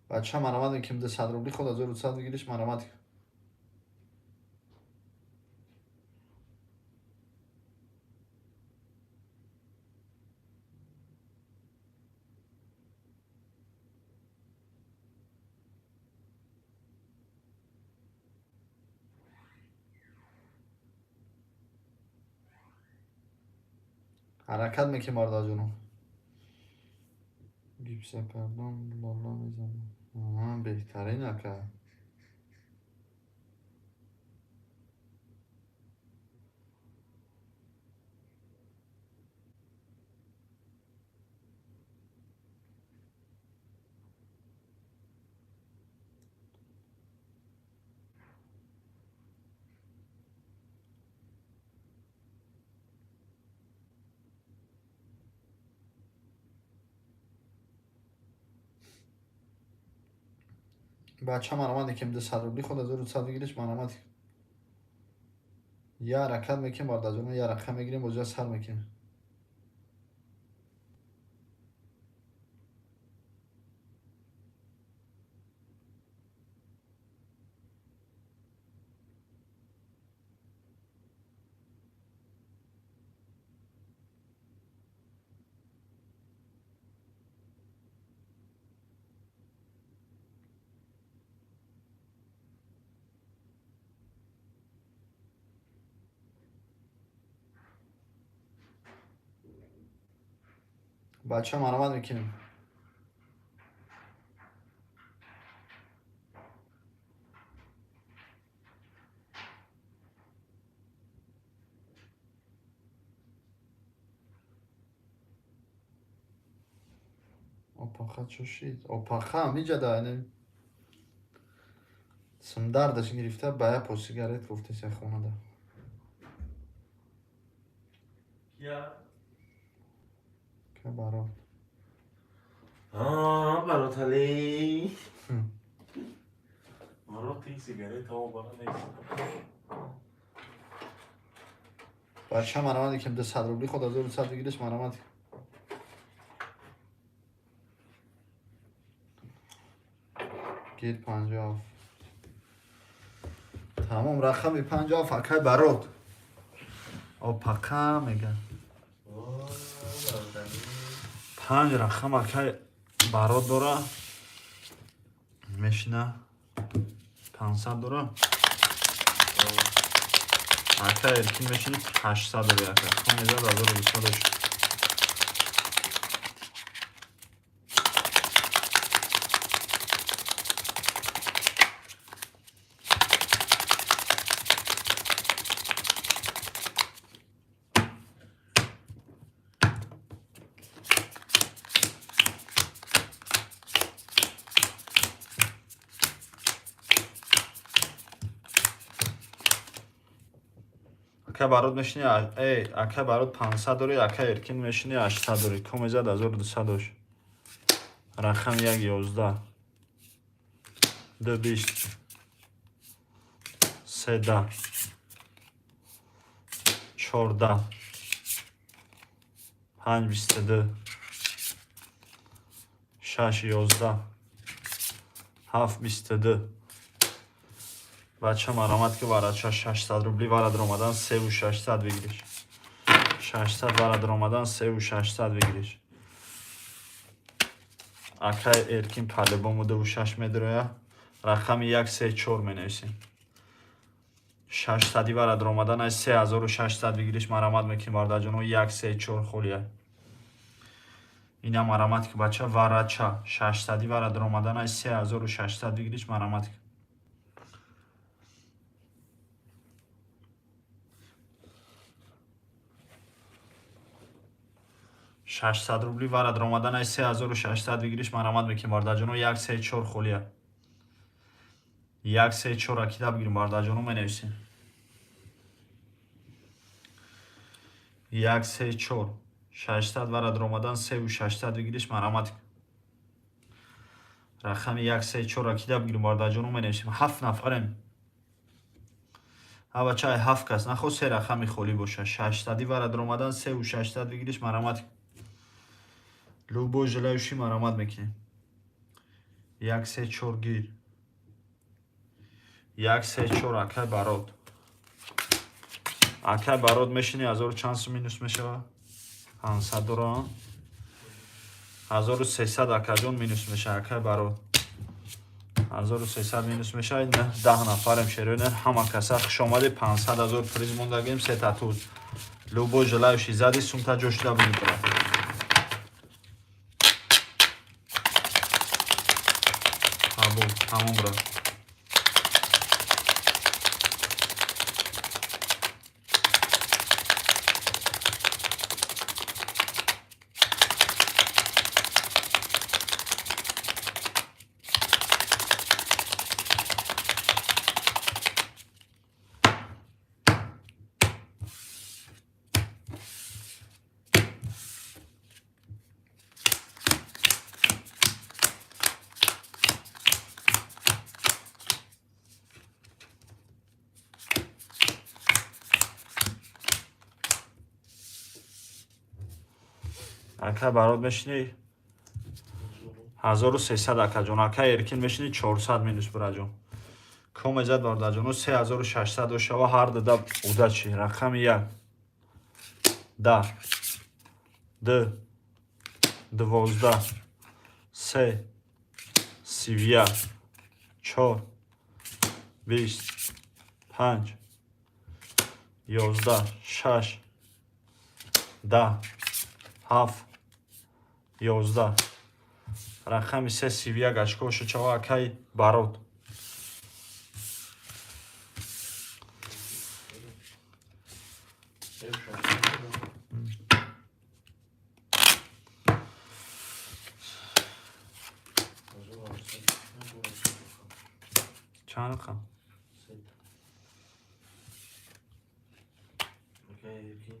Бача, марамат ким 200 рубли ход 1200 выигрыш, марамат. Ҳаракат мекунем, бародарҷоно. Гипсакардон лола мезанам. Аҳа, беҳтарин, ака. Бача, марамат ким 200 рубли ход 1200 выигрыш, марамат. Я ҳаракат мекунем, бародарҷоно, я рақам мегирем, бозиа сар мекунем. Бача, марамат мекунем. Опаха чо шид? Опаха ҳамиҷа да симдардаш гирифта, ба як по сигарет гуфтеся хонада. Я. Ка барот. А, баротали. Барот ин сигарет ҳамо бара нест. Бача, марамат ким 200 рубли ход 1200 выигрыш, марамат. Гир 57. Тамом, рақами 57, акай барот. Опака мега. О, баротали. Панҷ рақам акай барот дора. Мешина. 500 дора. Ака эркин мешини 800 дори, ака. Ком мезад 1200 дошт. Ака барот мешини, эй, ака барот 500 дори, ака эркин мешини 800 дори. Ком мезад 1200 дошт. Рақам 1 11. 2 20. 3 10. 14. 5 22. 6 11. 7 22. Бача, марамат ки варача 600 рубли варад омадан 3600 выигрыш. 600 варад омадан 3600 выигрыш. Акай Эркин по-любому 2 6 медроя. Рақами 1, 3, 4 менависем. 600 вара даромадан аз 3600 выигрыш марамат мекунем, бародарҷоно. 1, 3, 4 холия. Ина марамат ки, бача, варача 600 вара даромадан аз 3600 выигрыш марамат ки. 600 рубли вара даромадан аз 3600 выигрыш марамат мекунем, бародарҷоно. 1, 3, 4 холия. 1, 3, 4 акида бигирем, бародарҷоно, менависем. 1, 3, 4. 600 вара даромадан 3600 выигрыш марамат. Рақами 1, 3, 4 акида бигирем, бародарҷоно, менависем. Ҳафт нафарем. Ҳа, бача, ҳафт кас нахо се рақами холӣ боша. 600 вара даромадан 3600 выигрыш марамат. Любой желающий марамат мекунем. 1, 3, 4 гир. 1, 3, 4, акай Барод. Акай Барод, мешини, ҳазору чанд сум минус мешава? 500 дора. 1300, акаҷон, минус мешава, акай Барод. 1300 минус мешава. 10 нафарем, шероина, ҳама каса хуш омадед. 500 ҳазор приз мондагем, сета туз. Любой желающий зади сумта ҷошида буди, брат. Қабул, тамом, брат. Ака Барод, мешинӣ, 1300, акаҷон. Ака Эркин, мешинӣ, 400 минус, бираҷон. Коме зад, бародарҷоно, 3600 дошава. Ҳар дада удачи. Рақами як, 10, д, 12, се, 31, чор, 20, панҷ, 11, шаш, 10, ҳафт, 11. Рақами се, 31 очко шучава, акай Барод. Чанд рақам? Сета. Акай Эркин.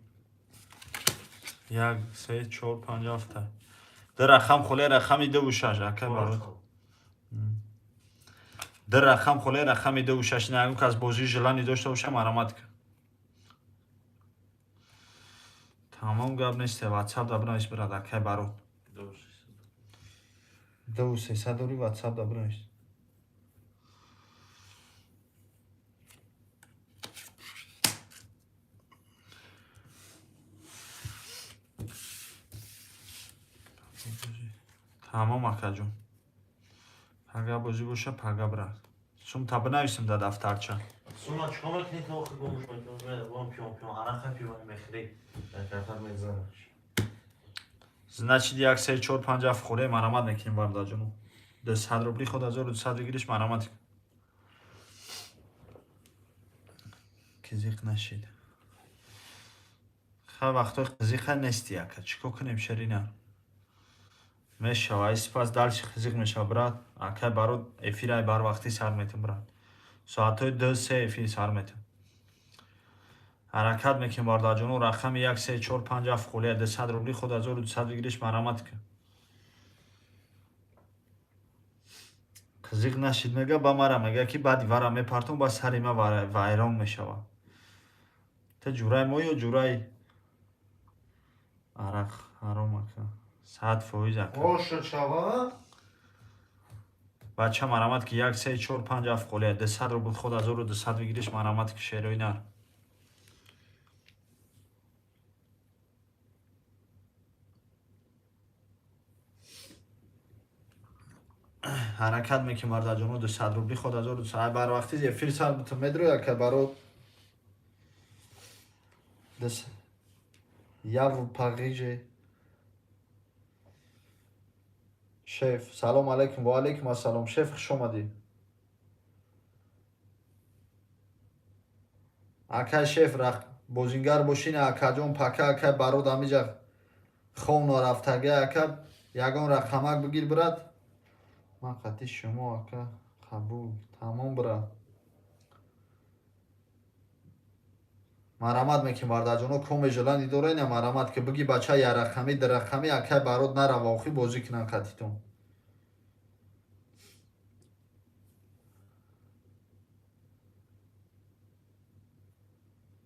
Як, се, чор, панҷ, ҳафта. Ду рақам холе, рақами дуву шаш, акай Барод. Ду рақам холе, рақами дуву шаш. Ягон кас бозии желание дошта боша, марамат кун. Тамом, гап несте. Ватсап да бинавис, брат, акай Барод. 2300. 2300 дори, ватсап да бинавис. Тамом, акаҷон. Пага бозӣ боша, пага, брат. Сумта бинависем да дафтарча. Сума чикор мекунӣ, то охир гумш мекунӣ? Бом пиён пиён арақа пиён мехӯрӣ. Дар мезанаш. Значит, як, се, чор, панҷ, ҳафт холе марамат мекунем, бародарҷоно. 200 рубли худ 1200 выигрыш марамат. Ки зиқ нашид. Хай, вақтҳои қизиқа нести, ака. Чӣ кор кунем, шерина? Мешава, ай сипас дальше қизиқ мешава, брат. Акай Барод, эфирай барвақтӣ сар метем, брат. Соатҳои 2, се эфир сар метем. Ҳаракат мекунем, бародарҷоно. Рақами як, се, чор, панҷ, ҳафт холия. 200 рубли худ 1200 выигрыш марамат кун. Қизиқ нашид, мега, ба мара мега, ки баъди вара мепартом, ба сари ма вайрон мешава. Та ҷураи мо ё ҷураи арақ ҳаром, ака. 100%, ака. Боша чава? Бача, марамат ки, як, се, чор, панҷ, ҳафт холия. 200 рубл худ 1200 выигрыш марамат ки, шерои нар. Ҳаракат мекунем, бародарҷоно, 200 рубли ход 1200. Ай барвақти эфир сар бутун медроя, ака Барод. Я в Париже. Шеф, салом алейкум, ва алейкум ассалом. Шеф, хуш омадӣ. Акай шеф, бозингар бошин, акаҷон, пака, акай Барод амиҷа хона рафтага, ака, ягон рақамак бигир, брат. Ман қати шумо, ака, қабул. Тамом, брат. Марамат мекунем, бародарҷоно, коме желание дорен, марамат ки биги бача ярақамӣ, дирақамӣ, акай Барод нарава, охи бозӣ кунан қатитон.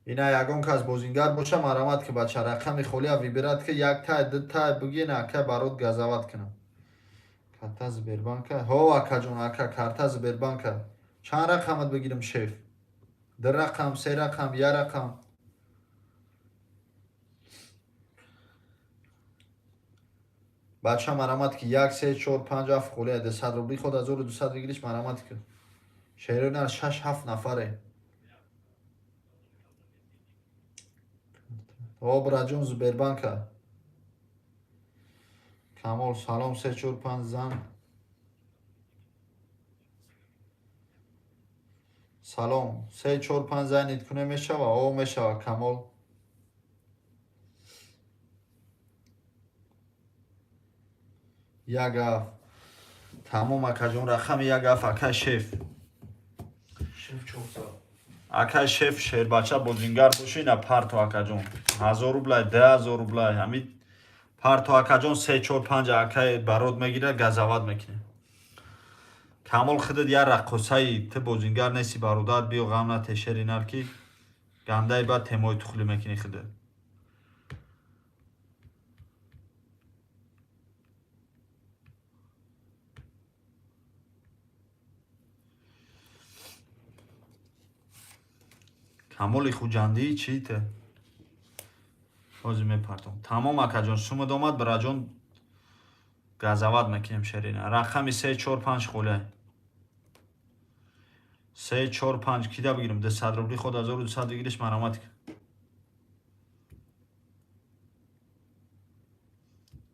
Ина ягон кас бозингар боша, марамат ки бача рақами холия выбирать ки, як тай, ду тай бигин, акай Барод газават кунам. Карта Сбербанка? Ҳо, акаҷон, ака, карта Сбербанка. Чанд рақамат бигирам, шеф? Ду рақам, се рақам, як рақам? Бача, марамат ки, як, се, чор, панҷ, ҳафт холия, 200 рубли ход 1200 выигрыш, марамат ки. Шерои шаш, ҳафт нафаре. О, браҷон, Сбербанка. Камол, салом, се, чор, панҷ зан. Салом, се, чор, панҷ занид куне мешава? О, мешава, Камол. Як ҳафт. Тамом, акаҷон, рақами як ҳафт, акай шеф. Шеф 400. Акай шеф, шербача, бозингар боши, ина парто, акаҷон. 1000 рублай, 2000 рублай. Ҳами парто, акаҷон, се, чор, панҷ, акай Барод мегирад, газават мекунем. Камол, худат як раққосаи, ту бозингар нести, бародар, биё, ғам нате, шери нар ки гандаи баъд темои тухлӣ мекунӣ худат. Камоли Хуҷандӣ чӣ ту? Ҳозир мепартом. Тамом, акаҷон, сумад омад, бираҷон, газават мекунем шерина. Рақами се, чор, панҷ холия. Се, чор, панҷ кида бигирам? 200 рубли ход 1200 выигрыш, марамат.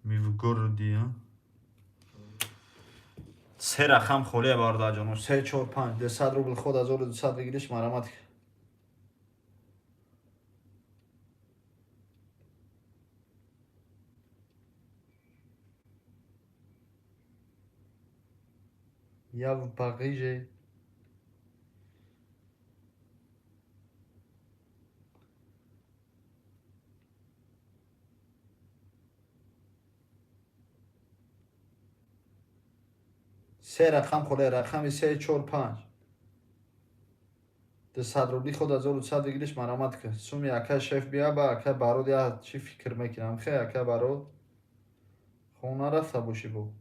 Мы в городе, а? Се рақам холия, бародарҷоно. Се, чор, панҷ, 200 рубл ход 1200 выигрыш, марамат. Я в Париже. Се рақам холия, рақами се, чор, панҷ. 200 рубли ход 1100 выигрыш, марамат ки. Суми акай шеф бия, ба акай Барод я чӣ фикр мекунам? Хе, акай Барод. Хона рафта бошӣ бо.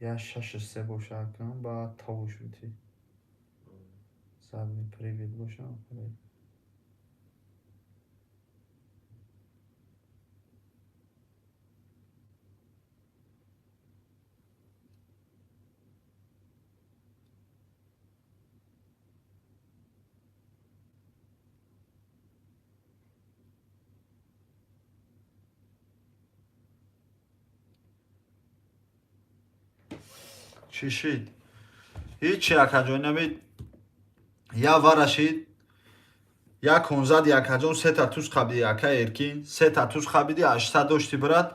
Я шашу се боша, акам, ба тавуш бити. Задний привод боша. Чӣ шид? Ҳичи, акаҷон, инами я варашид, як конзад, акаҷон, сета туз қабиди, ака Эркин, сета туз қабиди, 800 дошти, брат.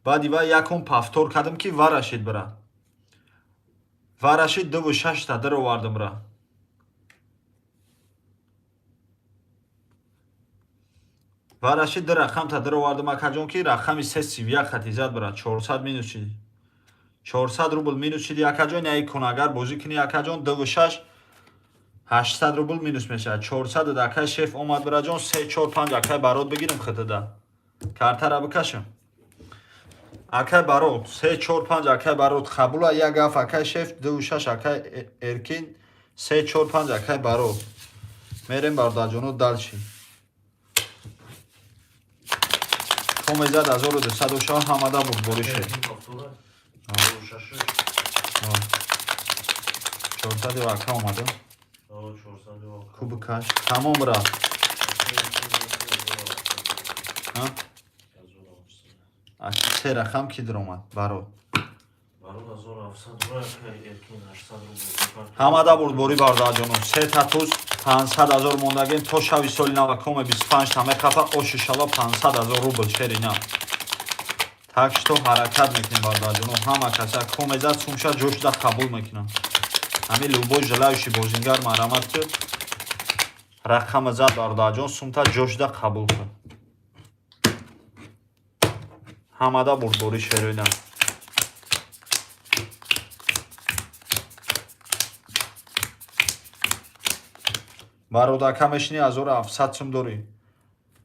Баъди вай якон повтор кардам ки варашид, брат. Варашид, дуву шашта даровардам, брат. Варашид, ду рақамта даровардам, акаҷон, ки рақами се 31 хати зад, брат, 400 минус шиди. 400 рубл минус шиди, акаҷон, яи кун, агар бозӣ кунӣ, акаҷон, дуву шаш 800 рубл минус мешавад. 400 акай шеф омад, бираҷон, се, чор, панҷ, акай Барод бигирам хитада. Картара бикашам. Акай Барод, се, чор, панҷ, акай Барод қабула, як ҳафт, акай шеф, дуву шаш, акай Эркин, се, чор, панҷ, акай Барод. Мерем, бародарҷоно, дальше. Комезад 1200 шава, ҳамада бурдборӣ шед. 400 ака омада. Кубикаш. Тамом рафт. Се рақам ки даромад? Барод. Ҳамада бурдборӣ бародарҷоно. Се татуз 500 ҳазор мондагем то шави соли нава коме 25 та мехапа оши шава 500 ҳазор рубл шерина. Так что ҳаракат мекунем бародарҷоно. Ҳама каса комезад сумша ҷошда қабул мекунам. Ҳами любой желающий бозингар марҳамат ки рақама зад бародарҷон сумта ҷошда қабул кун. Ҳамада бурдборӣ шерина. Барод ака мешини 1700 сум дорӣ.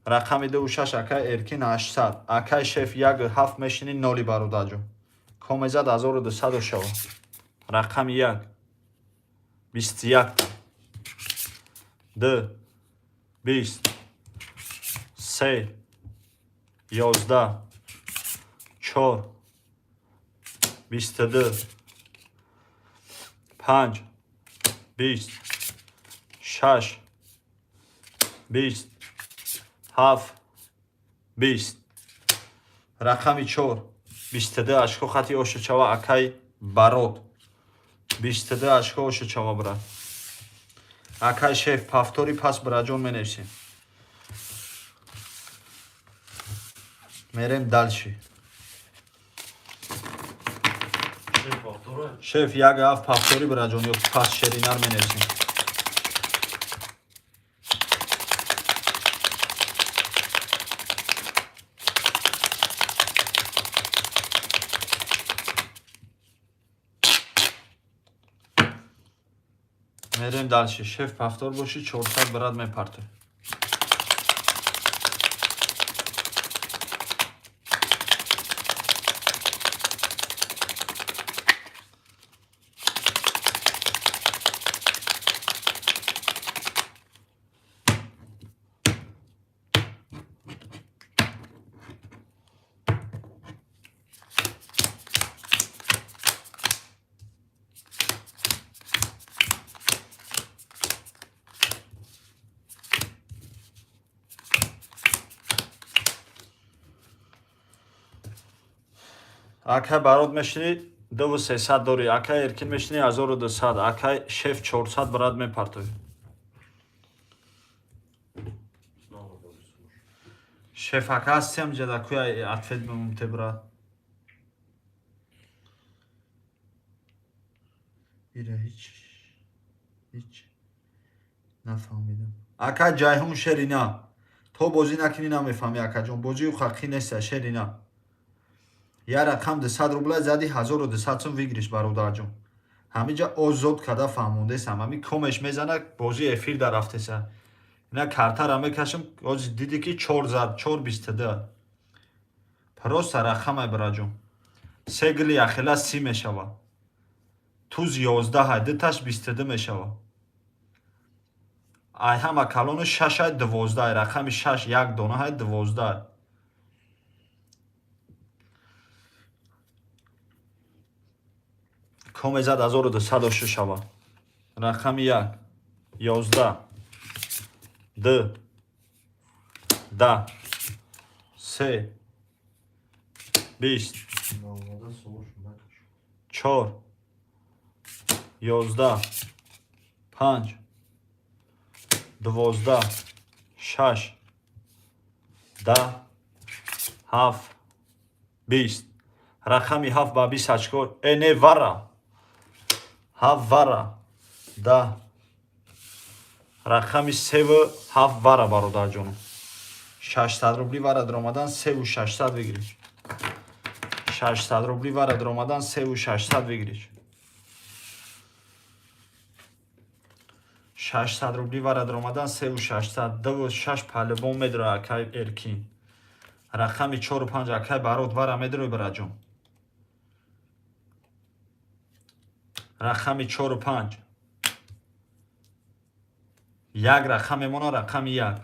Рақами 26 акай Эркин 800. Акай шеф 1 7 мешини 0 бародарҷон. Комезад 1200 шава. Рақами 1 21 2 20 3 11 4 22 5 20 6 20 7 20. Рақами 4 22 ашко хати оша чава акай Барод. 22 ашко оша чава брат. Акай шеф повтори пас браҷон менависем. Мерем дальше. Шеф 1 7 повтори браҷон ё пас шеринар менависем. Мерем дальше. Шеф повтор боши 400 брат мепарте. Акай Барод мешини 2300 дорӣ, акай Эркин мешини 1200, акай шеф 400 брат мепартоӣ. Шеф ака ҳастиам ҷада куя ответ мемумте брат. Ира ҳеч нафаҳмидам. Акай Ҷайҳун шерина. То бозӣ накунӣ намефаҳмӣ акаҷон. Бозии хақӣ неста шерина. Я рақам 200 рубла зади 1200 сум выигрыш бародарҷон. Ҳамиҷа озод када фаҳмондесам. Ҳами комеш мезана бозӣ эфир дарафтеса. Ина картара мекашам, ози диди ки 4 зад, 4.22. Просто рақамай бираҷон. Се гили ахила 30 мешава. Туз 11 ҳай, дуташ 22 мешава. Ай ҳама калону 6 ҳай 12 ҳай, рақами 6 як дона ҳай 12 ҳай. Комезад 1200 шава. Рақами 1 11 2 10 3 20 4 11 5 12 6 10 7 20. Рақами 7 ба 20 очко. Не вара. 7 вара. 10. Рақами 3 7 вара бародарҷоно. 600 рубли вара даромадан 3600 выигрыш. 600 рубли вара даромадан 3600 выигрыш. 600 рубли вара даромадан 3600. 2 6 палибон медро акай Эркин. Рақами 4 5 акай Барод вара медрои бираҷон. Рақами 4 5. Як рақам мемона рақами 1.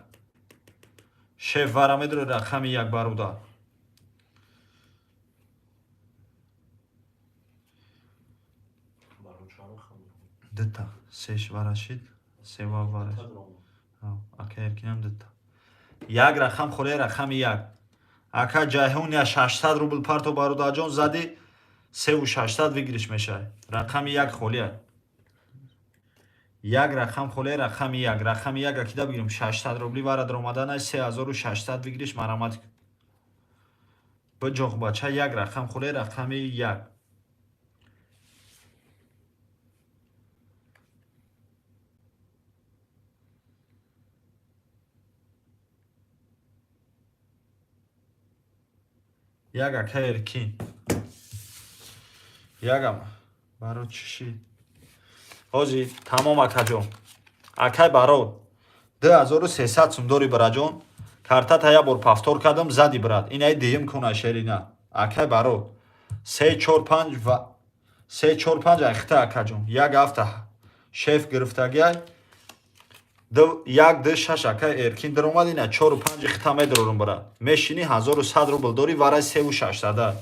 Шеф вара медрои рақами 1 бародар. Дута. Сеш варашид, сева варашид. Ака Эркинам дута. Як рақам холия, рақами як. Ака Ҷайҳун я 600 рубл парто, бародарҷон, зади 3600 выигрыш мешавад. Рақами як холия. Як рақам холия, рақами як. Рақами як акида бигирем 600 рубли вара даромаданаш 3600 выигрыш, марамат. Биҷоқ, бача, як рақам холия, рақами як. Як ака Эркин. Ягам. Баро чӣ шид? Ҳоҷи, тамом, акаҷон. Акай Барод. 2300 сум дори, бираҷон. Картата як бор повтор кардам, зади, брат. Инаи дуюм куна шерина. Акай Барод. 3 4 5 ва 3 4 5 айхта, акаҷон. Як ҳафта шеф гирифтагиай. Ду як ду шаш акай Эркин даромад, ина 4 5 хита медорум, брат. Мешини 1100 рубл дори, варай 3 600.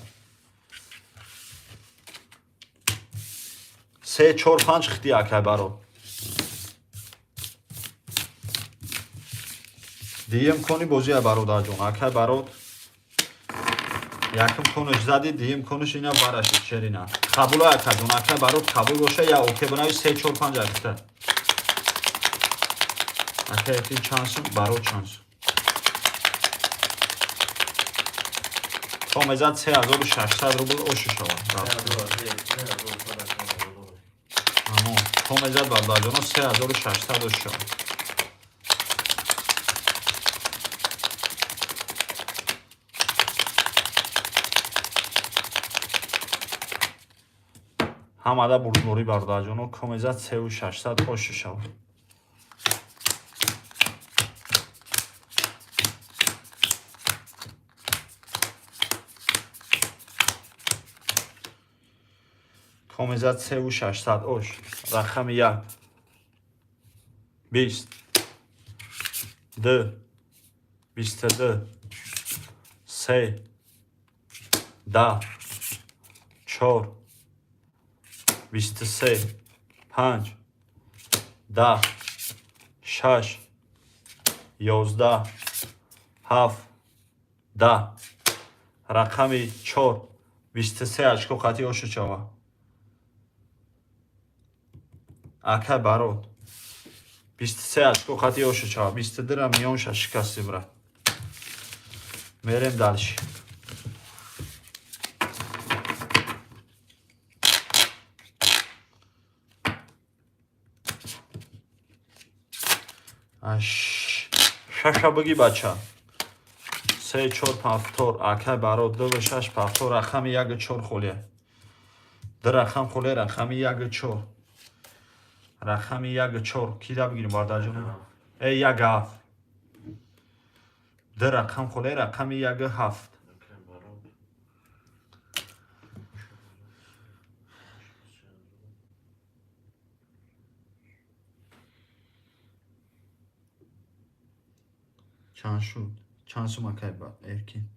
3 4 5 хити, акай Барод. Дуюм кони бозия, бародарҷон, акай Барод. Якум конуш зади, дуюм конуш ина варашид шерина. Қабула, акаҷон, акай Барод, қабул боша, я оке бинавис 3 4 5 айхта. Ака Эркин чанд сум, Барод чанд сум? То мезад 3600 рубл ошу шавад. Амо, то мезад, бародарҷоно, 3600 ошу шавад. Ҳамада бурдборӣ, бародарҷоно, комезад 3600 ошу шавад. Комезад 3600 ош. Рақами як. 20. Ду. 22. Се. 10. Чор. 23. Панҷ. 10. Шаш. 11. Ҳафт. 10. Рақами чор. 23 очко қатъи ошу шава. Акай Барод. 23 очко қатъи ошу шава. 22-ра миёнша шикасти, брат. Мерем дальше. Аш шаша бигӣ, бача. Се чор повтор, акай Барод, ду ва шаш повтор, рақами як чор холия. Ду рақам холия, рақами як чор. Рақами як чор. Кида бигирем, бародарҷон? Э, як ҳафт. Ду рақам холия, рақами як ҳафт. Акай Барод. Чанд шуд? Чанд сум, акай Эркин?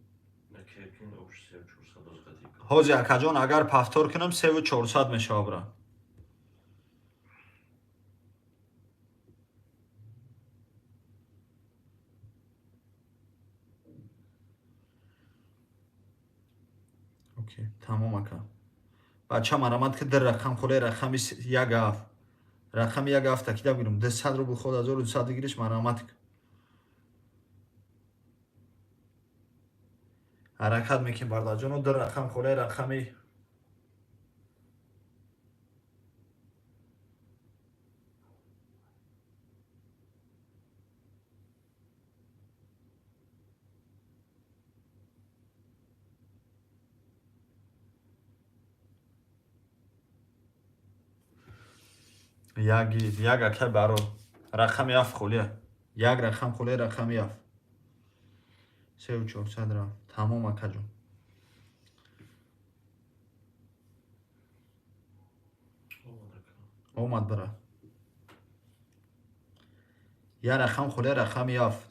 Акай Эркин ош 3400 оз қатъи. Ҳози, акаҷон, агар повтор кунам 3400 мешава, брат. Окей, тамом, ака. Бача, марамат ки, дар рақам холе, рақами як ҳафт. Рақами як ҳафт акида бигирам. 200 рубл ход 1200 выигрыш, марамат ки. Ҳаракат мекунем, бародарҷоно, дар рақам холе, рақами яги як, акай Барод. Рақами ҳафт холия. Як рақам холия, рақами ҳафт. 3400 рафт. Тамом, акаҷон. Омад, ака. Омад, брат. Я рақам холия, рақами ҳафт.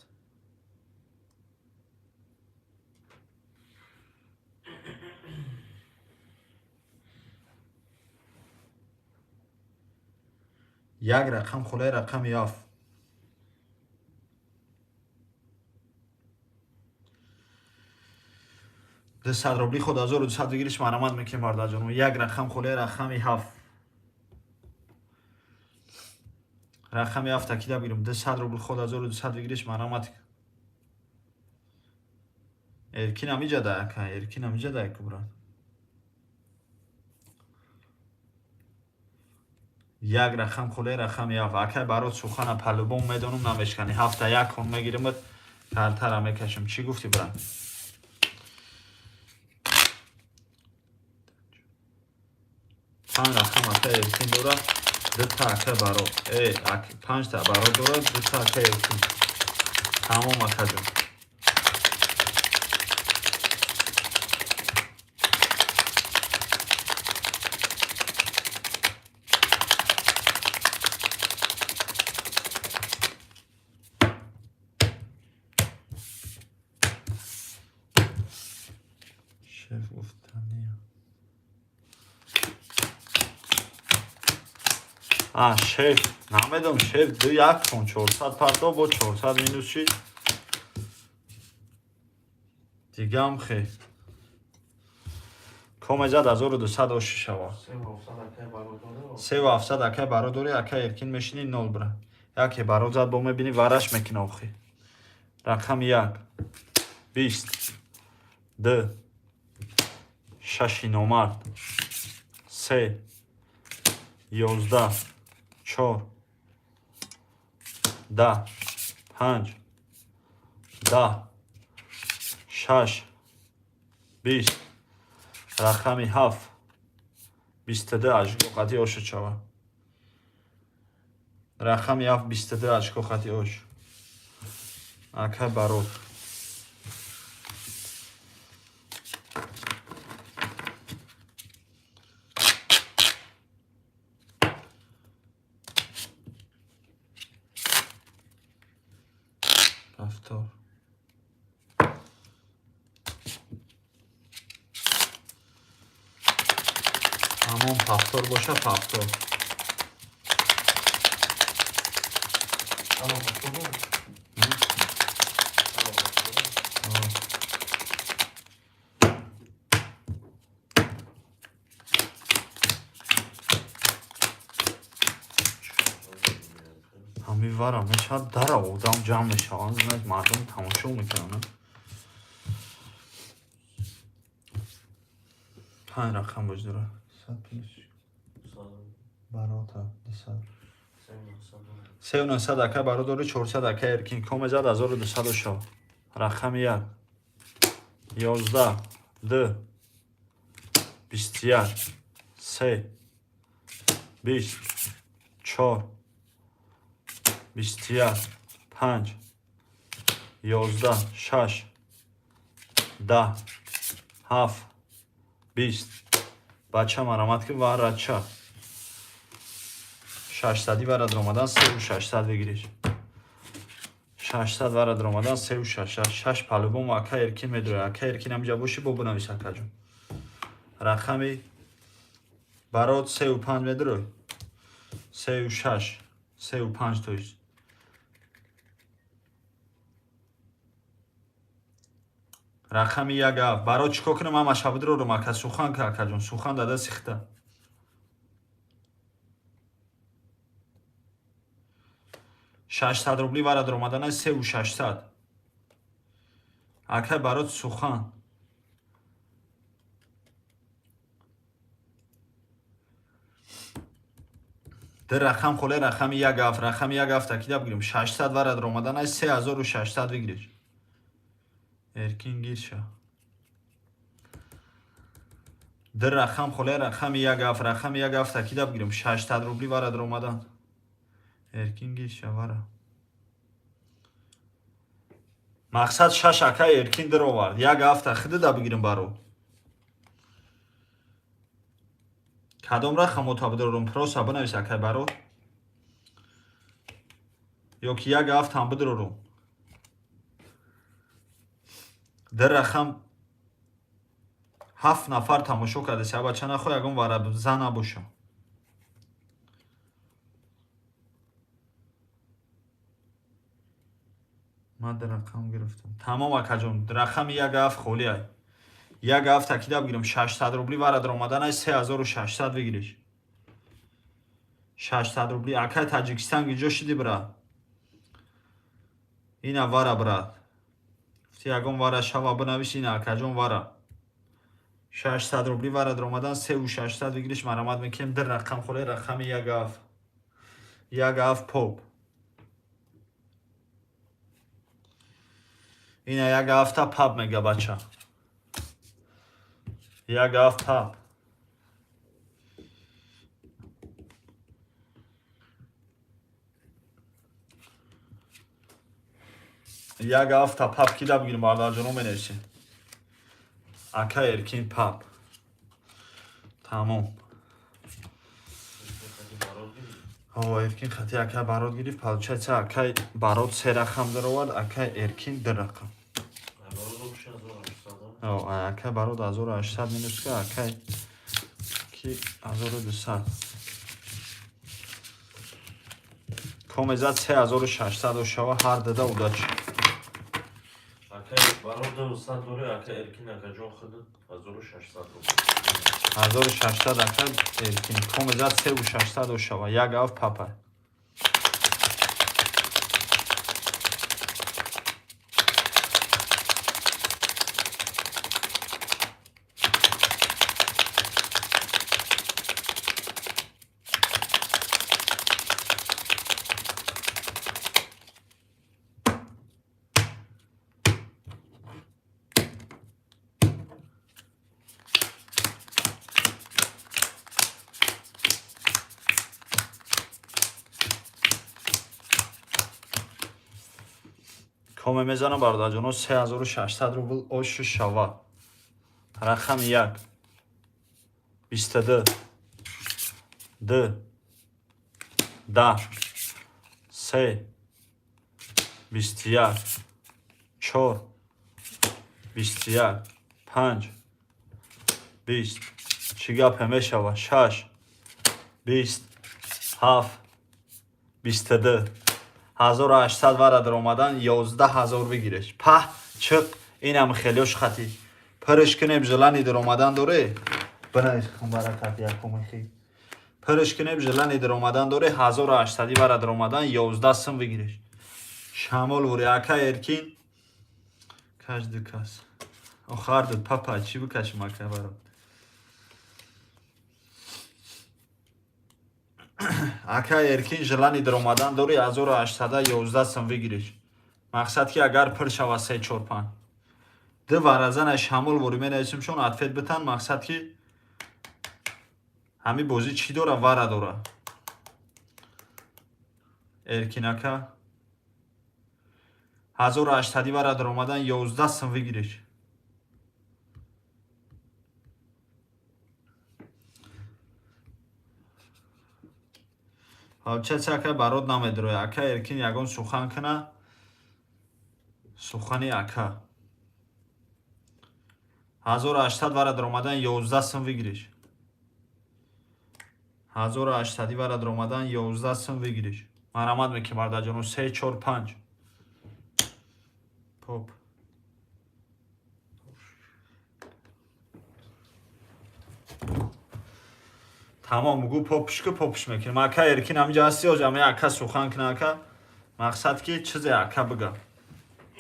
Як рақам холаи рақами 7. 200 рубли худ 1200 выигрыш марҳамат мекунем, бародарҷонум. Як рақам холаи рақами 7. Рақами 7 такида бигирем. 200 рубл худ 1200 выигрыш марҳамат. Эркин амиҷада ака, Эркин амиҷада ака, брат. Як рақам холаи рақами 7. Акай барот сухана по-любому медонам намешкани. 7 як кон мегиримат, картара мекашам. Чӣ гуфтӣ, брат? Панҷ рақам акай Эркин дорад, дута акай барот. Панҷта барот дорад, дута акай Эркин. Тамом, акаҷон. Шеф гуфтания. А, шеф, намедонам, шеф ду як кон 400 парто бо 400 минус шид. Дигам хе. Коме зад 1200 оши шава. 3700 акай баро дори, акай Эркин мешини 0 бра. Яке баро зад бо мебини вараш мекина охи. Рақами 1 20 2 6 номард 3 11 4 10 5 10 6 20 рақами 7 22 очко қати оша чава. Рақами 7 22 очко қати ош. Акай барот. Повтор. Тамом, повтор боша, повтор. Ҳамин вара мешавад, дара одам ҷамъ мешаванд, знаешь, мардум тамошо мекунанд. Панҷ рақам боз дорад. 100 плюс барота 200. 3900 ака баро дори, 400 ака Эркин. Коме зад 1200 шав. Рақами 1 11 2 21 3 20 4 21 5 11 6 10 7 20. Бача марамат ки варача. 600 варад омадан 3600 выигрыш. 600 варад омадан 3600. 6 по-любому ака Эркин медрояд. Ака Эркин ҳамҷа боши бо бинавис акаҷон. Рақами барот 35 медрой. 36 35 то есть. Рақами 1 7. Барот чикор кунам ҳамаша бидрорам ака сухан ка акаҷон. Сухан дада сихта. 600 рубли варад омадана 3600. Акай барот сухан. Ду рақам холе рақами 1 7, рақами 1 7 такида бигирем. 600 варад омадана 3600 выигрыш. Эркин гирша. Ду рақам холе рақами 1 7, рақами 1 7 такида бигирем. 600 рубли варад омадан. Эркин гирша вара. Мақсад 6 ака Эркин даровард. 1 7 хидида бигирем баро. Кадом рақам ота бидорам проса бинавис акай баро. Ё ки 1 7 ҳам бидорам. Ду рақам 7 нафар тамошо кардаси. Абача нахоҳ ягон варабзан набошам. Ман ду рақам гирифтам. Тамом, акаҷон, рақами як ҳафт холӣ ай. Як ҳафта кида бигирам, 600 рубли вара даромадан ай, 3600 бигириш. 600 рубли. Акай Таҷикистон гиҷо шиди, бра? Ина вара, брат. Гуфти ягон вара шава бинавис, ина, акаҷон, вара. 600 рубли вара даромадан 3600 выигрыш. Марамат мекунем, ду рақам холӣ, рақами як ҳафт. Як ҳафт поп. Ина як ҳафта пап мега бача. Як ҳафт пап. Як ҳафта пап кида бигирем, бародарҷоно, менависем. Ака Эркин пап. Тамом. Ҳо, Эркин хати акай Барод гирифт. Получается, акай Барод се рақам даровард, акай Эркин ду рақам. Ҳо, акай Барод 1800 минус ка, акай ки 1200. Комезад 3600 шава, ҳар дада удачи. Акай Барод 200 дори, акай Эркин, акаҷон, худат 1600 рубл. 1600 ака Эркин. Комезад 3600 шава. Як ҳафт папа. Коме мезанам, бародарҷоно, 3600 рубл ошу шава. Рақами як. 22. Д. 10. Се. 21. Чор. 21. Панҷ. 20. Чӣ гапе мешава? Шаш. 20. Ҳафт. 22. 1800 вара даромадан 11 000 выигрыш. Паҳ, чиқ, инам хелёш хати. Пирш кунем, желание даромадан доре? Бинавис, баракат якумихи. Пирш кунем, желание даромадан доре, 1800 вара даромадан 11 сум выигрыш. Шамол вури, ака Эркин. Каждый кас. Охар папа, чӣ бикашим, ака баро? Ака Эркин, желание даромадан дори, 1811 сум выигрыш. Мақсад ки агар пир шава 3 4 5. Ду варазана шамол вори менависем, шон ответ битан, мақсад ки ҳами бозӣ чӣ дора, вара дора. Эркин ака 1800 вара даромадан 11 сум выигрыш. Получается, ака Барод намедроя. Ака Эркин ягон сухан куна. Сухани ака. 1800 вара даромадан 11 сум выигрыш. 1800 вара даромадан 11 сум выигрыш. Марамат мекунем, бародарҷоно, 3 4 5. Поп. Тамом, гу попш ку, попш мекунем. Ака Эркин ҳаминҷа ҳасти, оҷ ами ака сухан куна, ака. Мақсад ки чизе ака бига.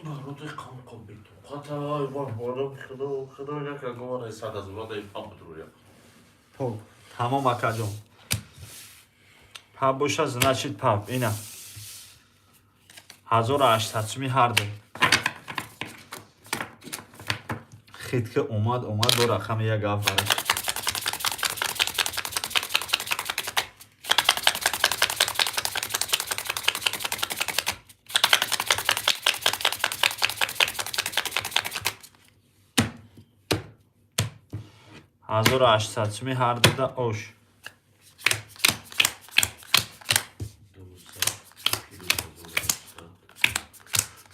Бароди қанқо битоқата, ай вор борам, худо, худо, як агора 100 000 дай пап дуруя. Поп. Тамом, акаҷон. Пап боша, значит пап. Ина. 1800 суми ҳарду. Хит ки омад, омад бо рақами як ҳафт бараш. 1800 суми ҳар дуда ош.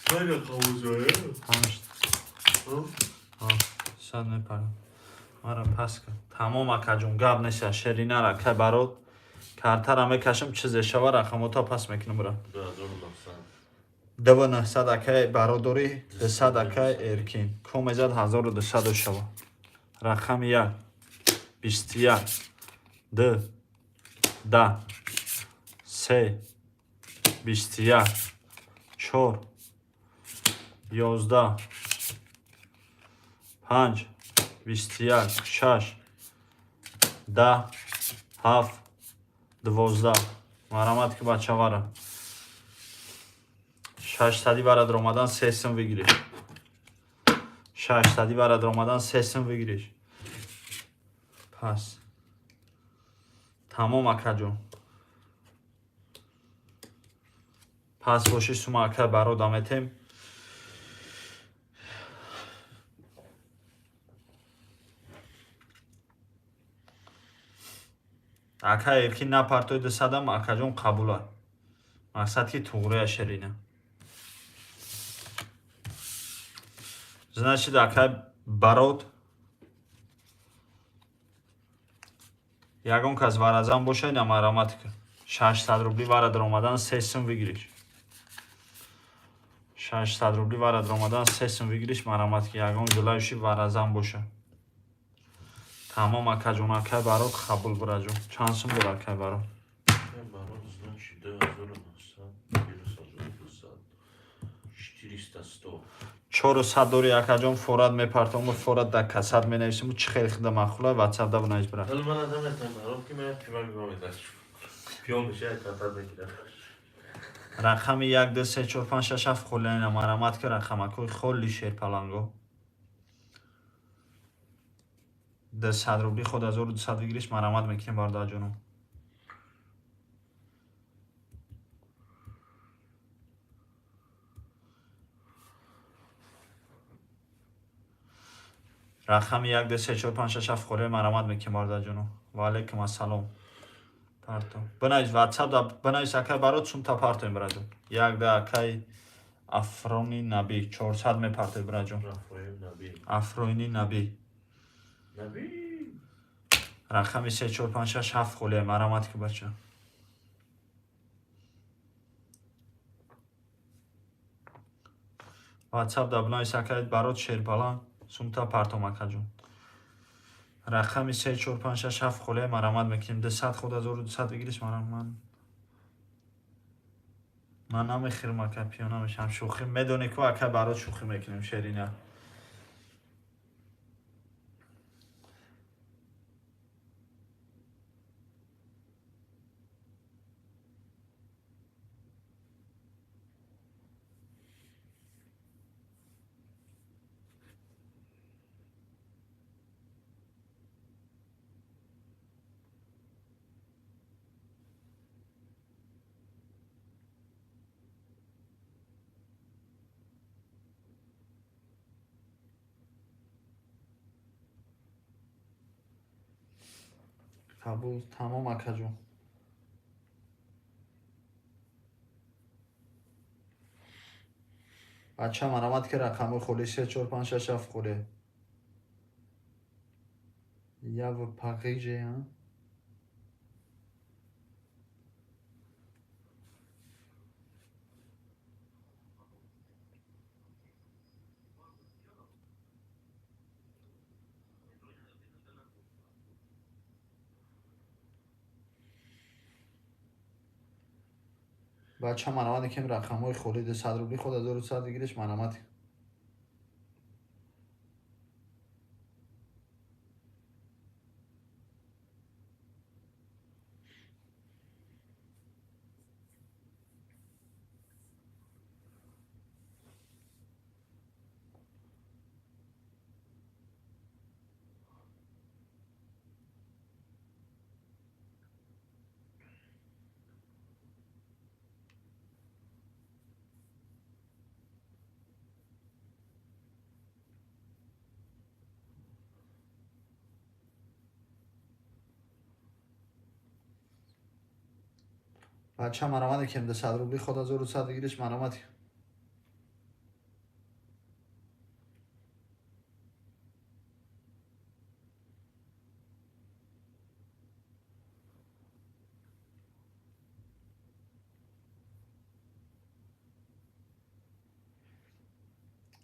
200 плюс 1800. Чай рақам? Ҳашт. Сад мепарам. Мара пас кун. Тамом, акаҷон, гап нест, шеринара кай Барод. Картара мекашам, чизе шава, рақамота пас мекунам, бра. 2900. 2900 акай бародари, 200 акай Эркин. Комезад 1200 шава. Рақами 1 21 2 10 3 21 4 11 5 21 6 10 7 12. Марамат ки бачавара. 600 вара омадан 3 сум выигрыш. 600 вара омадан 3 сум выигрыш. Пас. Тамом акаҷон. Пас боши сума ака барода метем. Ака Эркин напартои 200-ам акаҷон қабула. Мақсад ки туғрия шерина. Значит, акай барод ягон кас варазан боша, ина марамат ки 600 рубли вара даромадан 3 сум выигрыш. 600 рубли вара даромадан 3 сум выигрыш, марамат ки ягон желающий варазан боша. Тамом акаҷон, акай барод қабул бураҷон. Чанд сум дора акай барод? Барод, значит, 2900 плюс 1200 400 100. 400 дори акаҷон, форат мепартому, форат дар касад менависиму, чӣ хеле хида махула ватсап да бинавис брат. Ҳали ман наметам барод ки ман пима мемедаш. Пиён меша катад мегирад. Рақами 1 2 3 4 5 6 7 холиана марамат ки рақамакои холи шерпаланго. 200 рубли худ 1200 выигрыш марамат мекунем бародарҷонум. Рақами 1 2 3 4 5 6 7 холиа марамат мекунем бародарҷонум. Ва алайкум ассалом. Парто. Бинавис WhatsApp да бинавис акай барот сумта партоем бираҷон. 1 да акай Афрони Наби 400 мепартои бираҷон. Рафоим Наби. Афрони Наби. Наби. Рақами 3 4 5 6 7 холиа марамат ки бача. WhatsApp да бинавис акай барот шербалан сумта партом акаҷон. Рақами 3 4 5 6 7 холиа марамат мекунем. 200 худ 1200 выигрыш марамат. Ман намехӯрам ака, пиё намешам. Шӯхӣ медонӣ ку ака барот шӯхӣ мекунем шерина. Қабул, тамом акаҷон. Бача марамат ки рақамҳои холи 3 4 5 6 7 холе. Я в Париже, а? Бача марамат кем рақамҳои холи 200 рубли худ 1200 выигрыш марамат. Бача марамат кем 200 рубли худ 1200 выигрыш марамат.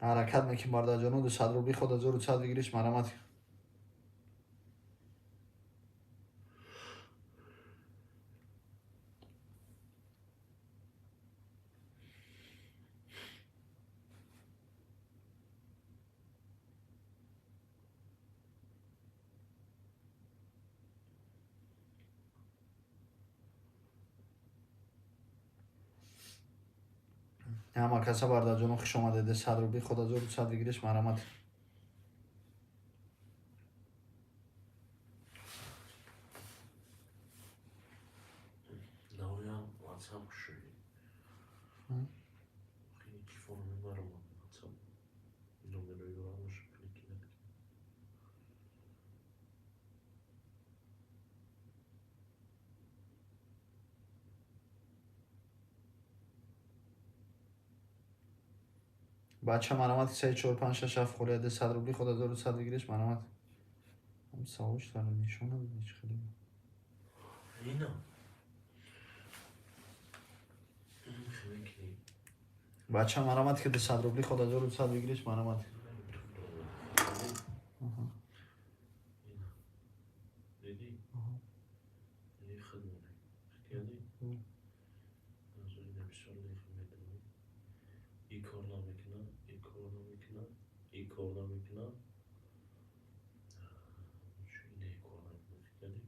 Ҳаракат мекунем, бародарҷоно, 200 рубли худ 1100 выигрыш, марҳамат. Ҳама каса, бародарҷоно, хуш омадед. 100 рубли худ 1100 выигрыш, марҳамат. Навоям WhatsApp шуди. Телефон мебарам, WhatsApp номеро ёрамаш кликинат. Бача, марҳамат, се, чор, панҷ, шаш, ҳафт холия, 200 рубли худ 1100 выигрыш, марҳамат. Ҳам савош дара нишон надоди, чӣ хеле. Ина. Хеле кини. Бача, марҳамат, ки 200 рубли худ 1100 выигрыш, марҳамат. Ина. Диди? Ини хидмоне. Хитяди? Аз ина бисёр лехи медонам. И кор намекуна, и кор намекуна, и кор намекуна. Ина и кор намекуна. Хитяди?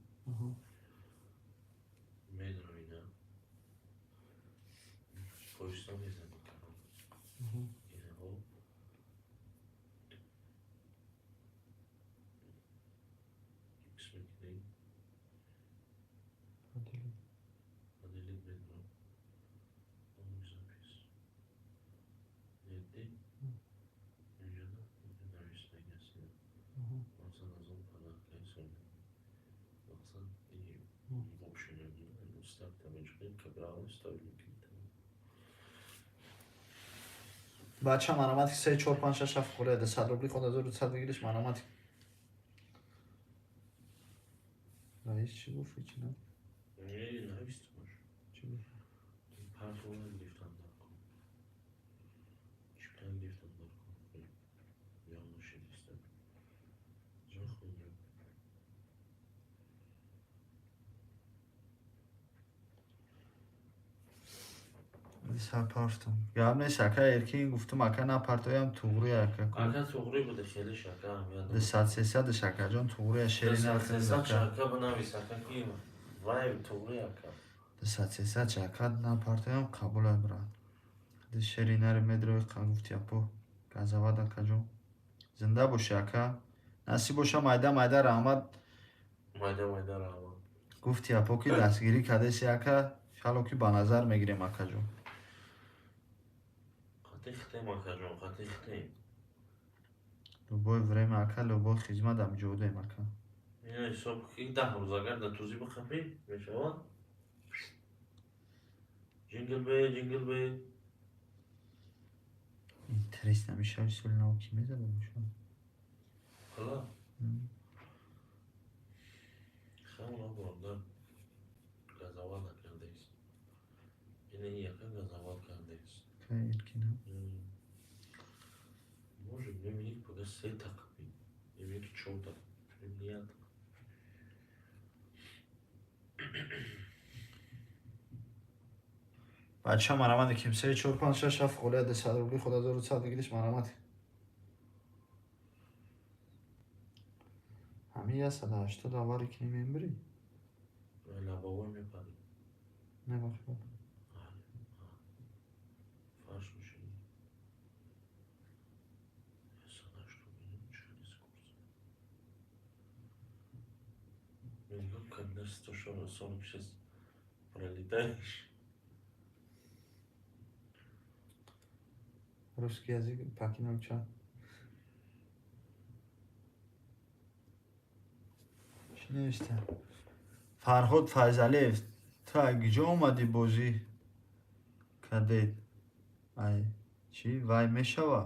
Медонам ина. Поиста мезани канал. Ина ҳо. Икс мекунӣ. Поделить медонам. Новый запись. Диди? Инҷода нависдаги аст ина. Мақсад аз он подаркаи соли. Мақсад и вообще намедонам. Ставка мечунем, кабрал ставим мекунем. Бача, марҳамат, се, чор, панҷ, шаш, ҳафт холия, 200 рубли худ 1100 выигрыш, марҳамат. Раис чӣ гуфт, ҳечи на? Не, навистамаш. Чӣ гуфт? Партола гирифтан дар кор. Чиптан гирифтан дар кор. Явно шидиста. Ҷо хондем. Сар партом. Гап нест, ака Эркин, гуфтум, ака, напартоям, туғри, ака. Ака, туғри буде, хеле шака аҳамият. Дусад сесад шакаҷон, туғри, шери нархи. 300 шака бинавис, ака, ки вай туғри, ака. 200 300 шака напартоям, қабулай, брат. Ди шери нари медрои гуфти апо газавад, акаҷон. Зинда боши, ака. Насиб боша, майда майда раҳмат. Майда майда раҳмат. Гуфти апо ки дастгирӣ кардеси, ака, шало ки ба назар мегирем, акаҷон. Қати хитем, акаҷон, қати хитем. Любое время, ака, любой хизмат ам ҷодем, ака. Ина ҳисоб ки 10 рӯз агар дар тузӣ бихапӣ, мешавад. Jingle bell, jingle bell. Интересно, мешави соли нав ки мезада бошад? Ҳала? Хамона бурда газават накардест. Ина яка газават кардест. Кай Эркина? Может, мебинӣ, ки пага сета қапӣ. Мебинӣ, ки чорта қапӣ. Мебинӣ, якта. Бача, марҳамат, ким се, чор, панҷ, шаш, ҳафт холия, 200 рубли худ 1100 выигрыш, марҳамат. Ҳамин 180 аввали ки мембирӣ? Лабовой мепарӣ. Не бахшад. Фарш мешавӣ. 180 минут через курс. Нигоҳ, когда 146 пролетаешь. Русский язык покинул чат. Чӣ навишта? Фарҳод Файзалиев, ту аз куҷо омадӣ, бозӣ кардед? Ай, чӣ, вай мешава?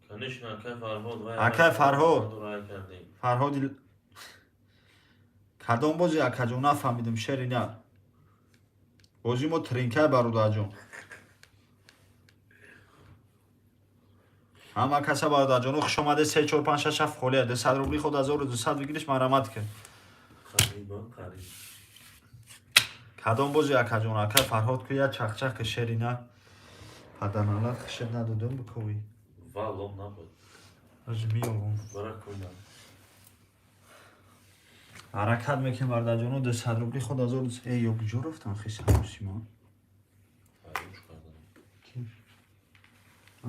Конечно, акай Фарҳод, вай. Акай Фарҳод. Рай кардем. Фарҳоди кадом бозӣ, акаҷон, нафаҳмидем, шери на. Бозӣ мо тринкай, бародарҷон. Ҳама каса, бародарҷоно, хуш омаде. 3, 4, 5, 6, 7 холия, 200 рубли худ 1200 выигрыш, марҳамат ки. Қариба, қариб. Кадом бози, акаҷон? Ака Фарҳод, ку я чахчах ки шерина паданалат хишет надодум биковӣ. Валлом набуд. Ҳози меёвам. Баракунам. Ҳаракат мекунем, бародарҷоно, 200 рубли худ 1200. Э, ё куҷо рафтан хис ҳарусима? Фарёд кардан. Ки? А?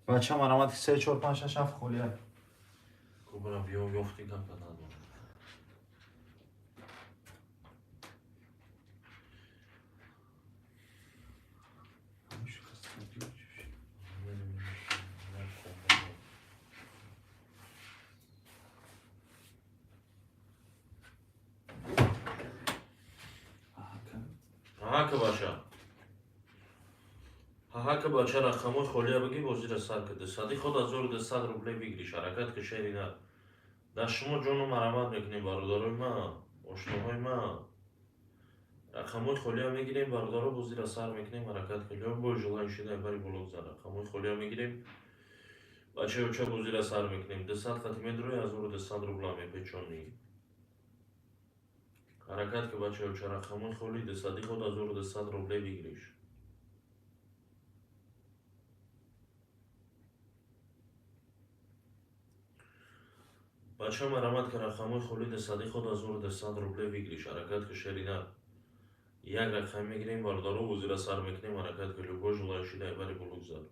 Бача, марҳамат, 3, 4, 5, 6, 7 холия. Кубра биё, ёфти гапа надорам. Ҳака, бача. Ҳака, бача, рақамои холия бигӣ, бозира сар кида. Сади худ 1200 рубле выигрыш, ҳаракат ки, шери нар. Дар шумо ҷону марҳамат мекунем, бародарои ман, ошноҳои ман. Рақамои холия мегирем, бародаро, бозира сар мекунем, ҳаракат ки. Любой желающий дай бари боло гузар. Рақамои холия мегирем. Бачаюча, бозира сар мекунем. 200 қати медрои, 1200 рубла мепечонӣ. Ҳаракат ки, бачаюча, рақамои холи, дусади худ 1200 рубле выигрыш. Бача, марҳамат ки, рақамои холи, дусади худ 1200 рубле выигрыш. Ҳаракат ки, шерина. Як рақам мегирем, бародаро, бозира сар мекунем, ҳаракат ки, любой желающий дай бари боло гузар.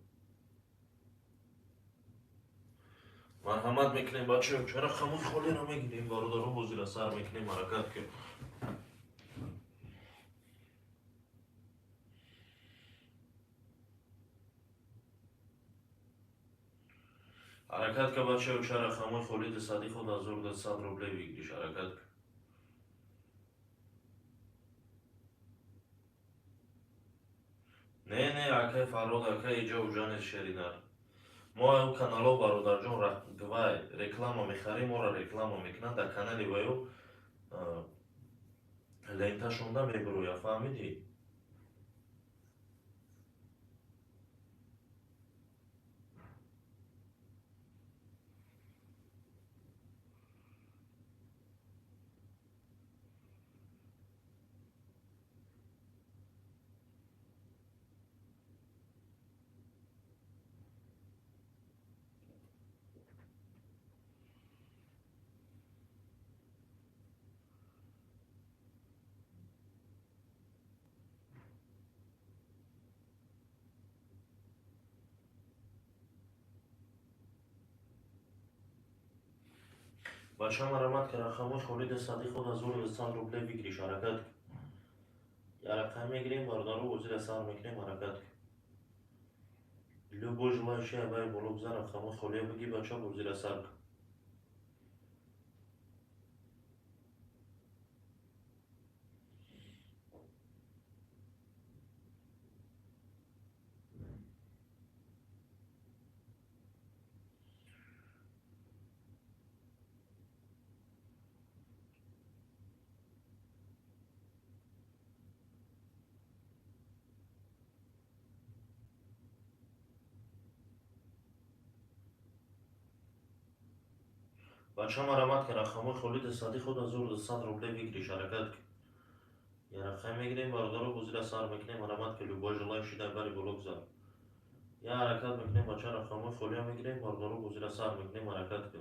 Марҳамат мекунем, бачаюча, рақамои холиро мегирем, бародаро, бозира сар мекунем, ҳаракат ки. Ҳаракат ка, бачаюча, рақамои холи, дусади худ 1200 рубле выигрыш, ҳаракат ка. Не, не, акай Фарҳод, акай, иҷа уҷа нест, шеринар. Мо аю канало, бародарҷон, вай реклама мехарем, моро реклама мекунанд дар канали ваю, ленташонда мебуроя, фаҳмидӣ? Бача, марҳамат ки, рақамои холи, дусади худ 1200 рубле выигрыш, ҳаракат ки. Я рақам мегирем, бародаро, бозира сар мекунем, ҳаракат ки. Любой желающий ай боло гузар, рақамои холия бигӣ, бача, бозира сар ки. Бача, марҳамат ки, рақамои холи, дусади худ 1200 рубле выигрыш, ҳаракат ки. Я рақам мегирем, бародаро, бозира сар мекунем, ҳаракат ки, любой желающий дай бари боло гузар. Я ҳаракат мекунем, бача, рақамои холия мегирем, бародаро, бозира сар мекунем, ҳаракат ки.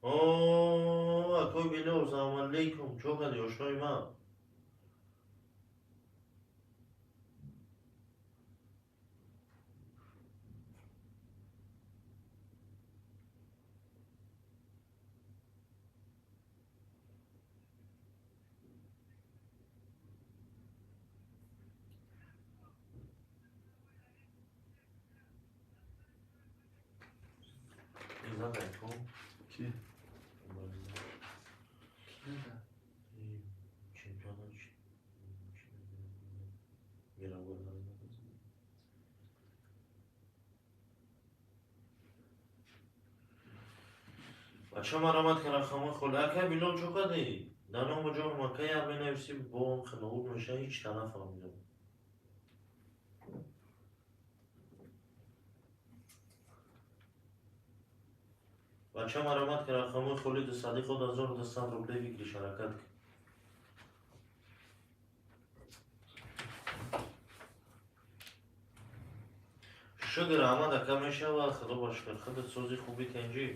О, акой Билол, салом алейкум, чо кардӣ, ошнои ман? Ки? Чемпионат мировой. Бача, марамат ка, рақамои холи. Акай Билол, чо кардӣ? Дар ному ҷоном, акай, як менависӣ, бо хелоуд меша, ҳеч та нафаҳмидам. Бача, марамат ка, рақамои холи, дусади худ 1200 рублей выигрыш, ҳаракат ка. Шукр, раҳмат, ака, мешава, худо ба шукр. Худат сози, хуби, тенҷӣ?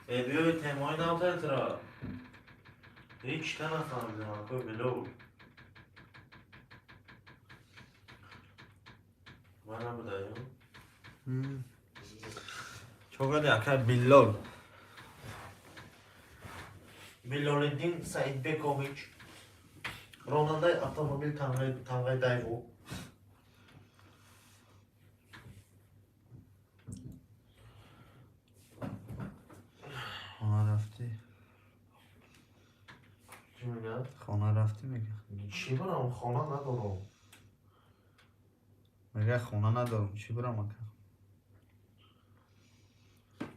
Э, биёи, темои навтайтра ҳеч та нафаҳмидам, акои Билол. Ман набудаём. Чо кардӣ, акай Биллол? Билолиддин Саидбекович, ронандаи автомобил тамғаи Дайву. Хона рафтӣ? Чӣ мегӯяд? Хона рафтӣ, мега. Чӣ барам, хона надорам. Мега, хона надорам, чӣ барам, ака?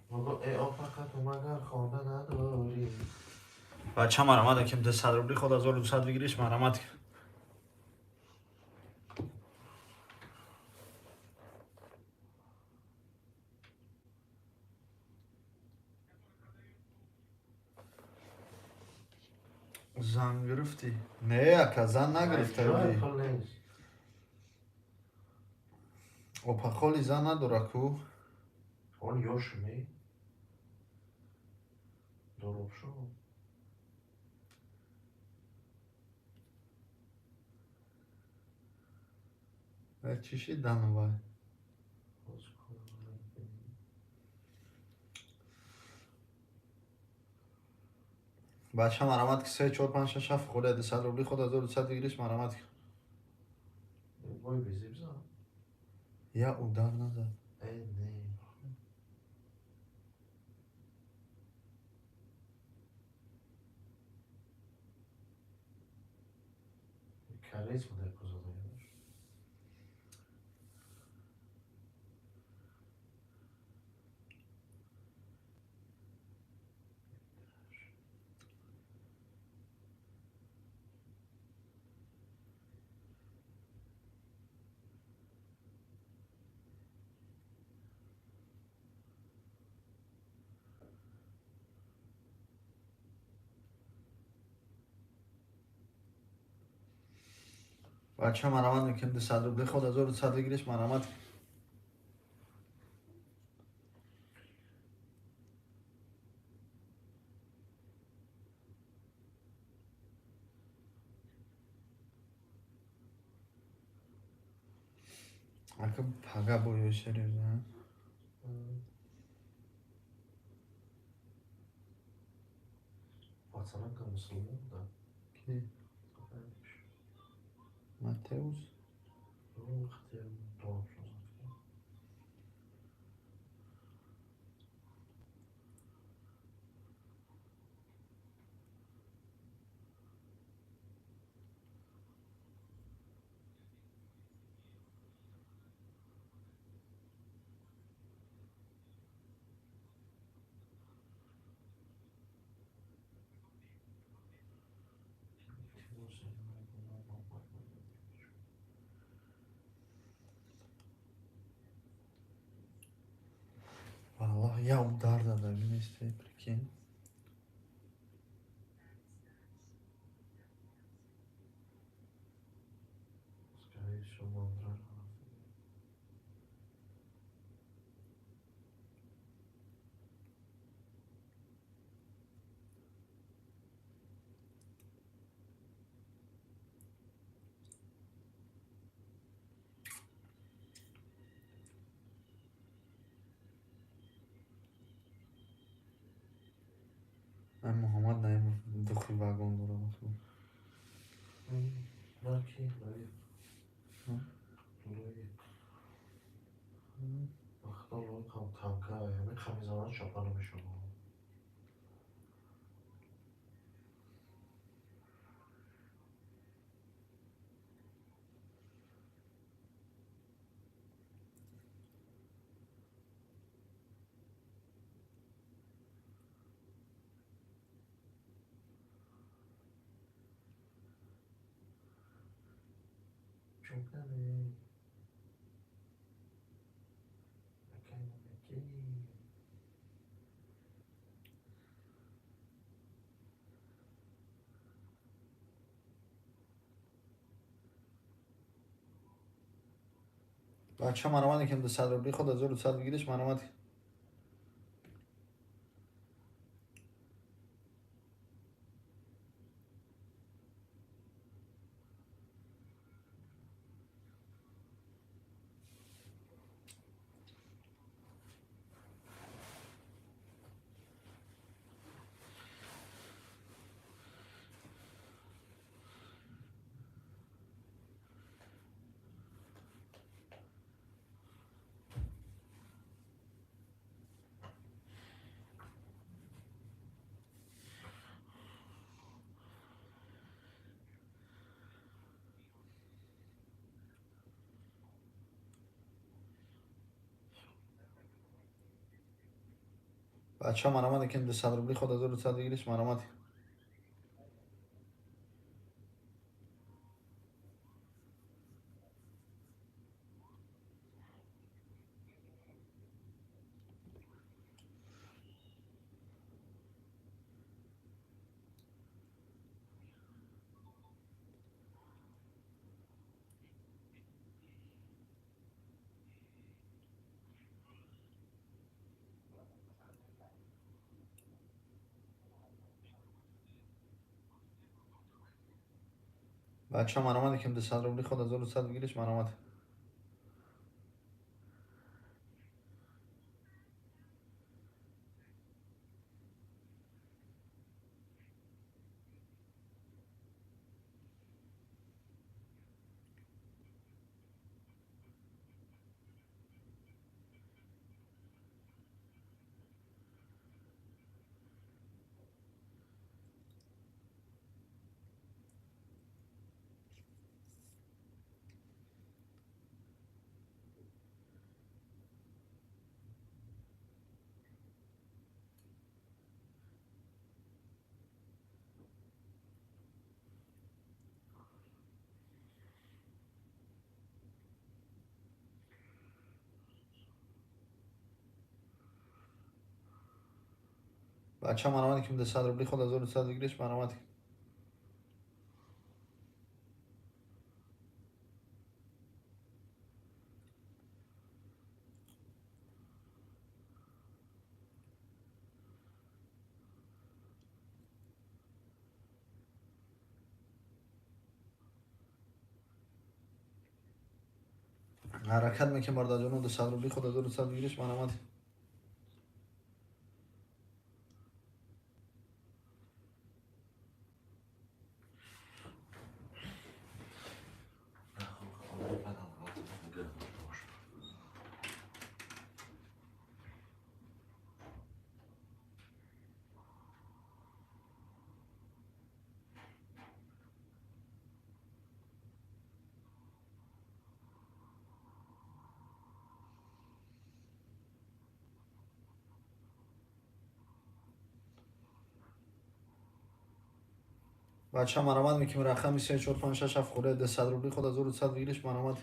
Мего, э, опака, ту магар хона надорӣ? Бача, марамат, акем, 200 рубли худ 1200 выигрыш, марамат. Зан гирифтӣ? Не, ака, зан нагирифта. Ҷой пул нест. Опахоли зан надора ку. Он ёшме доробшо. Чӣ шид данувай? Боз кор. Бача, марамат ки, се, чор, панҷ, шаш, ҳафт холия, 200 рубли худ 1200 выигрыш, марамат ки. Вой, безеб зад. Я удар назад. Э, не. Карез буда козадаёш. Бача, марамат мекунем, 200 рубли худ 1200 выигрыш, марамат. Ака, пага боё, серьёзно? Пацанка мусулмон буда. Ки? Матеус. Вақте доробшо зад. Валлоҳ, я удар зада, бинисте, прикинь. Скорее всего, мандраж. Ман Муҳаммад Наимов. Духи вагон дорам. Марки лои. Лои. Вақто лои қам танка, ҳамин қамизанан чапа намешавад. Бача маромад кем 200 рубли худ 1200 выигрыш маромад. Бача маромад кем 200 рубли худ 1200 выигрыш маромад. Бача маромад кем 200 рубли худ 1200 выигрыш маромад. Бача маромад кем 200 рубли худ 1200 выигрыш маромад. Ҳаракат мекунем бародарҷонон 200 рубли худ 1200 выигрыш маромад. Бача маромад мекунем рақами 3 4 5 6 7 хӯрда 200 рубли худ 1200 выигрыш маромад.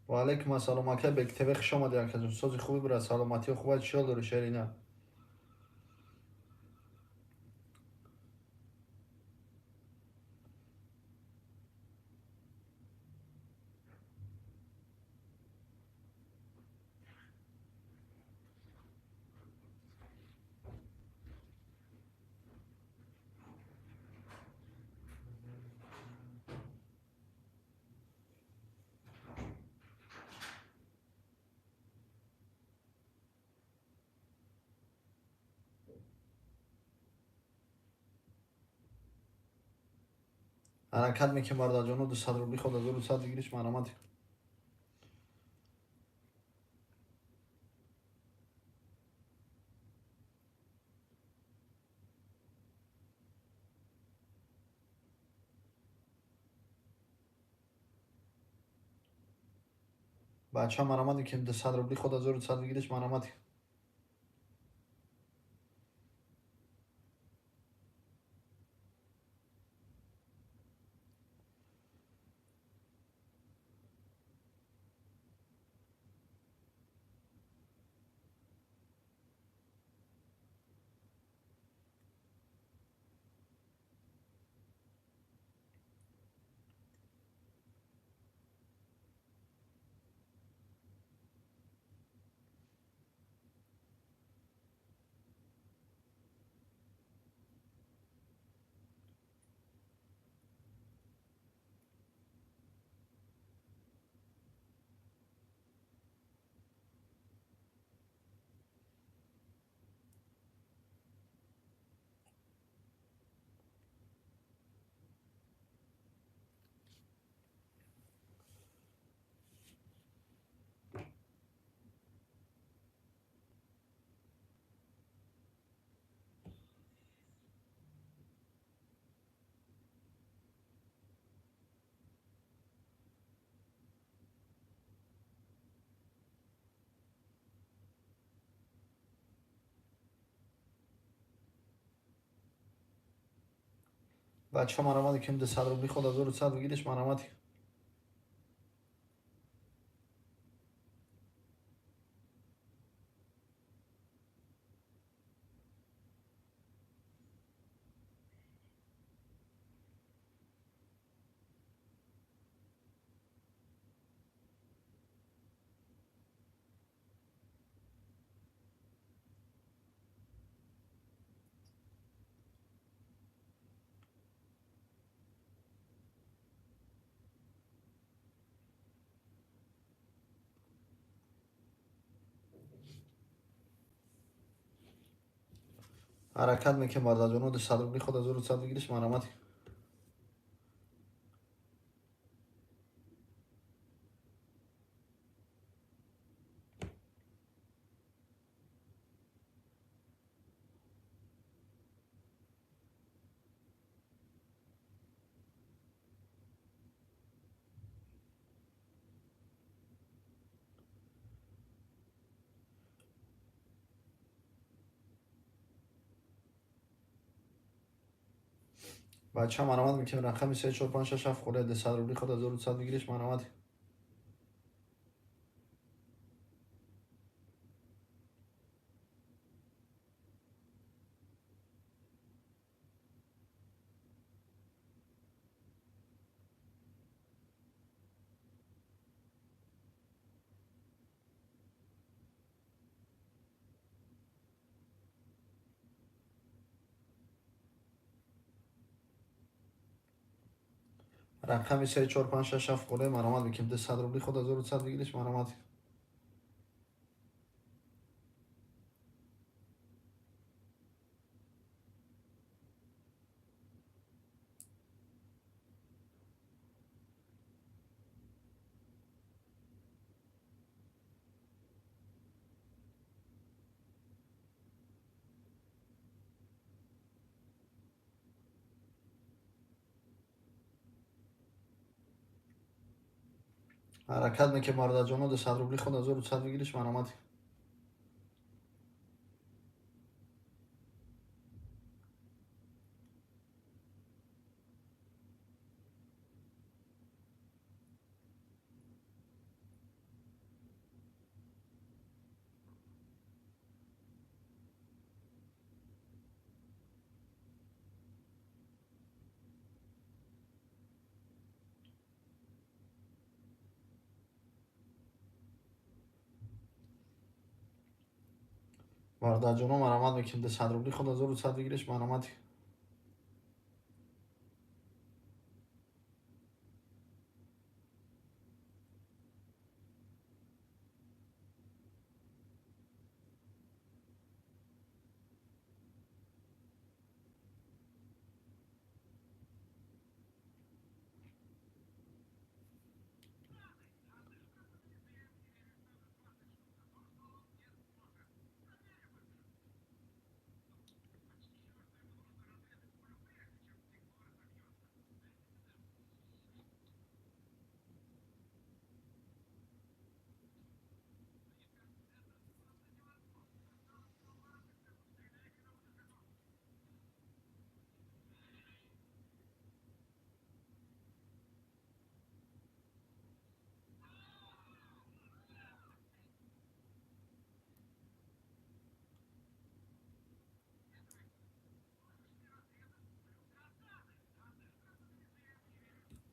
Ва алайкум ассалом ака Бек ТВ, хуш омадӣ акаҷон. Сози хуби брат, саломатиё хуб аст, чӣ ҳол дорӣ Шерина? Ҳаракат мекунем, бародарҷоно, 200 рубли худ 1100 выигрыш, марҳамат. Бача, марҳамат мекунем, 200 рубли худ 1100 выигрыш, марҳамат. Бача, марҳамат мекунем, 200 рубли худ 1100 выигрыш, марҳамат. Ҳаракат мекунем, бародарҷоно, 200 рубли худ 1100 выигрыш, марҳамат. Бача, марҳамат мекунем, рақами 3 4 5 6 7 холия 200 рубли худ 1100 выигрыш, марҳамат. Рақами 3 4 5 6 7 холия, марҳамат мекунем, 200 рубли худ 1100 выигрыш, марҳамат. Ҳаракат мекунем, бародарҷоно, 200 рубли худ 1100 выигрыш, марҳамат. Бародарҷоно, марҳамат мекунем, 200 рубли худ 1100 выигрыш, марҳамат.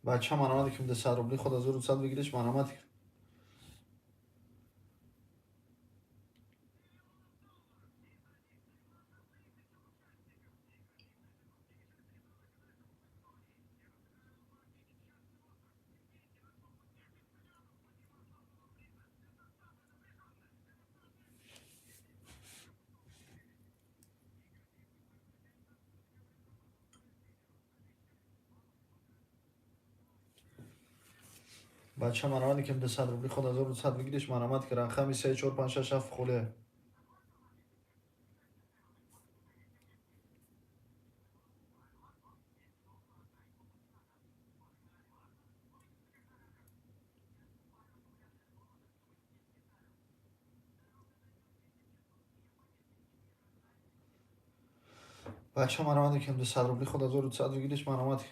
Бача, марҳамат, ким 200 рубли худ 1200 выигрыш, марҳамат. Бача, марҳамат, ким 200 рубли худ 1200 выигрыш, марҳамат, ки рақами 3 4 5 6 7 холе. Бача, марҳамат, ким 200 рубли худ 1200 выигрыш, марҳамат.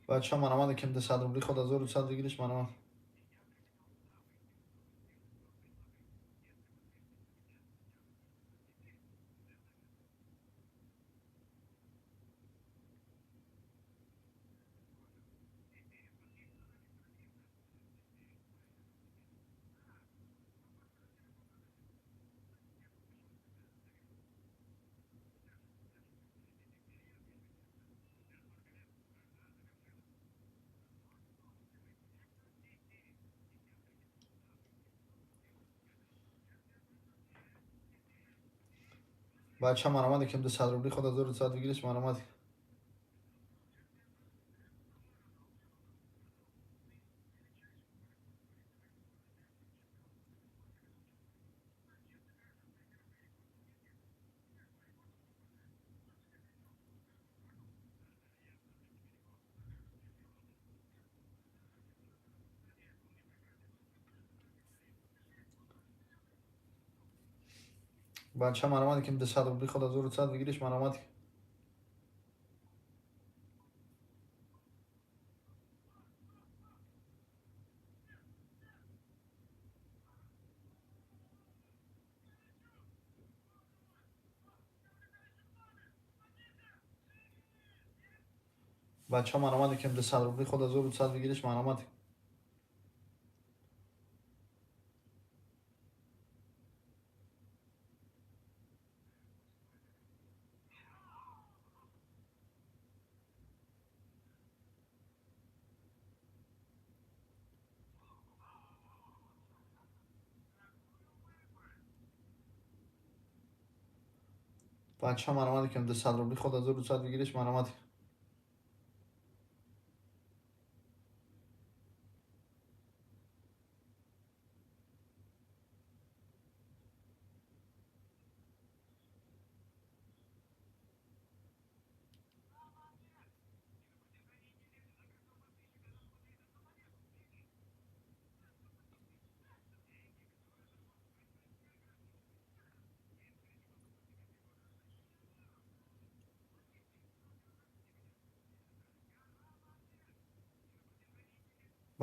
Бача, марҳамат, ким 200 рубли худ 1200 выигрыш, марҳамат. Бача, марҳамат, ким 200 рубли худ 1200 выигрыш, марҳамат. Бача, марҳамат, ким 200 рубли худ 1200 выигрыш, марҳамат. Бача, марҳамат, ким 200 рубли худ 1200 выигрыш, марҳамат. Бача, марҳамат, ким 200 рубли худ 1200 выигрыш, марҳамат.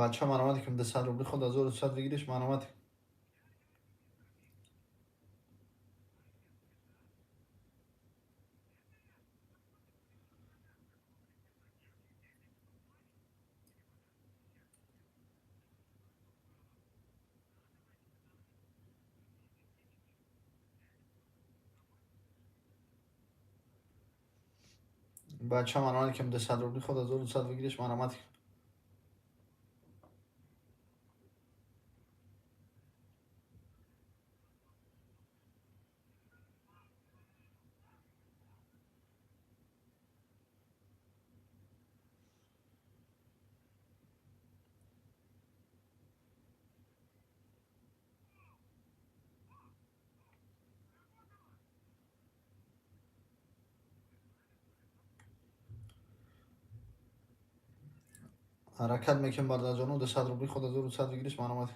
Бача, марҳамат, ким 200 рубли худ 1200 выигрыш, марҳамат. Бача, марҳамат, ким 200 рубли худ 1200 выигрыш, марҳамат. Ҳаракат мекунем, бародарҷоно, 200 рубли худ 1100 выигрыш, марҳамат.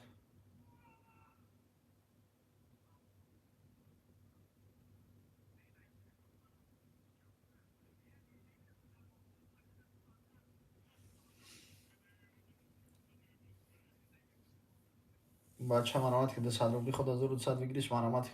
Бача, марҳамат, ки 200 рубли худ 1100 выигрыш, марҳамат.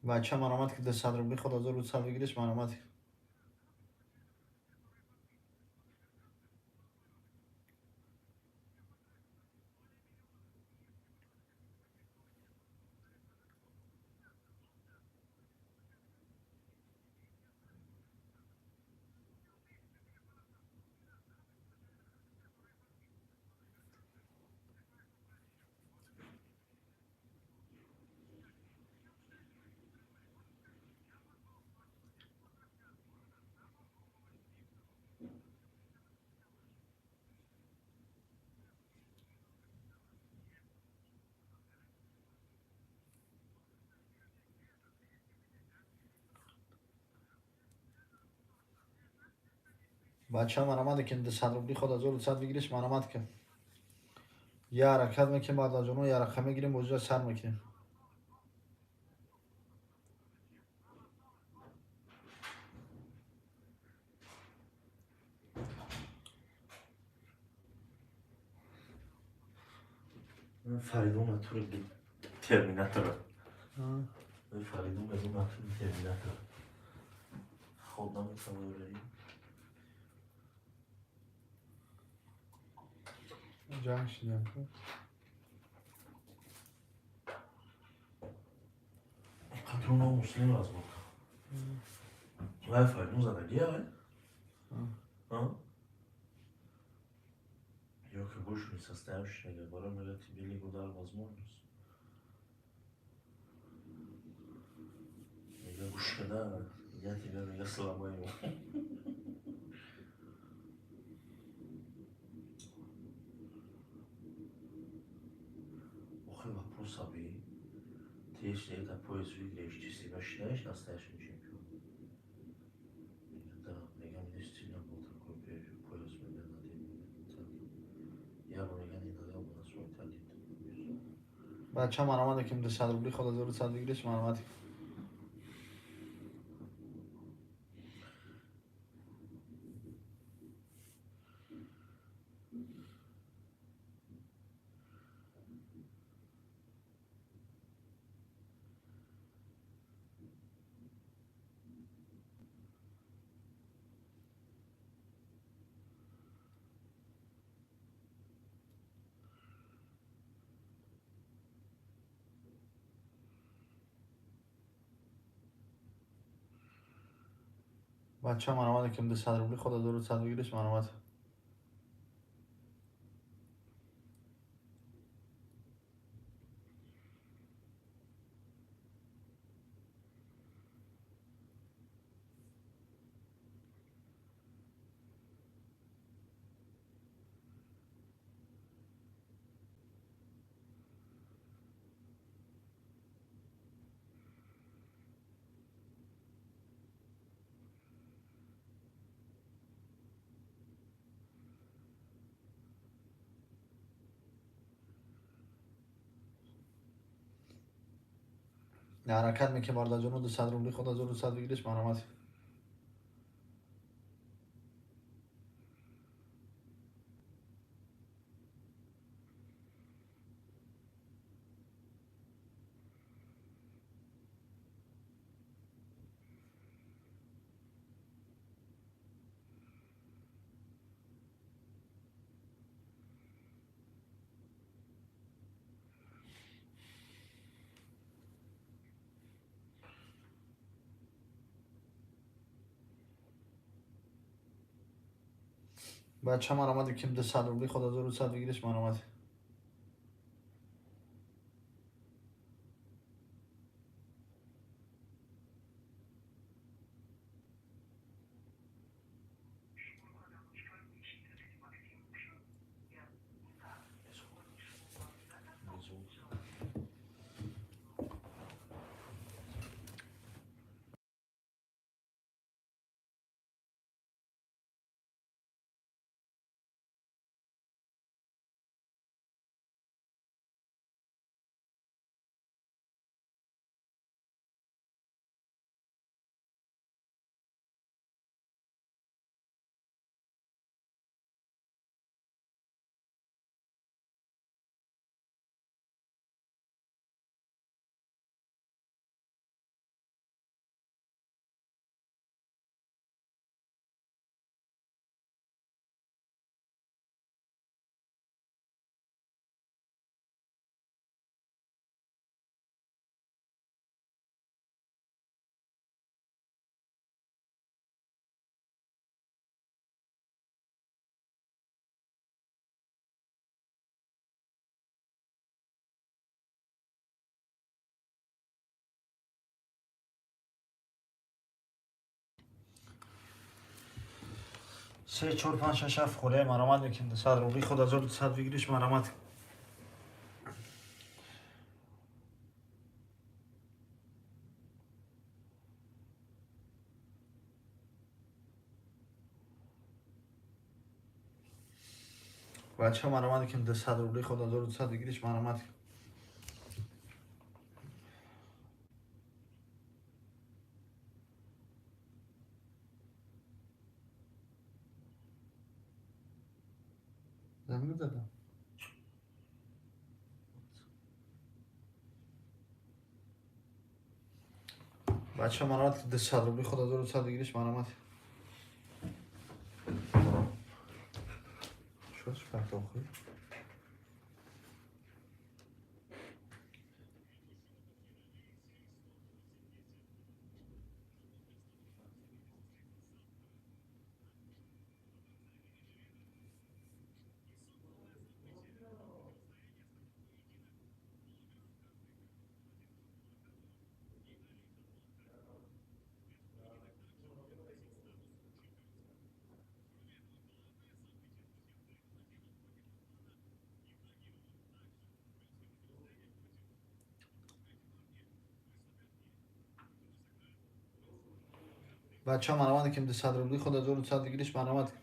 Бача, марҳамат, ки 200 рубли худ 1100 выигрыш, марҳамат. Бача, марҳамат, ки 200 рубли худ 1100 выигрыш, марҳамат, ки я ҳаракат мекунем, бародарҷоно, я рақам мегирем, бозиро сар мекунем. Фаридун натури терминатора. Фаридун мегӯ натури терминатор. Хоб наметавонӣ. Ҷанг шидам. Қатруно муслим разбор. Вай Фаридун задагия, вай? А? Ё ки больше не состоявшийся, барои мега тебе лигу дал возможность. Мега гӯш да, я тебя, мега, сломаю. Охи вопрос аби. Ты если это пояс выиграешь, ты себя считаешь настоящим чемпионом? Мега, да, мега, мне стильно был такой пояс, мега, надеть, мега, так. Я бы, мега, не надел бы на свой талит такой пояс. Бача, марҳамат, ки 200 рубли худ 1100 выигрыш, марҳамат. Бача, марҳамат, ки 200 рубли худ 1100 выигрыш, марҳамат. Ҳаракат мекунем, бародарҷоно, 200 рубли худ 1100 выигрыш, марҳамат. Бача, марҳамат, ки 200 рубли худ 1100 выигрыш, марҳамат. Се, чор, панҷ, шаш, ҳафт холия, марамат мекунем. 200 рубли худ 1200 выигрыш, марамат. Бача, марамат мекунем. 200 рубли худ 1200 выигрыш, марамат. Занг задам. Бача, марамат, 200 рубли худ 1200 выигрыш, марамат. Шо партохи? Бача, марамат ким, 200 рубли худ 1200 выигрыш, марамат.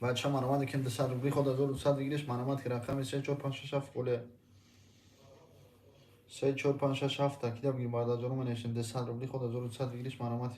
Бача, марамат ким, 200 рубли худ 1200 выигрыш, марамат. Рақами 3, 4, 5, 6, 7 холия. 3, 4, 5, 6, 7 такида бигир, бародарҷоно, менависем. 200 рубли худ 1200 выигрыш, марамат.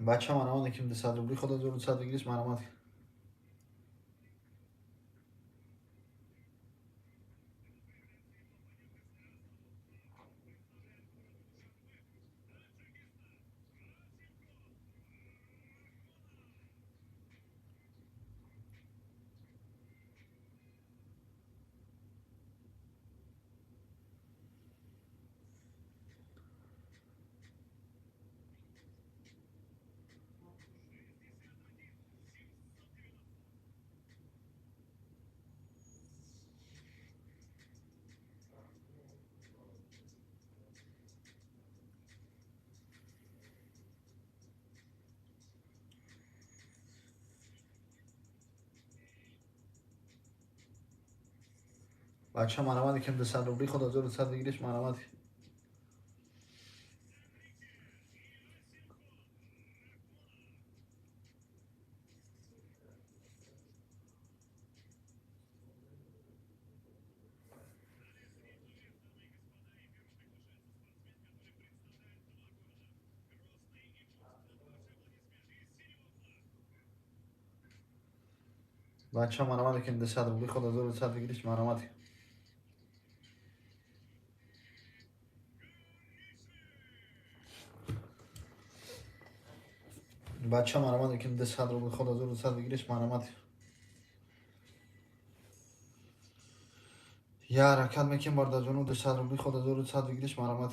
Бача, марамат ким, 200 рубли худ 1200 выигрыш, марамат. Бача, марамат ким, 200 рубли худ 1200 выигрыш, марамат. Бача, марамат ким, 200 рубли худ 1200 выигрыш, марамат. Бача, марамат ки 200 рубли худ 1200 выигрыш, марамат. Я ҳаракат мекунем, бародарҷону, 200 рубли худ 1200 выигрыш, марамат.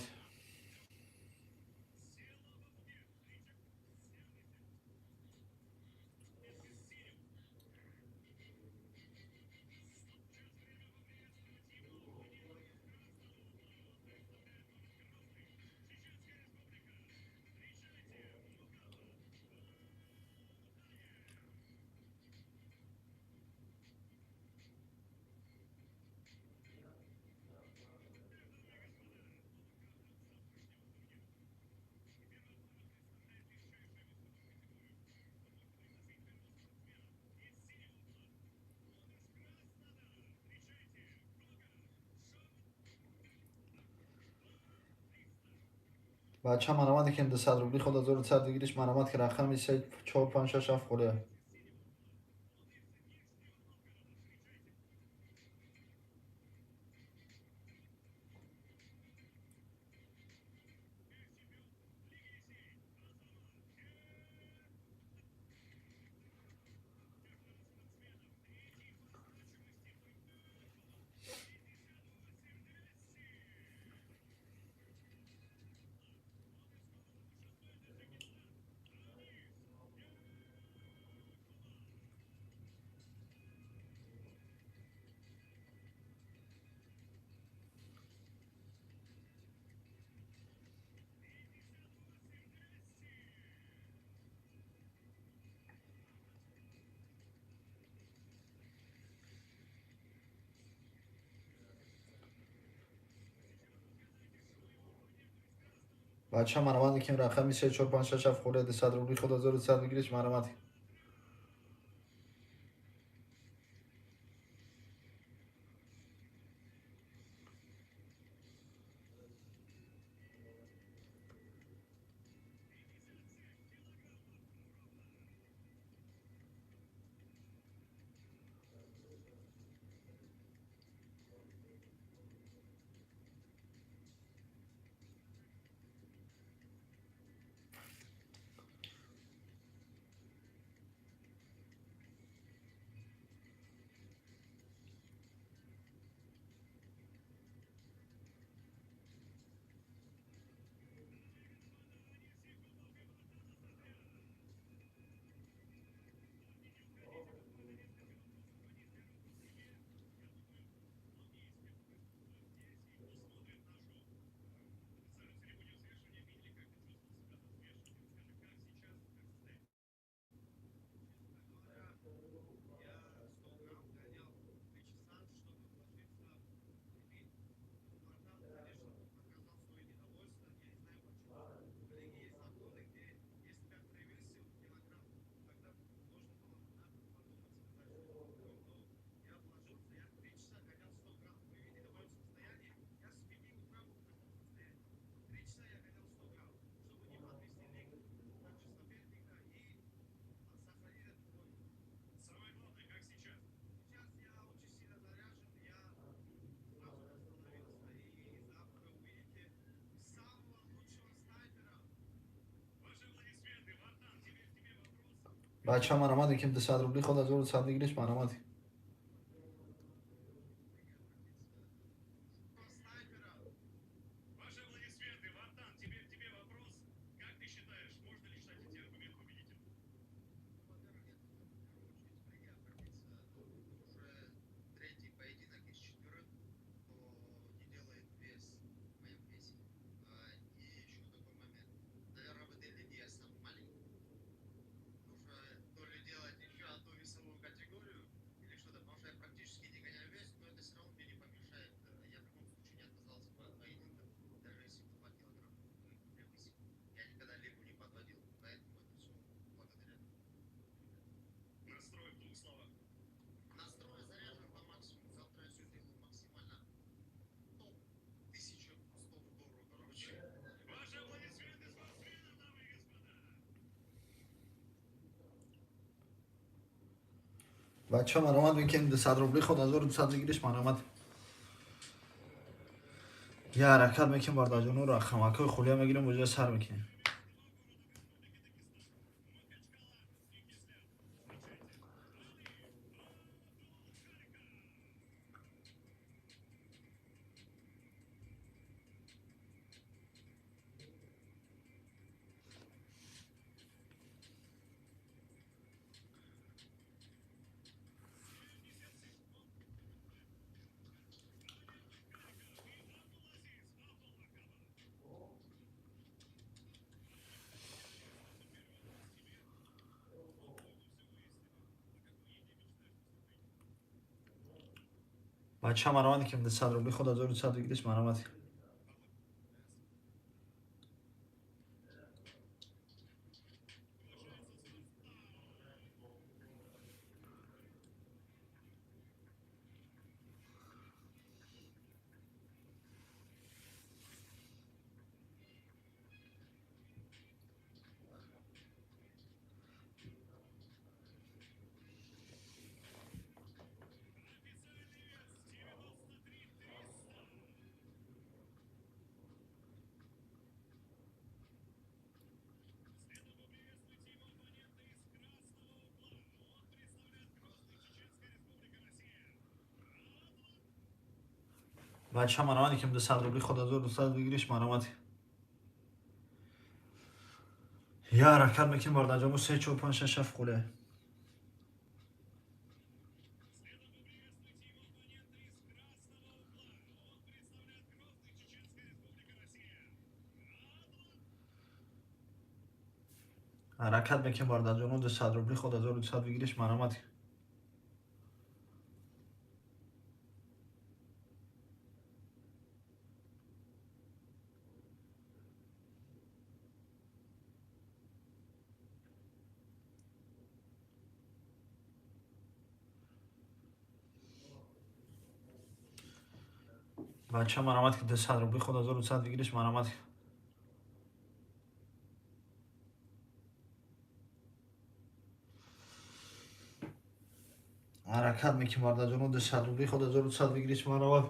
Бача, марамат ки 200 рубли худ 1200 выигрыш, марамат, ки рақами 3, 4, 5, 6, 7 холия. Бача, марамат ки рақами 3, 4, 5, 6, 7 холия, 200 рубли худ 1200 выигрыш, марамат. Бача, марамат ки 200 рубли худ 1200 выигрыш, марамат. Ваши аплодисменты. Вартан, тебе вопрос. Как ты считаешь, можно ли считать эти аргументы убедительными? Во-первых, я хочу в первую очередь коллеги оформиться. Уже третий поединок из четверых, кто не делает вес в моем весе. И еще такой момент. Наверное, в этой лиге я самый маленький. Нужно то ли делать еще одну весовую категорию или что-то, потому что я практически не гоняю вес, но это все равно мне не помешает. Я в любом случае не отказался бы от поединка, даже если бы 2 килограмма превысил. Я никогда лигу не подводил, поэтому это все благодаря Настрой в двух словах. Настрой заряжен по максимуму. Завтра я все сделаю максимально топ. 1100 в гору, короче. Ваши аплодисменты спортсменам, дамы и господа. Бача, марамат ки 200 рубли худ 1200 выигрыш, марамат. Я ҳаракат мекунем, бародарҷону, рақамакҳои холия мегирем, бозиро сар мекунем. Бача, марамат, ки 200 рубли худ 1200 выигрыш, марамат. Бача, марамат, ки 200 рубли худ 1200 выигрыш, марамат. Я ҳаракат мекунем, бародарҷоно, 3, 4, 5, 6, 7 холия. Ҳаракат мекунем, бародарҷоно, 200 рубли худ 1200 выигрыш, марамат. Бача, марамат, ки 200 рубли худ 1200 выигрыш, марамат. Ҳаракат мекунем, бародарҷоно, 200 рубли худ 1200 выигрыш, марамат.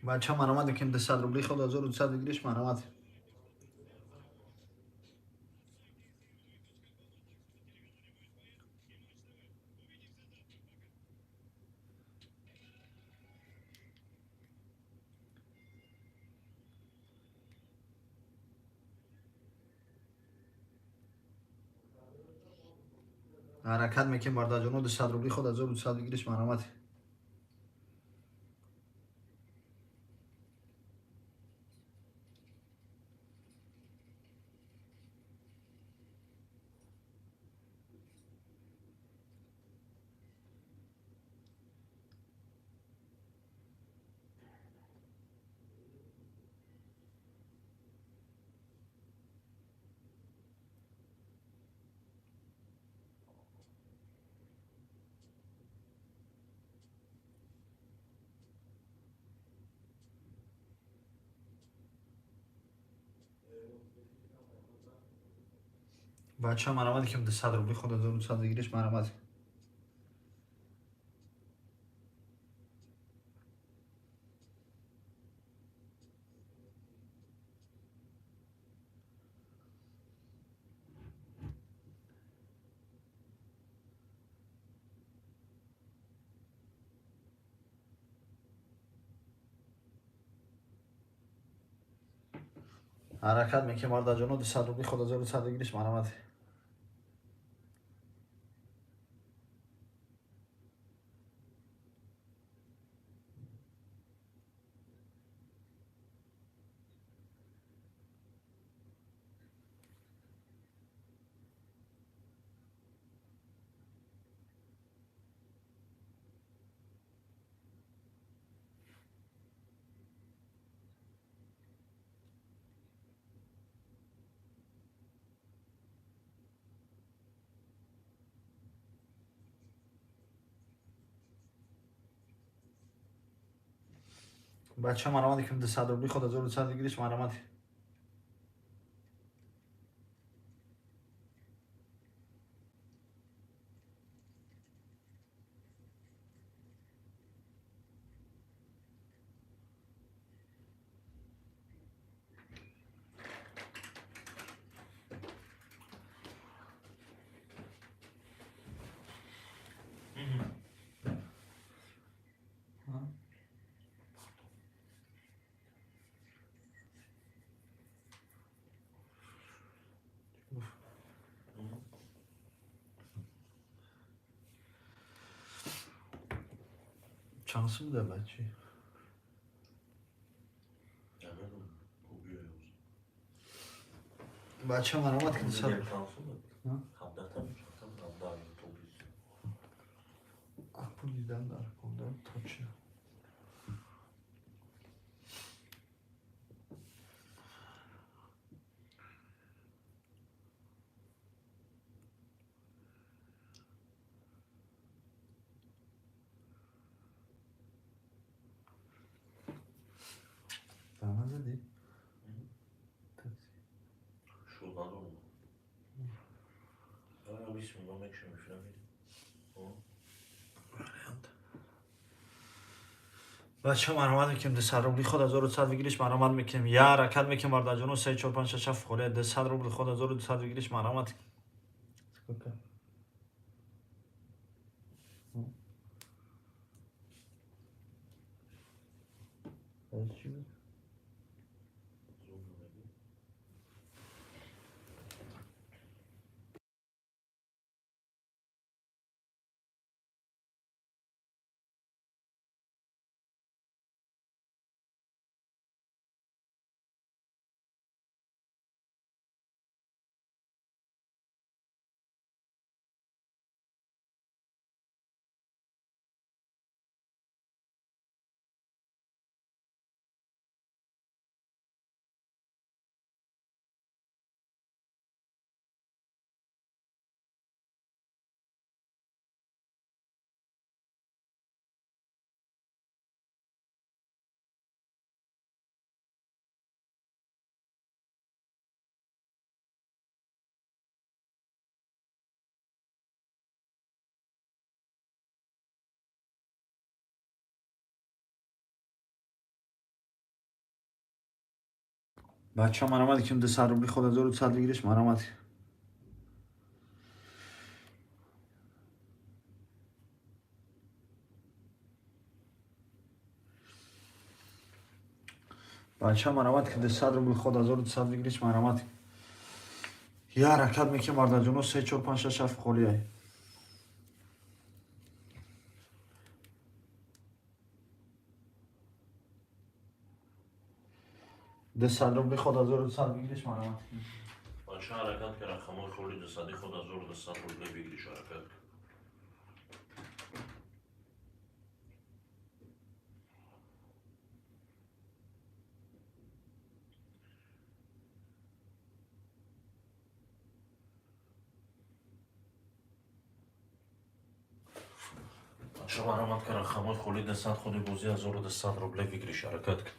Бача, марамат, ки 200 рубли худ 1200 выигрыш, марамат. Ҳаракат мекунем, бародарҷоно, 200 рубли худ 1200 выигрыш, марамат. Бача, марамат, ки 200 рубли худ 1200 выигрыш, марамат. Ҳаракат мекунем, бародарҷоно, 200 рубли худ 1100 выигрыш, марҳамат. Бача, марҳамат кунем, 200 рубли худ 1100 выигрыш, марҳамат. Чанд сум буда, бачи? Бача, марҳамат ки 200. Пул дидан дар конда точно. Задӣ? Шуд надорам. Бисмилла, мекшем, мефирам. Бача, марҳамат мекунем, 200 рубли худ 1100 выигрыш, марҳамат мекунем. Я ҳаракат мекунем, бародарҷоно, се, чор, панҷ, шаш, ҳафт холия, 200 рубли худ 1200 выигрыш, марҳамат. Сколько? Чӣ буд? Бача, марҳамат кунем, 200 рубли худ 1100 выигрыш, марҳамат. Бача, марҳамат ки 200 рубли худ 1200 выигрыш, марҳамат. Я ҳаракат мекунем, бародарҷоно, се, чор, панҷ, шаш, ҳафт холия. 200 рубли худ 1200 выигрыш, марҳамат. Бача, ҳаракат ка, рақамҳои холи дусади худ 1200 рубли выигрыш, ҳаракат ка. Бача, марҳамат ка, рақамҳои холи 200 худи бозӣ 1200 рубли выигрыш, ҳаракат ка.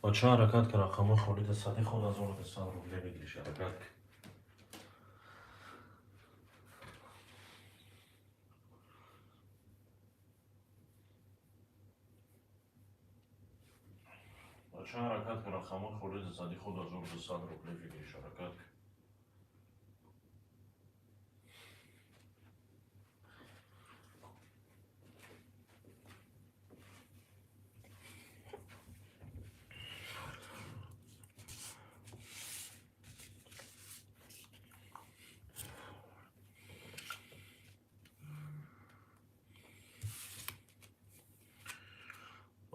Бача, ҳаракат ка, рақамҳои холи дусади худ 1200 рубле выигрыш, ҳаракат ка. Бача, ҳаракат ка, рақамҳои холи дусади худ 1200 рубле выигрыш, ҳаракат ка.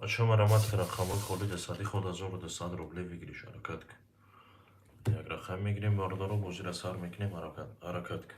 Бача, марамат ка, рақамҳои холи дусади худ 1200 рубле выигрыш, ҳаракат ка. Як рақам мегирем, бародаро, бозиро сар мекунем, ҳаракат ка.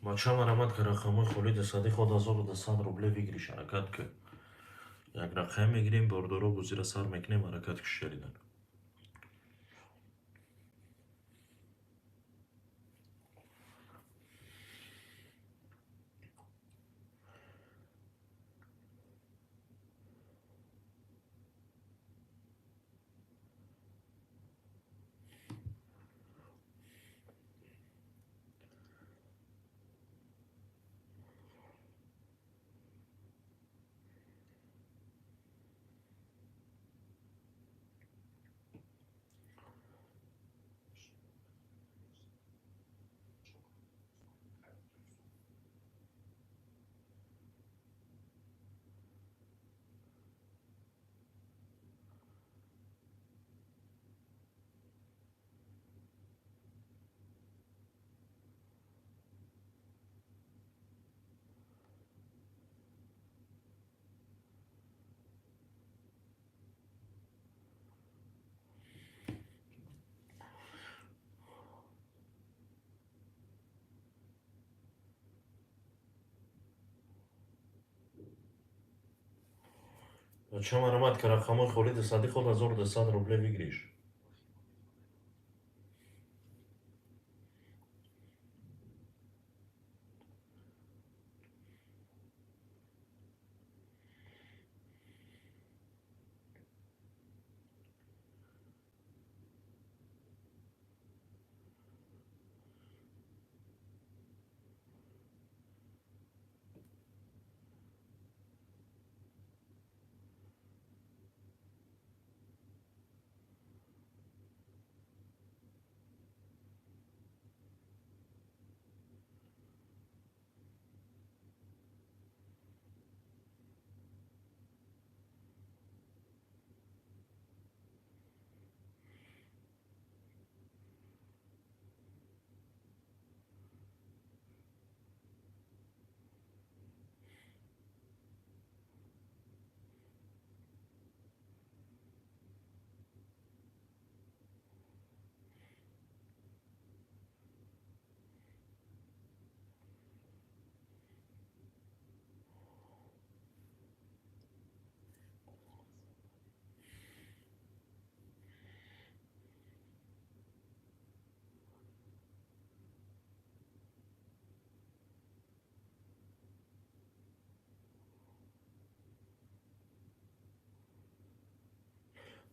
Бача, марамат ка, рақамҳои холи дусади худ 1200 рубле выигрыш, ҳаракат ка. Як рақам мегирем, бародаро, бозиро сар мекунем, ҳаракат ка, шеридан. Бача, марамат ка, рақамҳои холи дусади худ 1200 рубле выигрыш.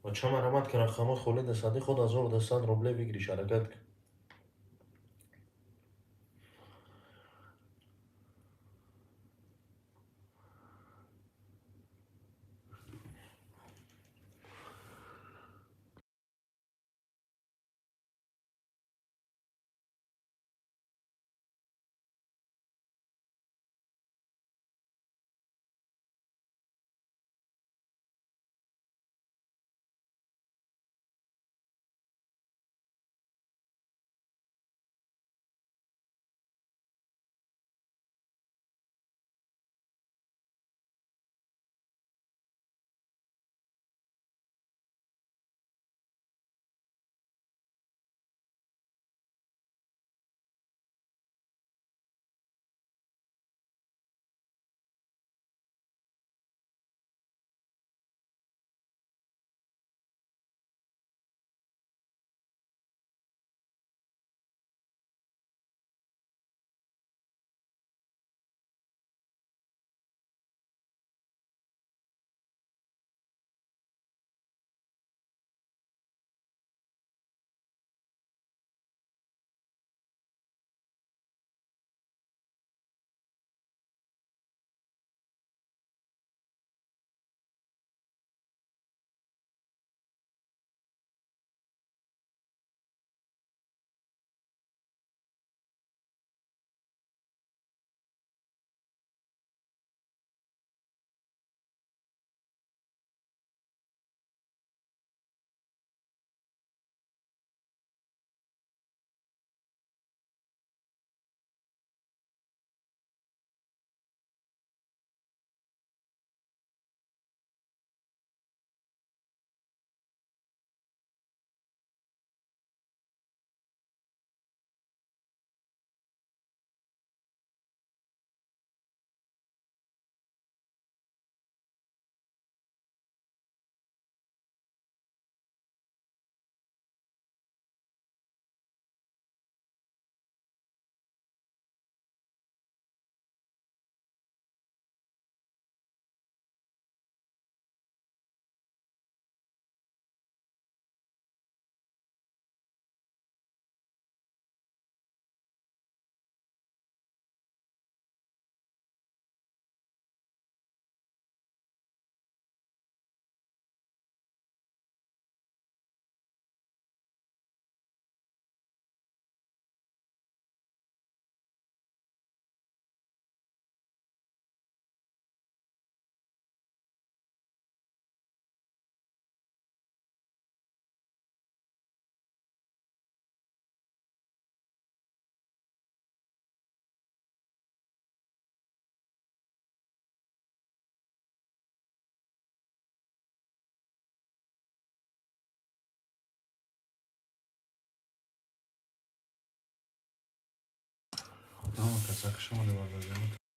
Бача, марамат ка, рақамҳои холи дусади худ 1200 рубле выигрыш, ҳаракат ка. Ҳама каса хуш омадед, бародарҷон.